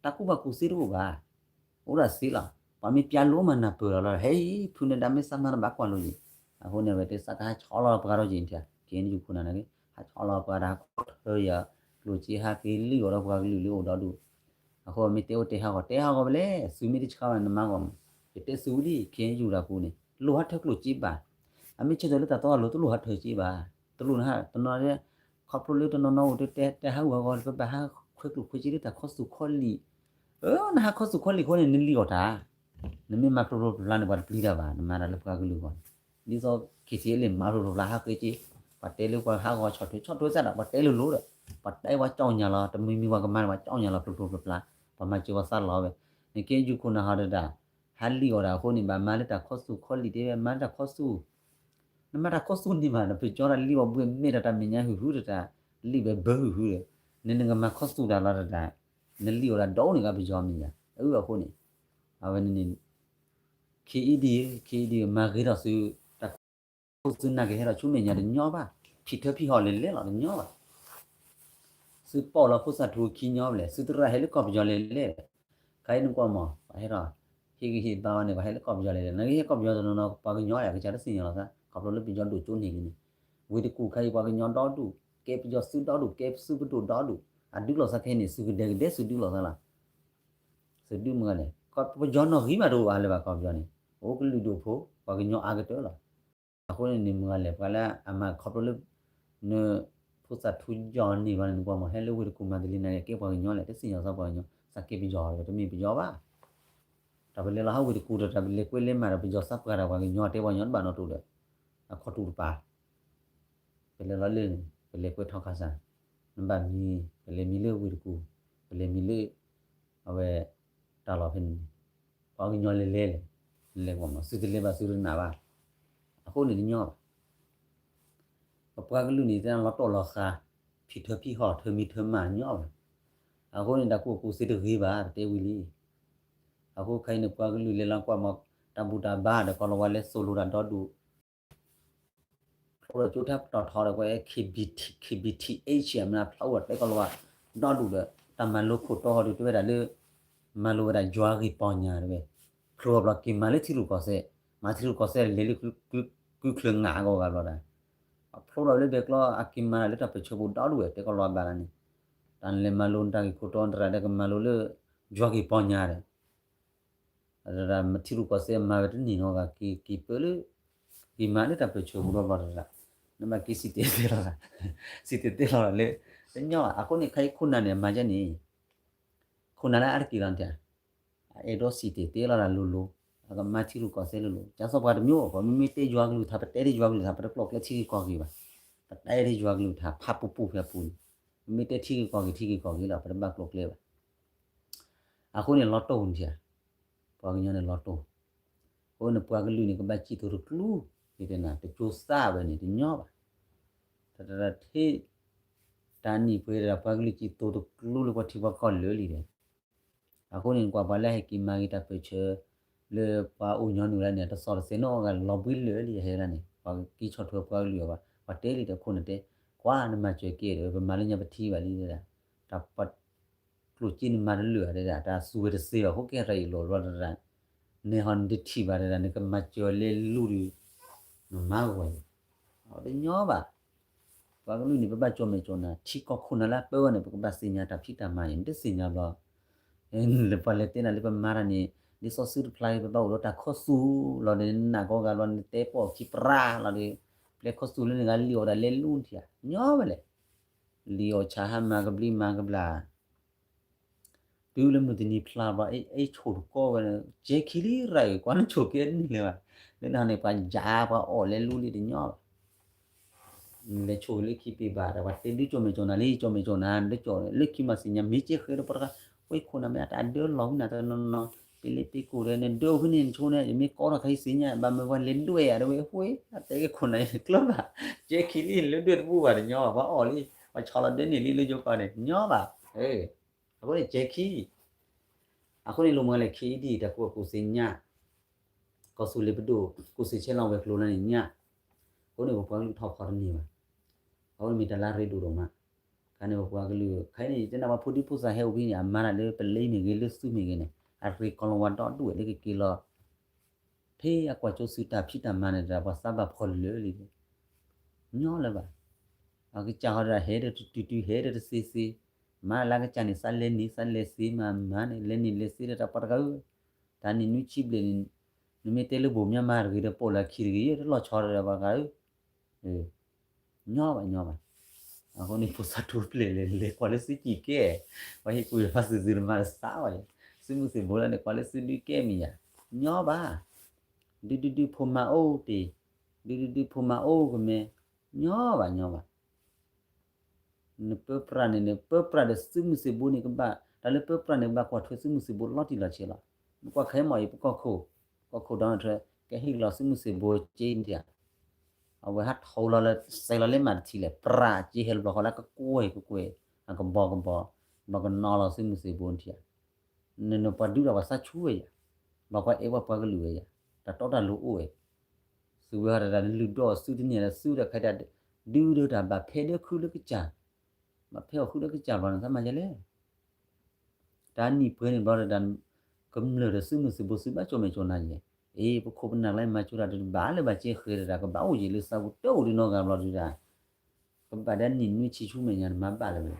တၢ်ကူၣ်ဘၣ်ကူၣ်သ့တအိၣ်ဘၣ်, အိၣ်ဒၣ်စ့လီၤ. ပှၤမ့ၢ်ပျၢ်လိမးနၢ်ပၢၢ်လီၤလီၤ ဟဲအံၤ ဖုနဒါမ့ၢ်စးမၤတဘၣ်ကွၢ်လိၤယံၤ, အဃိန့ၣ် အဝဲတဲစးကဟးဆီလီၤပှၤထီၣ်က့ၤနထံၣ် က့ၤနယူၤခိၣ်နၢ်န့ၣ် ဟးဆီလီၤပှၤတၢ်ဟးခိၣ်ထၢယၤ, ကျိၣ်စ့ဟးက့ၤလံၣ်အီၤဒီးပှၤကလုာ်လၢအိၣ်ဒီဒူၣ်, အဃိမ့ၢ်တဲအိၣ်တဲဟးဂီၤ တဲဟးဂီၤဖဲလဲၣ်, သုမ့ၢ်တဆှးဘၣ်န့ၣ် နမၤဂီၤမး, ယတဲသုဝံၤလံ ခ့ယုၢ်တၢ်ပူၤန့ၣ် လိၣ်ဟးထၢကျိၣ်စ့ဘၣ်, အမ့ၢ်ဆၢထၢၣ်လၢတၢ်တီလိၤတလိၣ်ဟးထၢစ့ဘၣ်, တလိၣ်နဟးတနီၤ ခီဖျိလၢတနီၤနီၤအိၣ်တဲတဲဟးဂီၤဂီၤ ပဘၣ်ဟးခွဲကျိၣ်ခွဲစ့လၢတၢ်ခီဆူၣ်ခီလံာ်, အၢ နဟးခီဆူၣ်ခီလံၣ်အဃိန့ၣ် နလံၣ်အီၤတၢ်, နမ့ၢ်မၤဖျိဖျိဖျါဖျါန့ၣ် ပှၤတပျံၤတၢ်ဘၣ် နမၤတၢ်လၢပှၤကလုာ်အဂီၢ်န့ၣ်, ဒ်သိး ခ့ထံလံၣ် မၤဖျိဖျိဖျါဟးဃ့က့ၤ, ပှၤတဲလၢပှၤဟးဂီၤဆီၣ်ထွဲဆီၣ်ထွဲစ့ၢ်ဒီး ပှၤတဲလိၤလိၤဒီး, ပှၤတဲပှၤကၠီၣ်ညါလီၤ တမံၤမံၤပှၤကမၤန့ၣ် ပှၤကၠီၣ်ညါလီၤဖျိဖျိဖျါဖျါ, ပှၤမၤစၢၤပှၤသးလီၤဝဲ, နက့ယုၢ်ခိၣ်နၢ်ဟီဒီးတၢ်, ဟးလံၣ်အီၤတၢ်အဃိန့ၣ် ဘၣ်မၤလၢတၢ်ခီဆူၣ်ခီလံၣ်တဲဝဲ မၤလၢတၢ်ခီဆူၣ် နမၤတၢ်ခီဆူၣ်န့ၣ်မး နပယီၤတၢ်လံၣ်အီၤဘှ့ၣ်မဲာ်ဒီးတၢ်မဲာ်ညါဟုၣ်ဟုၣ်ဒီးတၢ်, လံၣ်ဝဲဘၢဟုၣ်ဟုၣ်ဒီး, နနကမၤခီဆူၣ်တၢ်လီၤတၢ်, နလံၣ်အီၤတၢ်ဒီးန့ၣ်ကပယီၤမ့ၢ်ယါ, အအဃိန့ၣ်, အဝဲန့ၣ်န့ၣ်, ခ့အံၤဒံး, ခ့အံၤဒံး မၤဂ့ၤထီၣ်သု, တၢ်ခီဆူၣ်သုနၢ်ကဟဲထီၣ်ဆူမဲာ်ညါတညီဘၣ်, ဖံးထၢဖံးဟီၣ်လဲၤလဲၤလီၤတညီဘၣ် သုပီၣ်လီၤဖိသၣ်ထူခံညီဘၣ်လဲၣ်, သုသရၣ်ဟဲလၢကီၢ်ပယီၤလဲၤလဲၤ, ခါအံၤနကွၢ်မး ပှၤဟဲထီၣ်, ဟ့ၣ်ဂံၢ်ဟ့ၣ်ဘါဝဲန့ၣ် ပှၤဟဲလၢကီၢ်ပယီၤလဲၤလဲၤ နကဟဲကီၢ်ပယီၤတနီၤနီၤ ပှၤကညီအကစၢ်တသ့ၣ်ညါလီၤသး ခီဖျိလၢပယီၤဒိၣ်ကၠိန့ၣ်လံန့ၣ်, ဝ့ၢ်တကူၣ်ခါအံၤ ပှၤကညီဒီဒူၣ်, ကဲပယီၤသုဒီဒူၣ်, ကဲသုပဒိၣ်ဒီဒူၣ်, အဒုးလိာ်သးခဲအံၤန့ၣ် သုကဒဲကဒဲသုဒုးလိာ်သးလီၤ သုဒုးမုၢ်ဂၤလဲၣ်, ပယီၤနီၢ်ဂံၢ်မးတအိၣ်အါလၢၤဘၣ် ကီၢ်ပယီၤန့ၣ်, အိၣ်ကလုာ်ဒူၣ်ဖိ, ပှၤကညီအါကတၢၢ်လီၤ. အဃိန့ၣ်န့ၣ် မုၢ်ဂၤလဲၣ် ပှၤလၢအမၤခီဖျိလၢ န ဖိသၣ်ထူယီၤန့ၢ်ဘၣ်န့ၣ် နကွၢ်မး ဟဲလၢဝ့ၢ်တကူၣ်မၤသလံနၤ ကဲပှၤကညီလဲၣ် တသ့ၣ်ညါသးပှၤကညီ သးကဲပယီၤ တမ့ၢ်ပယီၤဘၣ်. တၢ်ပလဲၤလီၤဟးဝ့ၢ်တကူၣ်ဒီး တၢ်ပလဲၤကွဲလဲၤမၤဒီး ပယီၤသးပှၢ်ဒီးပှၤကညီ တဲပှၤကညီတဘၣ်နီတဒူၣ်ဒီး အခီၣ်တူာ်တပၤ ပလဲၤလီၤလၢန့ၣ် ပလဲၤကွဲထီခါစၢ် နဘၣ်မံ ပလဲၤမံလၢဝ့ၢ်တကူၣ် ပလဲၤမံလၢ အဝဲ တၢ်လီၢ်ဖဲန့ၣ်န့ၣ် ပှၤကညီလဲၤလဲၤလဲၣ် လဲၤကွၢ်မး သုတလဲၤဘၣ်သုတနာ်ဘၣ်. အဃိန့ၣ်တညီဘၣ်. ပပှၤကလုာ်န့ၣ် တဲလီၤတိၢ်လီၤဃာ် ဖံးထၢဖံးဟီၣ် ထၢမံထၢမၤညီဘၣ်. အဃိန့ၣ် တၢ်ကူၣ်ဘၣ်ကူၣ်သ့တဂ့ၤဘၣ် ပတဲဝံၤလံ. အဃိခဲအံၤန့ၣ် ပှၤကလုာ်လဲၤလီၤကွၢ်မး တၢ်ဘူၣ်တၢ်ဘါဒီး ကီၢ်လီၤဝါလဲၤသိၣ်လိတၢ်ဒီဒူၣ် ဖျိဒီးကၠိထါပတီၢ်ထီဒီး ကွဲ K B T, K B T H မနုၤဖျါအိၣ်ဒီးတဲကီၢ်လီၤဝါ ဒီဒူၣ်ဒီး တၢ်မၤလိခိၣ်တီဟီဒုးတဲဝဲဒၣ်လၢ မၤလိဝဲဒၣ်ယွၤဂ့ၢ်ပီညါတဲဝဲ ဖျိအဘျီက့ၤမၤလၢထံရူၢ်ကီၢ်သဲး မၤထံရူၢ်ကီၢ်သဲးလဲၤလၢ ကုချၢငါအဂီၢ်ဂၤဘျီဒီး ဖျိဒီးလၢဘဲကျီ အက့ၤမၤလၢတၢ်ပၢၢ်ဆၢပူၤဒီဒူၣ်ဝဲ တဲကီၢ်လီၤဝါဘၣ်လၢန့ၣ် တၢ်နလဲၤမၤလိနတၢ်ဂ့ၢ်ခိၣ်တီနတရၣ်ဒီးကမၤလိလၢ ယွၤဂ့ၢ်ပီညါဒီး ထံရူၢ်ကီၢ်သဲးမၤဝဲတန့ၢ်နီတဂၤ က့ၤက့ၤပၢလၢ က့ၤမၤလၢတၢ်ပၢၢ်ဆၢပူၤဒီးဘျီတရၣ် နဘၣ်က့ၤစံၣ်တဲၤတဲလီၤ စံၣ်တဲၤတဲလီၤလၢ တညီဘၣ် အဃိန့ၣ် ခဲအံၤခိၣ်နၢ်န့ၣ် အမၤဒ်န့ၣ် ခိၣ်နၢ်လၢအါတက့ၢ်လီၤန့ၣ် အအဲၣ်ဒိးစံၣ်တဲၤတဲလီၤတၢ်လိၤလိၤ အကမၤထံရူၢ်ကီၢ်သဲးလိၤလိၤ ကၢ်သိးပှၤတမံၤအိၣ် ပမ့မ့ၢ်တဲယွၤကလုၢ်ကထါ ပတဲဒ်ယွၤကလုၢ်ကထါ ပတကျိၤကျဲထံဂ့ၢ်ကီၢ်ဂ့ၢ်ဘၣ် ပတဲဒ်ယွၤကလုၢ်ကထါ ဖးပူၤပူၤဖဲပူၤန့ၣ် ပမ့ၢ်တဲထံဂ့ၢ်ကီၢ်ဂ့ၢ် ထံဂ့ၢ်ကီၢ်ဂ့ၢ်လီၤ ပတဘၣ်ကျိၤကျဲဘၣ် အဃိန့ၣ် လီၤတိၢ်န့ၣ် ပှၤကညီန့ၣ်လီၤတိၢ် အဃိန့ၣ် ပှၤကလုာ်န့ၣ် ကဘၣ်စံၣ်တိၤတကျူ ဒ်တဲနၤ တကၠိသၣ်ဝဲန့ၣ် တညီဘၣ် တၢ်တၢ်ထံၣ် တၢ်နံၣ်ပှဲၤဒီး ပှၤကလုာ်စံၣ်တိၤတကျူလၢပှၤထံပှၤကီၢ်လၢာ်လံဒီး အဃိန့ၣ် ကွၢ်ပှၤလၢဟဲက့ၤမၤဂ့ၤတၢ်ပၢၢ်ဆၢ လၢပှၤအိၣ်ညီနုၢ်လၢန့ၣ် တသီၣ်တသဲနီၣ်ဂၤ လီၤဘှံးလၢာ်လံဟဲဒၣ်န့ၣ် ပှၤက့ၤဆီၣ်ထွဲပှၤကလုာ်အီၤဘၣ် ပှၤတဲလံတခိၣ်န့ၣ်တဲ ကွၢ်နမၤစၢၤက့ၤဒီး ပမၤလၢညါပထံၣ်ဘၣ်လံဒၣ် တၢ်ပှၤ ကျိၣ်စ့နမၤတလၢာ်ဒၣ် တၢ်စူၤဝဲတသ့ဘၣ် ဃိကဲထီၣ်အံၤလီၤဘျီဒၣ် နဲဟီနတထံၣ်ဘၣ်ဒၣ် နကမၤစၢၤလၢလူၢ်ဒီး နမၤဂီၤအံၤ တညီဘၣ် ပှၤကလုာ်န့ၣ် ပဘၣ်ကၠီၣ်မဲာ်ကၠီၣ်နၤ ထံကီၢ်ခိၣ်နၢ်လၢအပၢဝဲန့ၣ် ပကဘၣ်သ့ၣ်ညါတၢ်ဖံးတၢ်မၤအံၤ နတသ့ၣ်ညါဘျီ လၢပှၤလဲၤတဲနၤလၢပမၤတၢ်န့ၣ် ဒ်သိးသုတဖျါအံၤ ပဘၣ်အိၣ်ဒီးတၢ်ခီဆူၣ်လီၤဒီး နနာ်ကီၢ်ဂၤဘျီ နတဲပီၣ်ခံပြါလီၤဒီး ပျဲခီဆူၣ်လၢနဂၤလံၣ်အီၣ်ဒၣ်လဲၤလူၢ်ထံၣ် ညီဝဲလဲၣ် လံၣ်အီၣ်ဆၣ်ဟါမၤကဘျံးမၤကဘျၣ် တုၤလၢမုၢ်တနံၤဖျါဘျီ အဲၣ်ဆိၣ်တကီဝဲ ကဲခံလံရၢ်အံၤ ကွၢ်နဆိၣ်ကဲနုာ်လၢၤဘၣ် လၢနၤန့ၣ် ပှၤယါပှၤအီၣ်လဲၤလူၢ်လံတညီဘၣ် လဲၤဆိၣ်လၢခံပ့ၤဘၣ်ဒီး ပှၤတဲဒုးကၠီၣ်မဲာ်ကၠီၣ်နၤလံ ကၠီၣ်မဲာ်ကၠီၣ်နၤ ဒုးကၠီၣ်လၢခံမၤသ့ၣ်ညါ မ့ၢ်ကဲဃဲဒီးပှၤတခါ ဝဲခိၣ်နၢ်မ့ၢ်အတၢ်ဒၢလီၤဝံနၤတနီၤနီၤ ပ့ၤလ့ပ့ၤကိၣ်ဒီး နဒၢအိၣ်ဖဲန့ၣ်နဆိန့ၣ် ယမ့ၢ်ကီထီၣ်ခါအံၤသ့ၣ်ညါ ဘၣ်မ့ၢ်ပှၤလဲၤဒွဲၣ်ယၤတဝဲအဃိ အတဲကဲခိၣ်နၢ်အံၤကျၢၤဘၣ် ကဲခံလံ လၢဒွဲၣ်တဘူၣ်ဘၣ်တညီဘၣ် ပှၤအီၣ်လံ ပှၤဆီလီၤဒၢန့ၢ်လံလၢယိၤကီၢ်န့ၣ် ညီဘၣ် အဃိန့ၣ် ကဲခံ အဃိန့ၣ် လိၣ်မးလဲၣ် ခ့အံၤဒ်အံၤ တၢ်ကူၣ်ဘၣ်ကူၣ်သ့ညၣ် ကီၢ်သူလ့ၤပဒိၣ် ကူၣ်သ့ဆဲးလီၤဝဲၤကျိၤလၢန့ၣ်ညၣ် အဃိန့ၣ် ပပှၤကလုာ်ထီၣ်ဖီတန့ၢ်ဘၣ် အဃိန့ၣ်မ့ၢ်တၢ်လၢအရ့ဒိၣ်ဒိၣ်မး ခ ခါန့ၣ်ပပှၤကလုာ် ခဲအံၤန့ၣ် ယတဲနၤပှၤဖိဒံဖိသၣ်ဟဲအိၣ်ဖဲန့ၣ် အမၤတၢ်လၢပလ့န့ၣ်ဂ့ၤ လၢသုးမ့ၢ်ဂ့ၤန့ၣ် အရ့ကီလီၤဝါဒီဒူၣ်ဝဲလၢကက့ၤလီၤ ဖဲအကွၢ်ကၠိစုတၢ်ဖံးတၢ်မၤန့ၣ်ဒီး ပှၤသးဘၣ်ဖီၣ်လၢာ်လံ ညီလၢၤဘၣ်. အကစၢ်ဟီဒီးဟဲဒီးတတုၤတုၤ ဟဲဒီးတစ့စ့, မၤလၢကစၢ်န့ၣ် သးလဲၤန့ၣ် သးလဲၤသ့မၤမၤန့ၣ် လဲၤန့ၣ်လဲၤသ့ဒီးတၢ်ပှၤတဂၤဧၢ, တၢ်နံၣ်နွံဆံဘျဲၣ်န့ၣ် နမ့ၢ်တဲလၢဘိၣ်မၠါမၤတဂ့ၤဒီး ပိာ်လၢခံတဂ့ၤ တလီၤဆီဒီးပှၤတဂၤဧၢ, ညီဘၣ်ညီဘၣ်. အဃိန့ၣ် ဖိသၣ်ထူပျဲၢ်လဲၤလဲၤကွၢ်လၢသုစံၣ်ကဲ, ပှၤဟ့ၣ်ကူၣ်ဖးသုးသုတမၤတသးဘၣ်, သုးမုၢ်သံၣ်ဘိလၢန့ၣ် ကွၢ်လၢသုဒုကဲမ့ၢ်ယၤ, ညီဘၣ်. ဒုဒုဒုဖိမၤအိၣ်တ့ၢ်, ဒုဒုဒုဖိမၤအိၣ်ကမဲ, ညီဘၣ်ညီဘၣ်. နပၢပြးန့ၣ်န့ၣ် ပၢပြးဒီးသုးမုၢ်သံၣ်ဘိန့ၣ်ကဘၣ် တၢ်လၢပၢပြးန့ၣ် ကဘၣ်ကွၢ်ထွဲသုးမုၢ်သံၣ်ဘိလီၤတံၢ်လီၤဆဲးလီၤ. နကွၢ်ခဲမီၢ်အံၤ ပကီၢ်ခိၣ်, ကီၢ်ခိၣ်ဒီးနထွဲ ကဟ့ၣ်လီၤသုးမုၢ်သံၣ်ဘိက့နထံၣ်ဧါ, အဝဲဟးထီၣ်လီၤလၢ စဲးလီၤလၢမၤတထံၣ်လဲၣ် ပြးက့ဟဲလီၤဃီလၢကကွဲၢ်ကကွဲၢ်, အကဘီကဘီ, ဘၣ်ကနီၤလီၤသုးမုၢ်သံၣ်ဘိနထံၣ်ဧါ. နနပှၤဒုးဒီးပှၤသးဆူၣ်ဝဲယၤ, ဘၣ်ကွၢ်အဲၣ်ပှၤပှၤကလုာ်ဝဲယၤ, တၢ်တီတၢ်လိၤအိၣ်ဝဲ, သုဝဲဟီတဒၣ်လုၢ်ဒိၣ်အီၤသုတန့ၢ်ဒီးသုဒီးခဲဒၣ်, ဒုးဒၢတၢ်ဘၣ်ဖဲဒၢခုလၢကစၢ်, ဘၣ်ဖဲအီၤဃုလၢကစၢ်ဘျီန့ၣ် သးမၤယလဲၣ် တၢ်နံၣ်ပှဲၤန့ၣ်ဘျီဒီး ကမျၢၢ်ဒီးသုးမုၢ်သံၣ်ဘိသုဘၣ်ကၠိမဲာ်ကၠိနၤယဲ, အ့ ပခိၣ်ပနၢ်ကျါမၤကၠိတၢ်တဘၣ်လၢၤဘၣ်က့ဃဲၤဒီးတၢ်ကဘၣ်အိၣ်ယံာ်လၢသးပူၤတအိၣ်ဒုးနီတဂၤဘျီဒုးဒၣ်, ကဘၣ်ဒၣ်နံၣ်နွံဆံဆူမဲာ်ညါန့ၣ်မၤဘၣ်လၢၤဘၣ်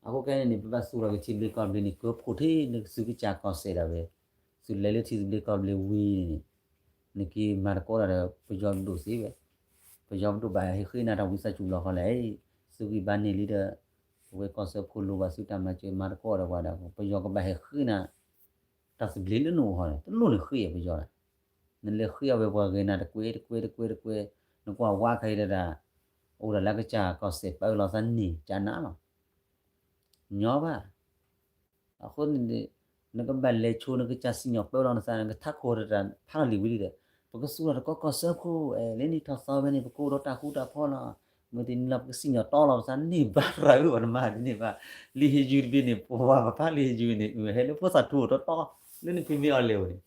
အဃိခဲအံၤန့ၣ်န့ၣ် ပဘၣ်သူၣ်ထီၣ်က့ၤထံသဘျ့ကီၢ်သဘျ့န့ၣ် ကၢဖှိၣ်ထဲန့ၣ်သုးကစၢ်ကီၢ်စဲၣ်ဒၣ်ဝဲ, သုးလဲၤလၢထံသဘျ့ကီၢ်သဘျ့ဝံၤန့ၣ်န့ၣ်, နက့ၤမၤသကိးတၢ်ဒီး ပယီၤပဒိၣ်စ့ၢ်ဝဲ, ပယီၤပဒိၣ်ဘၣ်ဟဲဃ့နၤတၢ်ဝံသးစူၤဘျီဃီလဲၣ်, သုးဂံၢ်ဘါန့ၢ်လံဒီး, အဝဲကီၢ်စၢဖှိၣ်လိၣ်ဘၣ်သုတၢ်မၤစၢၤမၤသကိးဒီးပှၤဒီး ပယီၤကဘၣ်ဟဲဃ့နၤ, တၢ်သဘျ့လၢနအိၣ်ဟီန့ၣ် တလိၣ်န့ၣ်ဃ့အပယီၤဒၣ်, နလဲၤဃ့အဝဲပှၤဂ့ၤနၤတကွဲတကွဲတကွဲတကွဲ, နကွၢ်ဝါခါအံၤတဒၣ်, အိၣ်ဒၣ်လၢကစၢ်ကီၢ်စဲၣ်ပၢလီၤသးန့ၢ်ကနၤလီၤ ညီဘၣ်. အဃိန့ၣ် နကဘၣ်လဲၤဆိနကစၢ်စံၣ်ညီၣ်ပၢလီၤနသး နကထးခိၣ်တၢ်ဖးလီၤလံာ်ဝံၤလံဒီး, ပကသူၣ်ထီၣ်တကီၢ်ကီၢ်စၢဖှိၣ် အဲၣ်လၢနံၣ်ထီၣ်သီဝဲန့ၣ် ပကအိၣ်ဒီးတၢ်ဃူတၢ်ဖိးလီၤ. မ့ၢ်တနံၤလီၤပကစံၣ်ညီၣ်တီလီၤပသးန့ၢ်ဘၣ်ရၤဧၢ ပှၤနမၤဒ်န့ၣ်ဘၣ်. လံာ်ဟ့ၣ်ယုၢ်တဘ့ၣ်န့ၣ် ပဝဲပဖးလံာ်ဟ့ၣ်ယုၢ်န့ၣ် အဟဲလၢဖိသၣ်ထူအိၣ်တီတီ လၢနဖံးမ့ၢ်အီၤလဲၤဝဲန့ၣ်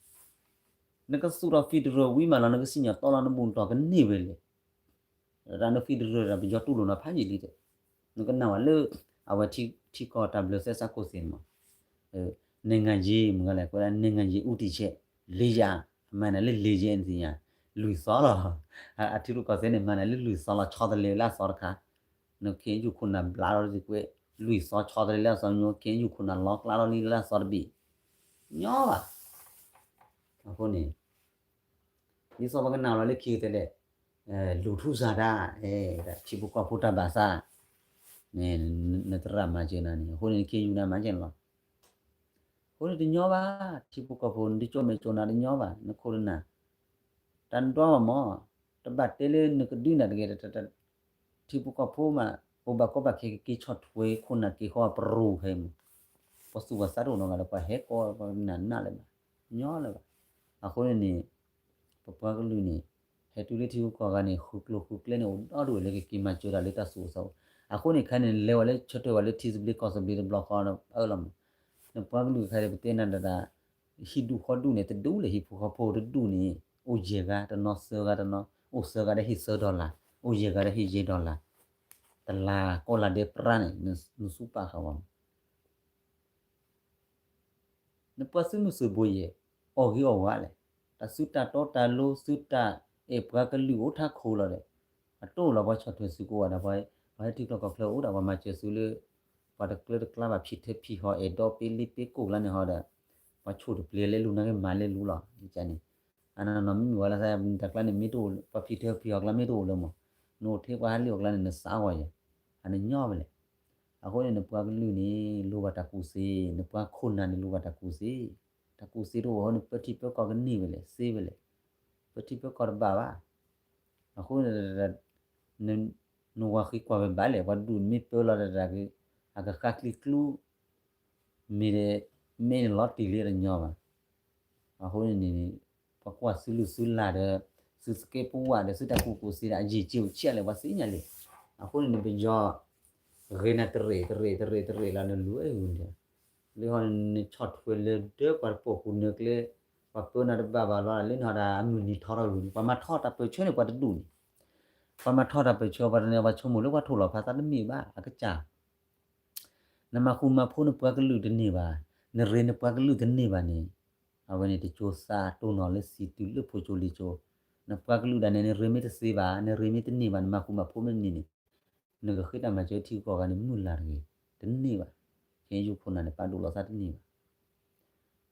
နကသူၣ်ထီၣ် federal ဝံၤမးလီၤ နကစံၣ်ညီၣ်တီလီၤနဘူၣ်နတီၢ်ကန့ၢ်ဝဲလဲၣ်. တၢ်န federal ဒီးပယီၤတူၢ်လိာ်နီၤဖးယံာ်လံဒီး, နကနၣ်ဝဲလၢ အဝဲထံကီၢ်တၢ်ဘျၢသဲစးခိၣ်သ့ၣ်န့ၣ်မး, နင်္ဂါရေး မ့ၢ်ဂ့ၤလဲၣ် ကွဲးဒၣ် နင်္ဂါရေး ဦးတည်ချက် လေးရာ အမၤနၤလၢ လေးရာ နသ့ၣ်ညါ, လွံၢ်သီလီၤ. အထံရူၢ်ကီၢ်သဲးန့ၣ် မၤနၤလၢလွံၢ်သီလီၤ ဆီတလဲလၢအသီတခါ, န ခ့ၣ်ယူၣ် ခိၣ်နၢ်ဘျါထီၣ်လၢတကွဲး, လွံၢ်သီဆီတလဲလၢအသီညိ ခ့ၣ်ယူၣ် ခိၣ်နၢ်လီကျါထီၣ်လံလၢအသီတဘ့ၣ်, ညီဘၣ်. အဃိန့ၣ် ဒ်သိးပကနၣ်လီၤလၢခံကတၢၢ်လဲၣ်, လူၤထူစၢ်တၢ်, ထံဖိကီၢ်ဖိတၢ်ဘၣ်သး, နသရၣ်မၤစၢၤနၤန့ၣ် အဃိန့ၣ် နခ့ၣ်ယူၣ်နၤမၤစၢၤနၤလီၤ. အဃိန့ၣ်တညီဘၣ်, ထံဖိကီၢ်ဖိနတကၠိမဲာ်ကၠိနၤတညီဘၣ်, နခိၣ်နနၢ်, တၢ်နဒွးဘၣ်မး, တဘၣ်တဲလၢနကဒုးနၤတဂ့ၤ ထံဖိကီၢ်ဖိမး, အိၣ်ဘၣ်ကီဘၣ်ခဲကက့ၤဆီၣ်ထွဲခိၣ်နၢ်က့ၤဃီအပရူၢ်ခဲအံၤမး, ပှၤသူၣ်ပှၤသးတအိၣ်နီတဂၤဒီး ပှၤဟဲကိးပှၤကနၣ်နးလၢၤဘၣ်, ညီလၢၤဘၣ်. အဃိန့ၣ်န့ၣ် ပပှၤကလုာ်န့ၣ် ဟဲတုၤလၢထံဂုၤကီၢ်ဂၤန့ၣ် ဃုကျိၤဃုကျဲန့ၣ် အိၣ်ဒီဒူၣ်ဝဲလၢကက့ၤမၤစၢၤတၢ်လၢတၢ်သူၣ်အိၣ်သးအိၣ်. အဃိန့ၣ်ခဲအံၤန့ၣ် လဲၤဝဲလၢဆၢထၢၣ်ဝဲလၢထံသဘျ့ကီၢ်သဘျ့တဘျီဃီအၢလီၤမး, နပှၤကလုာ်ခဲအံၤပတဲနၤဒၣ် ဟံၣ်ဒူၣ်ဃီဒူၣ်န့ၣ် တဒူၣ်လဲၣ် ဟံၣ်ဖိဃီဖိတဒူၣ်န့ၣ် အိၣ်ယဲၢ်ဂၤတနီၤသၢဂၤတနီၤ အိၣ်သၢဂၤဒီးဟ့ၣ်သၢ dollar အိၣ်ယဲၢ်ဂၤဒီးဟ့ၣ်ယဲၢ် dollar တလါကိးလါဒဲးပြါန့ၣ် နစူးပာ်ဃာ်ဝဲမး နပှၤသုးမုၢ်သုးဘိယဲၢ် အီၣ်ဂ့ၤအီၣ်ဝါလဲၣ်, တၢ်သုတၢ်တီတၢ်လိၤ သုတၢ်အဲၣ်ပှၤကလုာ်အိၣ်ထးခိၣ်လီၤဒီး အတိၢ်လီၤပှၤဆီၣ်ထွဲသုကိးဂၤဒဲး ပှၤဟဲထံကျိကီၢ်ချၢအိၣ်ဒီးပှၤမၤစၢၤသုလၢ ပှၤတကျၢတကျါဘၣ် ဖံးထၢဖံးဟီ အဲၣ်ဒိးပ့လ့ပ့ကိၣ်ကျါန့ၣ်ဟီဒီး ပှၤဆိၣ်တပျ့ၤလဲၤလူၤနၤက့ၤမၤလဲၤလူၤလီၤ န့ၣ် အနီၢ်နီၢ်မ့မ့ၢ်ဝဲလၢ တၢ်ကျါန့ၣ်မ့ၢ်တအိၣ် ပှၤဖံးထၢဖံးဟီကျါမ့ၢ်တအိၣ်လၢၤမး, နအိၣ်ထဲပှၤဟးလံၣ်အီၣ်ကျါန့ၣ် နသးဂီၤယဲၢ်, အန့ၣ်ညီဝဲလဲၣ်. အဃိန့ၣ် နပှၤကလုာ်န့ၣ် လိၣ်ဘၣ်တၢ်ကူၣ်သ့, နပှၤခိၣ်နၢ်န့ၣ်လိၣ်ဘၣ်တၢ်ကူၣ်သ့, တၢ်ကူၣ်သ့တအိၣ်အဃိန့ၣ် ပၢထံပၢကီၢ်ကန့ၢ်ဝဲလဲၣ် သ့ဝဲလဲၣ်, ပၢထံပၢကီၢ်တဘၣ်ဘၣ်. အဃိန့ၣ် နဝၤဃ့ကွၢ်ဝဲဘၣ်လဲၣ် ပှၤဒူၣ်န့ၣ်မ့ၢ်ပၢလီၤတၢ်တဂ့ၤ, အကဃါကျံကျူ မ့ၢ် မ့ၢ်န့ၣ်လီၤတံၢ်လံအတညီဘၣ်. အဃိန့ၣ်န့ၣ် ပှၤကွၢ်သုးလုၢ်သုးလၢ်ဒီး သုးသကဲးပဝးဒီး သုတၢ်ကူၣ်ကူၣ်သ့ဒီး အယံာ်က့ၤအိၣ်ဆံးလဲၣ် ပှၤသ့ၣ်ညါလံ. အဃိန့ၣ်န့ၣ် ပယီၤ ဂ့ၤနၤတရ့ၣ်တရ့ၣ်တရ့ၣ်တရ့ၣ်လီၤ နလူၤအဲၣ်ဂုၤန့ၣ်, လၢဟီန့ၣ် နဆီၣ်ထွဲလၢဒၢပှၤတပိာ်ဃုာ်နၢၤကျဲ, ပှၤပၢနၤတဘၣ်ဘၣ်လီၤ လၢနဟီဒၣ်အမုၢ်နံၤထီထီၣ်ဂုၤန့ၣ် ပှၤမၤထီတၢ်ပၢၢ်ဆၢန့ၣ် ပှၤတဒူၣ်န့ၣ် ပှၤမၤထီၣ်တၢ်ပၢၢ်ဆၢပှၤတန့ၢ် ပှၤဆိကမိၣ်လၢပှၤထိၣ်လီၤဖးသးတမ့ၢ်ဘၣ် အကစၢ် နမၤဃူမၤဖိးနပှၤကလုာ်တန့ၢ်ဘၣ်, နရ့နပှၤကလုာ်တန့ၢ်ဘၣ်န့ၣ်, အဝဲန့ၣ်တကၠိသးတိၢ်နီၣ်လၢစံးတုၤလၢဖိကၠိလံၤကၠိ, နပှၤကလုာ်ဒၣ်န့ၣ် နရ့မ့ၢ်တသ့ဘၣ်, နရ့မ့ၢ်တန့ၢ်ဘၣ်, နမၤဃူမၤဖိးမ့ၢ်တန့ၢ်န့ၣ်, နကဃ့တၢ်မၤစၢၤထံကီၢ်ဂၤန့ၣ် မုၢ်လၢ်တဂ့ၤ, တန့ၢ်ဘၣ်, ခဲအံၤယိခိၣ်နၢ်န့ၣ် ပာ်ဒိၣ်လီၤသးတန့ၢ်ဘၣ်.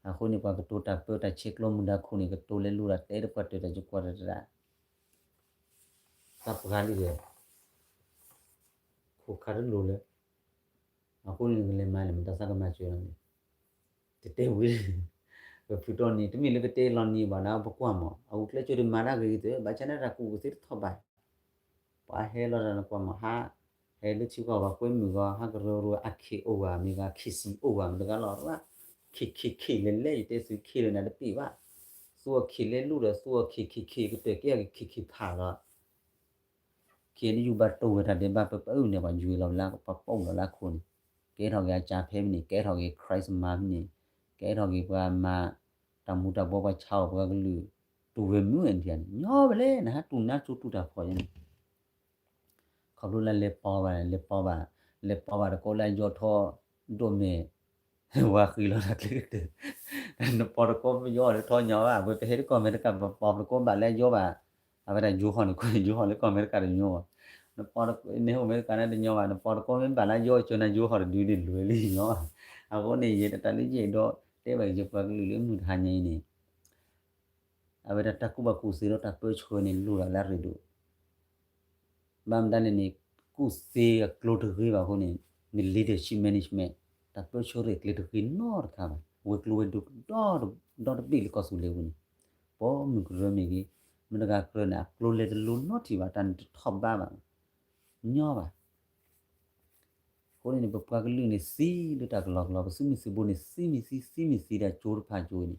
အဃိန့ၣ် ပှၤကတိၤတၢ်ပၢတၢ်ဆဲးကျိးမုၢ်ဒါခိၣ်န့ၣ် ကတိၤလဲၤလိၤဒၣ်တဲတပှၢ်တၢၢ်တၢ်ယကွၢ်တၢ်တၢ် သးပှၢ်လံဒီး ခိၣ်ခါတလိၤလၢ, အဃိန့ၣ်နကလဲၤမၤန့ၣ် မတၤသးကမၤစၢၤလီၤန့ၣ်, တတဲဝံၤ, ပဖုတီနံၤ တမ့ၢ်လၢကတဲလီၤနံၤဘၣ်ဒီး ပကွၢ်မး အဂုာ်ကျဲးစၢးတမၤတၢ်ဂ့ၤဂ့ၤသ့ ဘၣ်ဆၣ်န့ၣ်တၢ်ကူၣ်ကသ့တထီၣ်ဘၣ် ပှၤဟဲလီၤတၢ်နကွၢ်မး ဟး, ဟဲလၢထံကီၢ်ပှၤကွဲမုာ်ဂီၤ ဟးကရၢကရိအခံးအိၣ်ဘၣ် မ့ၢ်ဂၤခံးဆံးအိၣ်ဘၣ် မတဂၤလီၤ, ခံးခံးခံးလဲၤလဲၤ ယတဲသုခံးလၢနၤတပ့ၢ်ဘၣ်, သူအခံးလဲၤလူၢ်ဒီး သူအခံးခံးခံး ကတၢၢ်ကဲအခံးခံးဖးလီၤ ခံးန့ၣ် ယူၢ်ဘၣ်တိၢ်ဝဲတၢ်ဒဲးဘး ပပအုၣ်န့ၣ် ပှၤယွၤလီၤဝဲလၢ ပှၤပီၣ်လီၤလၢခိၣ်န့ၣ်, ကဲထီၣ်က့ၤအကၠါဖဲမ့ၢ်န့ၣ် ကဲထီၣ်က့ၤ Christmas မ့ၢ်န့ၣ်, ကဲထီၣ်က့ၤပှၤမၤ တၢ်မူၤတၢ်ဘှီပှၤဆါအီၣ်ပှၤကလုာ်, တူၢ်ဝဲမုၢ်န့ၣ်န့ၣ် ညီဝဲလဲၣ် နဟးတူၢ်နါကၠိတူၢ်တၢ်ဖီၣ်ယဲန့ၣ် ခီဖျိလၢလဲၤပီဘၣ် လဲၤပီဘၣ်, လဲၤပီဘၣ်တကိးလၢအယီထီ ဒိၣ်မဲာ် ဝါဃံလီၤတၢ်ချ့ကတၢၢ်, နပီတကိးပယီၤလၢထီညီဘၣ် ပပဟဲတကီၢ်အမဲရကၤ ပပီတကိးဘၣ်လၢယီဘၣ်, အဝဲဒၣ်ယိဟီၣ်န့ၣ် ယိဟီၣ်လၢကီၢ်အမဲရကၤတညီဘၣ်, နပီတကိး နဟဲအိၣ်အမဲရကၤန့ၣ်တညီဘၣ် နပီတကိးမ့ၢ်ဘၣ်လၢယီ ကၠီနၤယိဟီၣ်တဒုန့ၣ်လွဲၢ်လံညီဘၣ်, အဃိန့ၣ် ယတၢ်လၢယအဲၣ်ဒိးတဲဘၣ်က့ၤ ယပှၤကလုာ်လၢမုၢ်တဟါညါအံၤန့ၣ် အဝဲဒၣ်တၢ်ကူၣ်ဘၣ်ကူၣ်သ့ဒီးတၢ်ပၢဆှၢန့ၣ် လိၣ်ဒၣ်လၢအရ့ဒိၣ်, ဘၣ်မတၤလဲၣ်န့ၣ် ကူၣ်သ့အကျိတဂ့ၤဘၣ်အဃိန့ၣ် န leadership management တၢ်ပၢဆှၢရဲၣ်ကျဲၤတဂ့ၤနီတခါဘၣ်, ဝဲၤကျိၤဝဲၤဒိၣ် ဒီတဘ့ၣ်လၢကီၢ်သူလ့ၤပူၤန့ၣ်, ပိာ်မုၣ်ကရၢမ့ၢ်ဂ့ၤ, မတဂၤကရၢန့ၣ် အကျိလဲၤတလိၤနီတထံၣ်ဘၣ် တၢ်န့ၣ်တထီၣ်ဘးဘၣ်, ညီဘၣ် အဃိန့ၣ်န့ၣ် ပပှၤကလုာ်န့ၣ်သံလၢတၢ်ကလီကလီ, ပသုးမုၢ်သံၣ်ဘိန့ၣ် သံမ့ၢ်သံ သံမ့ၢ်သံဒၣ်ကၠိတဖၣ်ကၠိန့ၣ်,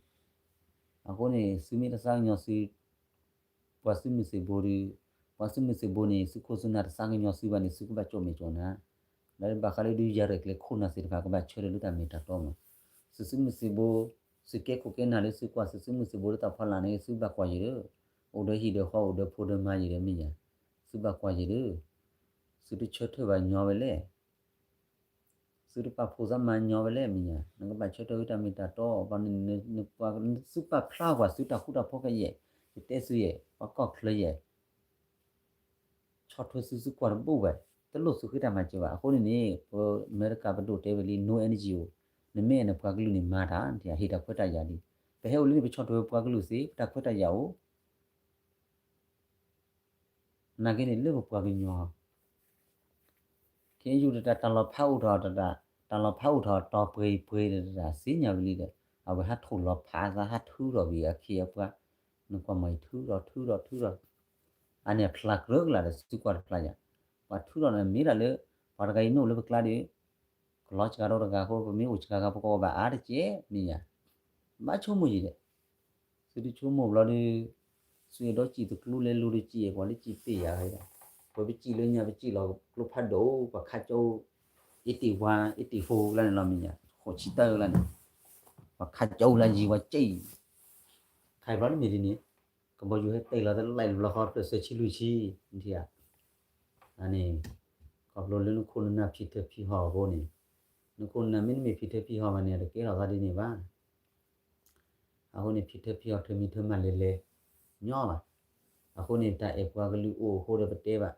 အဃိန့ၣ် သုမ့ၢ်တသးကညီၤသု ပှၤသုးမုၢ်သံၣ်ဘိဒီး, ပှၤသုးမုၢ်သံၣ်ဘိန့ၣ် သုးခိၣ်သုးနၢ်တသးကညီၤသုဘၣ်န့ၣ် သုကဘၣ်ကၠိၣ်မဲာ်ကၠိၣ်နါ, လၢဘၣ်ဃးလၢဒုးယၤရဲၣ်ကျဲၤခိၣ်နၢ်သ့ၣ်တဖၣ် ကဘၣ်ဆၢထၢၣ်လၢတၢ်မ့ၢ်တၢ်တီမး, သုးမုၢ်သံၣ်ဘိ, သုးကဲခိၣ်ကဲနၢ်လၢသုကွၢ်သုးမုၢ်သံၣ်ဘိလၢတၢ်ဖီလာ်န့ၣ် သုဘၣ်ကွၢ်ယံၤဒီး, အိၣ်ဒီးဟံၣ်ဒီးဃီ အိၣ်ဒီးဖိဒီးမါယံၤဒီးမ့ၢ်ယၤ, သုဘၣ်ကွၢ်ယံၤဒီး, သုတဆၢထၢၣ်ဘၣ်ညီဝဲလဲၣ် သုတပာ်ဖှိၣ်သးမၤညီဝဲလဲၣ်မ့ၢ်ညါ, နကဘၣ်ဆၢထၢၣ်ဝဲတၢ်မ့ၢ်တၢ်တီ, ဘၣ်န့ၣ် သုပာ်ဖျါပှၤသုတၢ်ဃူတၢ်ဖိးခဲယဲၢ်, ယတဲသုယဲၢ်, ပှၤကီၢ်ချၢယဲၢ်, ဆီၣ်ထွဲသုသုကွၢ်တဘိဘၣ်, တလိၣ်သုဃ့တၢ်မၤစၢၤဘၣ်. အဃိန့ၣ်န့ၣ် ပအမဲရကၤပဒိၣ်တဲဝဲလံ no N G O, နမ့ၢ်အဲၣ်နပှၤကလုာ်န့ၣ်မၤတၢ်, ဟ့ၣ်တၢ်ခွဲးတၢ်ယာ်လံ. ပဟဲအိၣ်လၢန့ၣ် ပဆီၣ်ထွဲပှၤကလုာ်သ့, ပတၢ်ခွဲးတၢ်ယာ်အိၣ် နာ်က့န့ၣ် လၢပပှၤကညီ, ခဲအံၤတၢ် တၢ်လီၤဖးအိၣ်ထီၣ်တၢ်, တၢ်လီၤဖးအိၣ်ထီၣ်တီၤပှဲၤပှဲၤတၢ် သ့ၣ်ညါဝံၤလံဒီး အဝဲဟးထိၣ်လီၤဖးသး ဟးထုးထီၣ်ဝံၤအခ့အပှၤ, နကွၢ်မ့ၢ်အံၤထုးထီၣ်ထုးထီၣ်ထုးထီၣ်, အန့ၣ်အဖျါကြၢးကလာ်ဒီး သုကွၢ်တဖျါယၤ, ပှၤထုးထီၣ်န့ၣ်မ့ၢ်ဒၣ်လၢ ပှၤတဂၤအံၤမ့ၢ်အိၣ်လၢပကျါဒီး ကလီစှၤဒီးတဂၤအဃိ ပမ့ၢ်အိၣ်စှၤဂၤ ပကအီၣ်ဘၣ်အါတက့ၢ်မ့ၢ်ယၤ, ဘၣ်ဆိကမိၣ်ယံၤဒီး သုတဆိကမိၣ်ဘျီဒီး သုအဲၣ်ဒိးစံၣ်တကျိလဲၤလိၤဒီး စံၣ်အဲၣ်ပှၤလၢစံၣ်ပ့ၢ်ယၤဒီး, ပှၤပစံၣ်လၢညါ ပစံၣ်လီၤကျိဖးဒိၣ် ပှၤခးကၠိ eighty one eighty four လၢန့ၣ်လီၤမ့ၢ်ယၤ, ဃိးဆံတၢလၢန့ၣ်, ပှၤခးကၠိလၢယံၤပှၤစံၣ်, ခါအံၤဘျီတမ့ၢ်ဒ်န့ၣ်, ကဘီယူၤဟဲတဲလီၤတၢ်လၢလီၤဃီ ဖျၢၣ်စၢဆံလွံၢ်ဆံ, နထံၣ်ဧါ, အန့ၣ်, ခီဖျိလၢနခိၣ်နနၢ်ဖံထၢဖံဟီၣ်အဃိန့ၣ်, နခိၣ်နနၢ်မ့တမ့ၢ်ဖံထၢဖံဟီၣ်ဘၣ်န့ၣ် တကဲထီၣ်သးဒ်န့ၣ်ဘၣ်. အဃိန့ၣ် ဖံထၢဖံဟီၣ် ထၢမံၤထၢမၤလဲၤလဲၤ ညီဘၣ်. အဃိန့ၣ် တၢ်အဲၣ်ပှၤကလုာ်အိၣ်အဃိဒီးပတဲဘၣ်.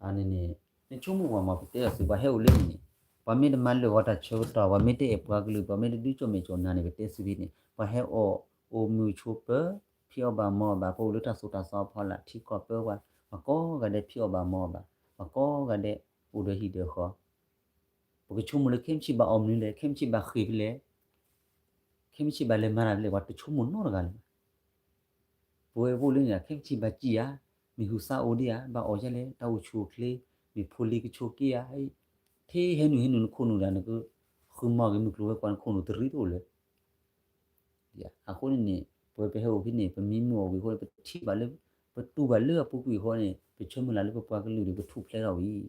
အန့ၣ်န့ၣ် နဆိကမိၣ်ပှၤမ့ၢ်ပတဲအီၤသု ပှၤဟဲအိၣ်လၢန့ၣ်န့ၣ်, ပှၤမ့ၢ်တမၤလၢာ်ဂီၤတၢ်ဆၢကတီၢ်, ပှၤမ့ၢ်တအဲၣ်ပှၤကလုာ်, ပှၤမ့ၢ်တဒုးကၠိၣ်မဲာ်ကၠိၣ်နါန့ၣ် ပတဲသုဖဲန့ၣ် ပှၤဟဲအီၣ်အိၣ်မုာ်ဆိးပၢၤ, ဖံးအီၣ်ဘၣ်မၤအီၣ်ဘၣ်, ပအိၣ်လၢတၢ်သိၣ်တၢ်သီအဖီလာ် ထံကီၢ်ပၢပှၤ, ပှၤကိးဂၤဒဲးဖံးအီၣ်ဘၣ်မၤအီၣ်ဘၣ်, ပှၤကိးဂၤဒဲးအိၣ်ဒီးဟံၣ်ဒီးဃီ ပကဆိကမိၣ်လၢခဲမုၢ်ဆ့ၣ်ဘၣ်အီၣ်မနုၤလဲၣ်, ခဲမုၢ်ဆ့ၣ်ဘၣ်ဃ့ၢ်ဖဲလဲၣ်, ခဲမုၢ်ဆ့ၣ်ဘၣ်လဲၤမၤတၢ်ဖဲလဲၣ်, ပှၤတဆိကမိၣ်နီတဂၤလၢၤဘၣ်. ပဝဲပအိၣ်လၢန့ၣ် ခဲမုၢ်ဆ့ၣ်ဘၣ်စံၣ်ဧါ, မ့ၢ်ဟုသးအိၣ်ဒံးဧါ, ဘၣ်အီၣ်ယဲလဲၣ်, တၢ်အိၣ်ဆူၣ်အိၣ်ချ့, မ့ၢ်ဖိလံၤကဆိးက့ဧါ, ထဲဟဲနုာ်ဟဲနုာ်နခိၣ်နူာ်ဒၣ် နကဃုမၤက့ၤမုၢ်ကျိၤဝဲၤကွာ် နခိၣ်နူာ်တရံးတအိၣ်လၢၤ အဃိန့ၣ်န့ၣ် ပဝဲပဟဲအိၣ်ဖဲန့ၣ် ပမံမုာ်အီၣ်ဝံၤအဃိန့ၣ် ပထံၣ်ဘၣ်လၢ ပတူၢ်ဘၣ်လၢအပူၤကွံာ်အဃိန့ၣ် ပဆၢမုၢ်လၢ်လၢပပှၤကလုာ်ဒီး ပထူၣ်ဖျဲးထီၣ်ဝံၤ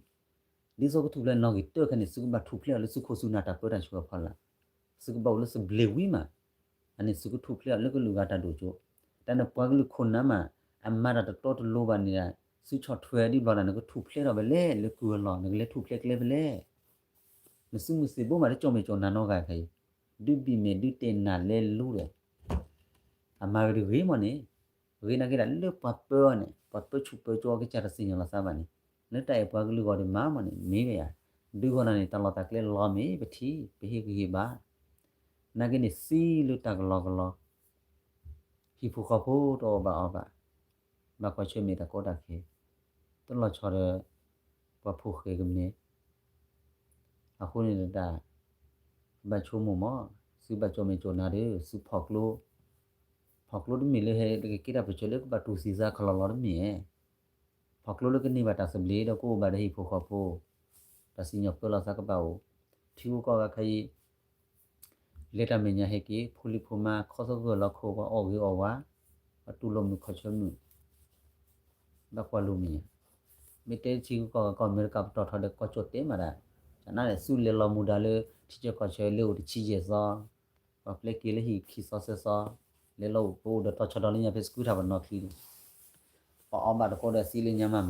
ဒ်သိးကထူၣ်ဖျဲးနီၣ်ဂံၢ်တၢၢ်ခဲန့ၣ် သုကဘၣ်ထူၣ်ဖျဲးအီၤလၢသုးခိၣ်သုးနၢ်တၢ်ပၢတၢ်ဆှၢအဖီလာ်, သုကဘၣ်အိၣ်လၢသဘျ့ဝံၤမး, အန့ၣ်သုကထူၣ်ဖျဲးအီၤလၢကလုာ်ဂၤတၢ်ဒိၣ်ကၠိ, တၢ်န့ၣ်ပှၤကလုာ်ခိၣ်နၢ်မး အမၤတၢ်တတီတလိၤဘၣ်န့ၣ်ဒီး သုဆီၣ်ထွဲဒ်ဘျီဒီး နကထူၣ်ဖျဲးထီၣ်ဖဲလဲၣ် လၢကုၢ်အလီၢ် နကလဲၤထူၣ်ဖျဲးကျဲဖဲလဲၣ်. နစုမုၢ်သံၣ်ဘိမးတကၠီၣ်မဲာ်ကၠီၣ်နၤနီတဂၤခဲအံၤ, ဒုးဘံၣ်မဲာ်ဒုးတဲာ်နၤလဲၤလိၤဒီး အမၤဝဲတဂ့ၤမးန့ၣ်, ဂ့ၤနာ်က့ဒီးလၢပှၤပၢအီၤန့ၣ် ပှၤပၢဆူၣ်ပၢကၠိအီၤကစၢ်တသ့ၣ်ညါလီၤသးဘၣ်န့ၣ်, လၢတၢ်အဲၣ်ပှၤကလုာ်ဂီၢ်ဒံးမးမးန့ၣ် မ့ၢ်ဝဲယၤ, ဒုးဂီၢ်နၤန့ၣ် တၢ်လီၢ်တၢ်ကျဲလီၤမ့ၢ်ပထံၣ် ပဟ့ၣ်ဂံၢ်ဟ့ၣ်ဘါ, နာ်က့န့ၣ်သံလၢတၢ်ကလီကလီ ဟံၣ်ဖိဃီဖိတအီၣ်ဘၣ်အီဘၣ်, ဘၣ်ကွၢ်ဆၢၣ်မဲာ်တၢ်ကီတၢ်ခဲ, တလီၤဆီဒီး ပှၤဖိၣ်ဃဲကမဲာ်, အဃိန့ၣ်တၢ် ဘၣ်ဆိကမိၣ်မး, သုဘၣ်ကၠီၣ်မဲာ်ကၠီၣ်နၤဒီး သုဖီၣ်ကျိ, ဖီၣ်ကျိတမ့ၢ်လၢဟဲကကဲတၢ်ပၢၢ်ဆၢလၢကဘၣ်တူၢ်သံသးခီလီၤလီၤတမ့ၢ်ဧါ ဖီၣ်ကျိလၢကန့ၢ်ဘၣ်တၢ်သဘျ့ဒီးကအိၣ်ဘၣ်ဒီးဟံၣ်ဖိဃီဖိ, တၢ်စံၣ်ညီၣ်ပၢလီၤသးကဘၣ်အိၣ်, ထံဂုၤကီၢ်ဂၤခဲအံၤ လဲၤတၢ်မဲာ်ညါဟဲက့ၤ ဖိလံၤဖိမါခီသဂၢၢ်လီၤခိၣ် ပှၤအီၣ်ဂ့ၤအီၣ်ဝါ, ပှၤတူၢ်လိာ်မုာ်ခီၣ်ဆၢမုာ်, ဘၣ်ကွၢ်လိာ်မ့ၢ်ညါ, မ့ၢ်တဲထံဂုၤကီၢ်ဂၤကီၢ်အမဲရကၤပတီၢ်ထီၣ်ဒီးကီၢ်ကၠီၣ်တဲမးဒၣ်, တၢ်နာ်လဲၣ် သုလဲၤလီၤမူဒါလၢ ထံဆၢကီၢ်ဆၢလၢအိၣ်တဆံယဲၢ်သီ ပှၤပျဲက့ၤလၢဟံၣ်ခံသီသၢသီ, လဲၤလီၤအိၣ် ပအိၣ်ဒီးတီၤဆီဒီလၢညါဖဲစကူထၣ်ပနီၣ်ချံန့ၣ်, ပအီၣ်ဘၣ်တကိးဒီးသံလၢညါမးမး,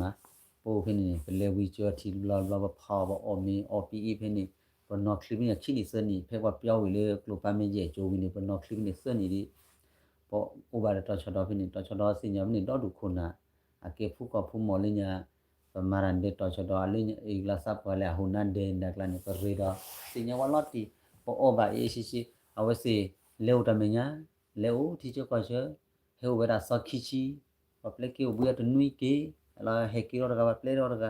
ပအိၣ်ဖဲန့ၣ်န့ၣ် ပလဲၤဝံၤကၢထံတဘျီဘျီ ပဖးအီၣ်ပအီၣ်မ့ၤအီၣ်ပံအ့ဖဲန့ၣ်, ပနီၣ်ချံဖဲန့ၣ်ခံနံၣ်သၢနံၣ် ဖဲပှၤပျီဝံၤလၢကျိဖးမဲာ်ယဲၢ်ကၠိဝံၤန့ၣ် ပနီၣ်ချံဖဲန့ၣ်သၢနံၣ်ဒ် ပအိၣ်ဘၣ်ဒီးတီၤဆီဒီဖဲန့ၣ် တီၤဆီဒီသ့ၣ်ညါဖဲန့ၣ်ဒီဒူၣ်ခိၣ်နၢ်, အကဲဖိကီၢ်ဖိမီၢ်လၢညါ ပမၤတၢ်ဒဲးတီၤဆီဒီအလၢအံၤကျါသးပှၢ်လၢအဟူးနါဒဲးဒၣ်ကျါန့ၣ် ပရ့ဒီး သ့ၣ်ညါဝဲလီၤတံၢ်, ပအီၣ်ဘၣ်အ့ၣ်ဆ့ဆ့, အဝဲသ့ၣ်လဲၤအိၣ်တၢ်မဲာ်ညါ, လဲၤအိၣ်ထံဆၢကီၢ်ဆၢ, ဟဲအိၣ်ဝဲဒၣ်သီခံဆံ, ပှၤပျဲက့ၤအိၣ်ဘှံးအီၤတနွံက့ၤ, လီၤဟဲက့ၤထီၣ်တဂၤ ပှၤပျဲထီၣ်တဂၤ,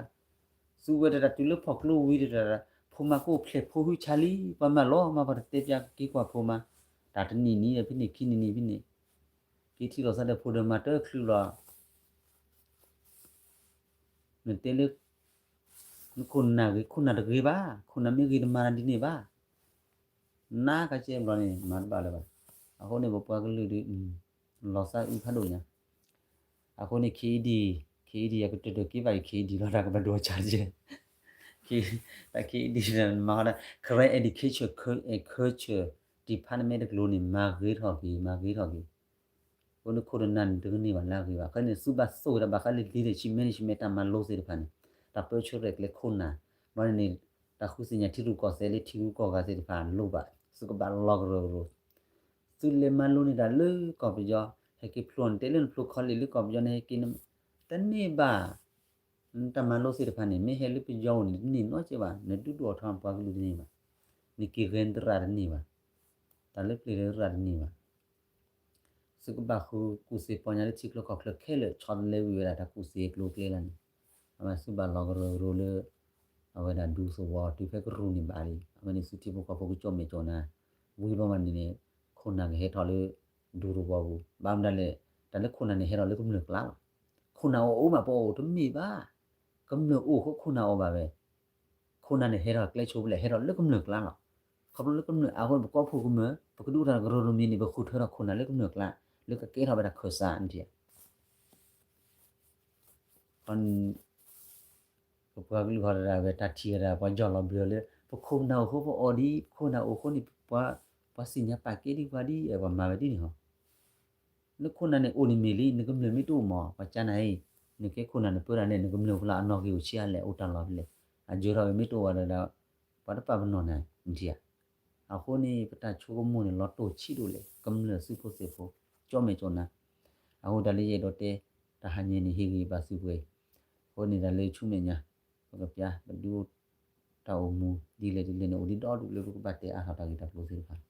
သူဝဲတၢ်တုၤလၢဖီၣ်ကျိဝံၤတတၢ်, ဖိမါကအိၣ်ဖျဲၣ်ဖိဟုဆါလံ, ပှၤမၤလီၤမး ပှၤတတဲပျါက့ၤကွၢ်ဖိမါ, တၢ်တနံၣ်နံၣ်ဒီးဖဲန့ၣ် ခံနံၣ်နံၣ်ဖဲန့ၣ် က့ၤထံၣ်လိာ်သးဒီးဖိဒီးမါတချုးလီၤ. နတဲလၢ နခိၣ်နၢ်ဂ့ၤ ခိၣ်နၢ်တဂ့ၤဘၣ်, ခိၣ်နၢ်မ့ၢ်ဂ့ၤတမၤတၢ်ဒ်န့ၣ်ဘၣ်. နါကစဲဘျီန့ၣ် မၤတဘၣ်လၢၤဘၣ်. အဃိန့ၣ် ပပှၤကလုာ်ဒီး လီၤသးအုးဖးဒိၣ်ညါ. အဃိန့ၣ် ခ့အံၤဒံး, ခ့အံၤဒံး ယကတၢၢ်တၢၢ်က့ၤဘၣ်အံၤ ခ့အံၤဒံးလီၤ တၢ်ကဘၣ်ဒိအီၤကၢ်တကဲ တၢ်ခ့အံၤဒံး မၤဃီဒၣ် Karen Education and Culture Department တကလုာ်န့ၣ် မၤဂ့ၤထီၣ်က့ၤ မၤဂ့ၤထီၣ်က့ၤ. အဃိန့ၣ်ခိၣ်နၢ်န့ၣ် တကန့ၢ်ဘၣ်လၢအဂ့ၤဘၣ်. အဃိန့ၣ် သုဘၣ်သိၣ်ဝဲဒၣ်ဘၣ်ဃးလၢ leadership management တၢ်မၤလိသ့ၣ်တဖၣ်န့ၣ် တၢ်ပၢဆှၢရဲၣ်ကျဲၤခိၣ်နၢ်, ဘၣ်န့ၣ်န့ၣ် တၢ်ဃုသ့ၣ်ညါထံရူၢ်ကီၢ်သဲးလၢထံဂုၤကီၢ်ဂၤသ့ၣ်တဖၣ်လိၣ်ဘၣ် သုကဘၣ်လီၤကရၢကရိ. သုလဲၤမၤလိန့ၢ်တၢ်လၢကီၢ်ပယီၤ ဟဲက့ၤဖျိန့ၣ် တဲလၢနဖျိ college လၢကီၢ်ပယီၤန့ၣ် ဟဲက့ၤ တန့ၢ်ဘၣ်. တၢ်မၤလိသ့ၣ်တဖၣ်န့ၣ် မ့ၢ်ဟဲလၢပယီၤအိၣ်န့ၣ် တန့ၢ်နီတစဲးဘၣ်. နဒုးဒိၣ်ထီၣ်ပှၤကလုာ်တန့ၢ်ဘၣ်. နက့ၤဂဲၤနသရၣ်တန့ၢ်ဘၣ်. တၢ်လၢပျ့ၤလၢသရၣ်တန့ၢ်ဘၣ်. သုကဘၣ်ဃုကူၣ်သ့ပီညါလၢထံကျိကီၢ်ချၢခဲလၢာ် ဆီတလဲဝံၤဝဲဒၣ်တၢ်ကူၣ်သ့ကျိၤကျဲလၢန့ၣ်, အဝဲသုဘၣ်လီၤကရၢကရိလၢ အဝဲဒၣ်ဒူသဝီတုၤဖဲကရူၢ်န့ၣ်ဘၣ်လံ. အဝဲန့ၣ်သုထံဖိကီၢ်ဖိကကၠီၣ်မဲာ်ကၠီၣ်နၤ, ဝံၤဘျီမးန့ၣ်န့ၣ် ခိၣ်နၢ်ကဟဲထီၣ်လၢ ဒူသဝီပူၤ ဘၣ်မနုၤလဲၣ်, တၢ်လၢခိၣ်နၢ်န့ၣ်ဟဲထီၣ်လၢကမျၢၢ်ကျါလီၤ. ခိၣ်နၢ်အိၣ်အိၣ်မး ပအီၣ်အိၣ်တမ့ၢ်ဘၣ်. ကမျၢၢ်အိၣ်ဃိခိၣ်နၢ်အီၣ်ဘၣ်ဝဲ. ခိၣ်နၢ်န့ၣ်ဟဲထီၣ်ကျဲဆိဖဲလဲၣ် ဟဲထီၣ်လၢကမျၢၢ်ကျါလီၤ. ခီဖျိလၢကမျၢၢ်အဃိန့ၣ် ပကီၢ်ဖိကမျၢၢ် ပကဒုးအိၣ်ထီၣ်ကရၢကရိမံၤန့ၣ် ပဃုထၢထီၣ်ခိၣ်နၢ်လၢကမျၢၢ်ကျါ လၢကကဲထီၣ်ဝဲဒၣ်ခၢၣ်စးနထံၣ်ဧါ. ပပှၤကလုာ်ဟီဒၣ်ဝဲတၢ်ထံၣ်ဝဲဒၣ် ပှၤယီၢ်လီၤဘျၢလၢ ပခိၣ်ပနၢ်အိၣ်ဃိပအီၣ်ဒ် ပခိၣ်ပနၢ်အိၣ်ဃိန့ၣ် ပှၤသ့ၣ်ညါပာ်ကဲဒ်ပှၤဒ် ပှၤမၤဝဲဒ်န့ၣ်ဟီ. နခိၣ်နၢ်န့ၣ်အိၣ်န့ၣ်မ့ၢ်လံ နကမျၢၢ်မ့ၢ်တအိၣ်မး ပှၤကၢနၤအံၤ နကဲခိၣ်နၢ်နပၢတၢ်လဲၣ် နကမျၢၢ်ဖီလာ်အနီၣ်ဂံၢ်အိၣ်ဆံးအါလဲၣ် အိၣ်တၢ်လီၢ်ဖဲလဲၣ် အယၢၤထီၣ်ဝဲမ့ၢ်တအိၣ်ဘၣ်ဒီး ပှၤတပာ်ပနီၣ်နၤ နထံၣ်ဧါ. အဃိန့ၣ် ပတၢ်ဆိကမိၣ်န့ၣ် လီၤတိၢ်ဆံးဒိၣ်လဲၣ် ကမျၢၢ်သုးဖိသ့ၣ်ဖိ ကၠီၣ်မဲာ်ကၠီၣ်နၤ. အဃိတၢ်လၢယအဲၣ်ဒိးတဲ တဟါညါန့ၣ် ဟ့ၣ်ဂံၢ်ဘါသုပှဲၤအံၤ. အဃိန့ၣ် တၢ်လၢဆူမဲာ်ညါ ပကပျၢ် ပဒုးအိၣ်တၢ်အိၣ်မူ ဒ်လဲၣ်ဒ်လဲၣ်န့ၣ် အိၣ်ဒံးဒီဒူၣ်လၢပကဘၣ်တဲအါထီၣ်တၢ်ဂ့ၢ်တၢ်ကျိၤသ့ၣ်တဖၣ်.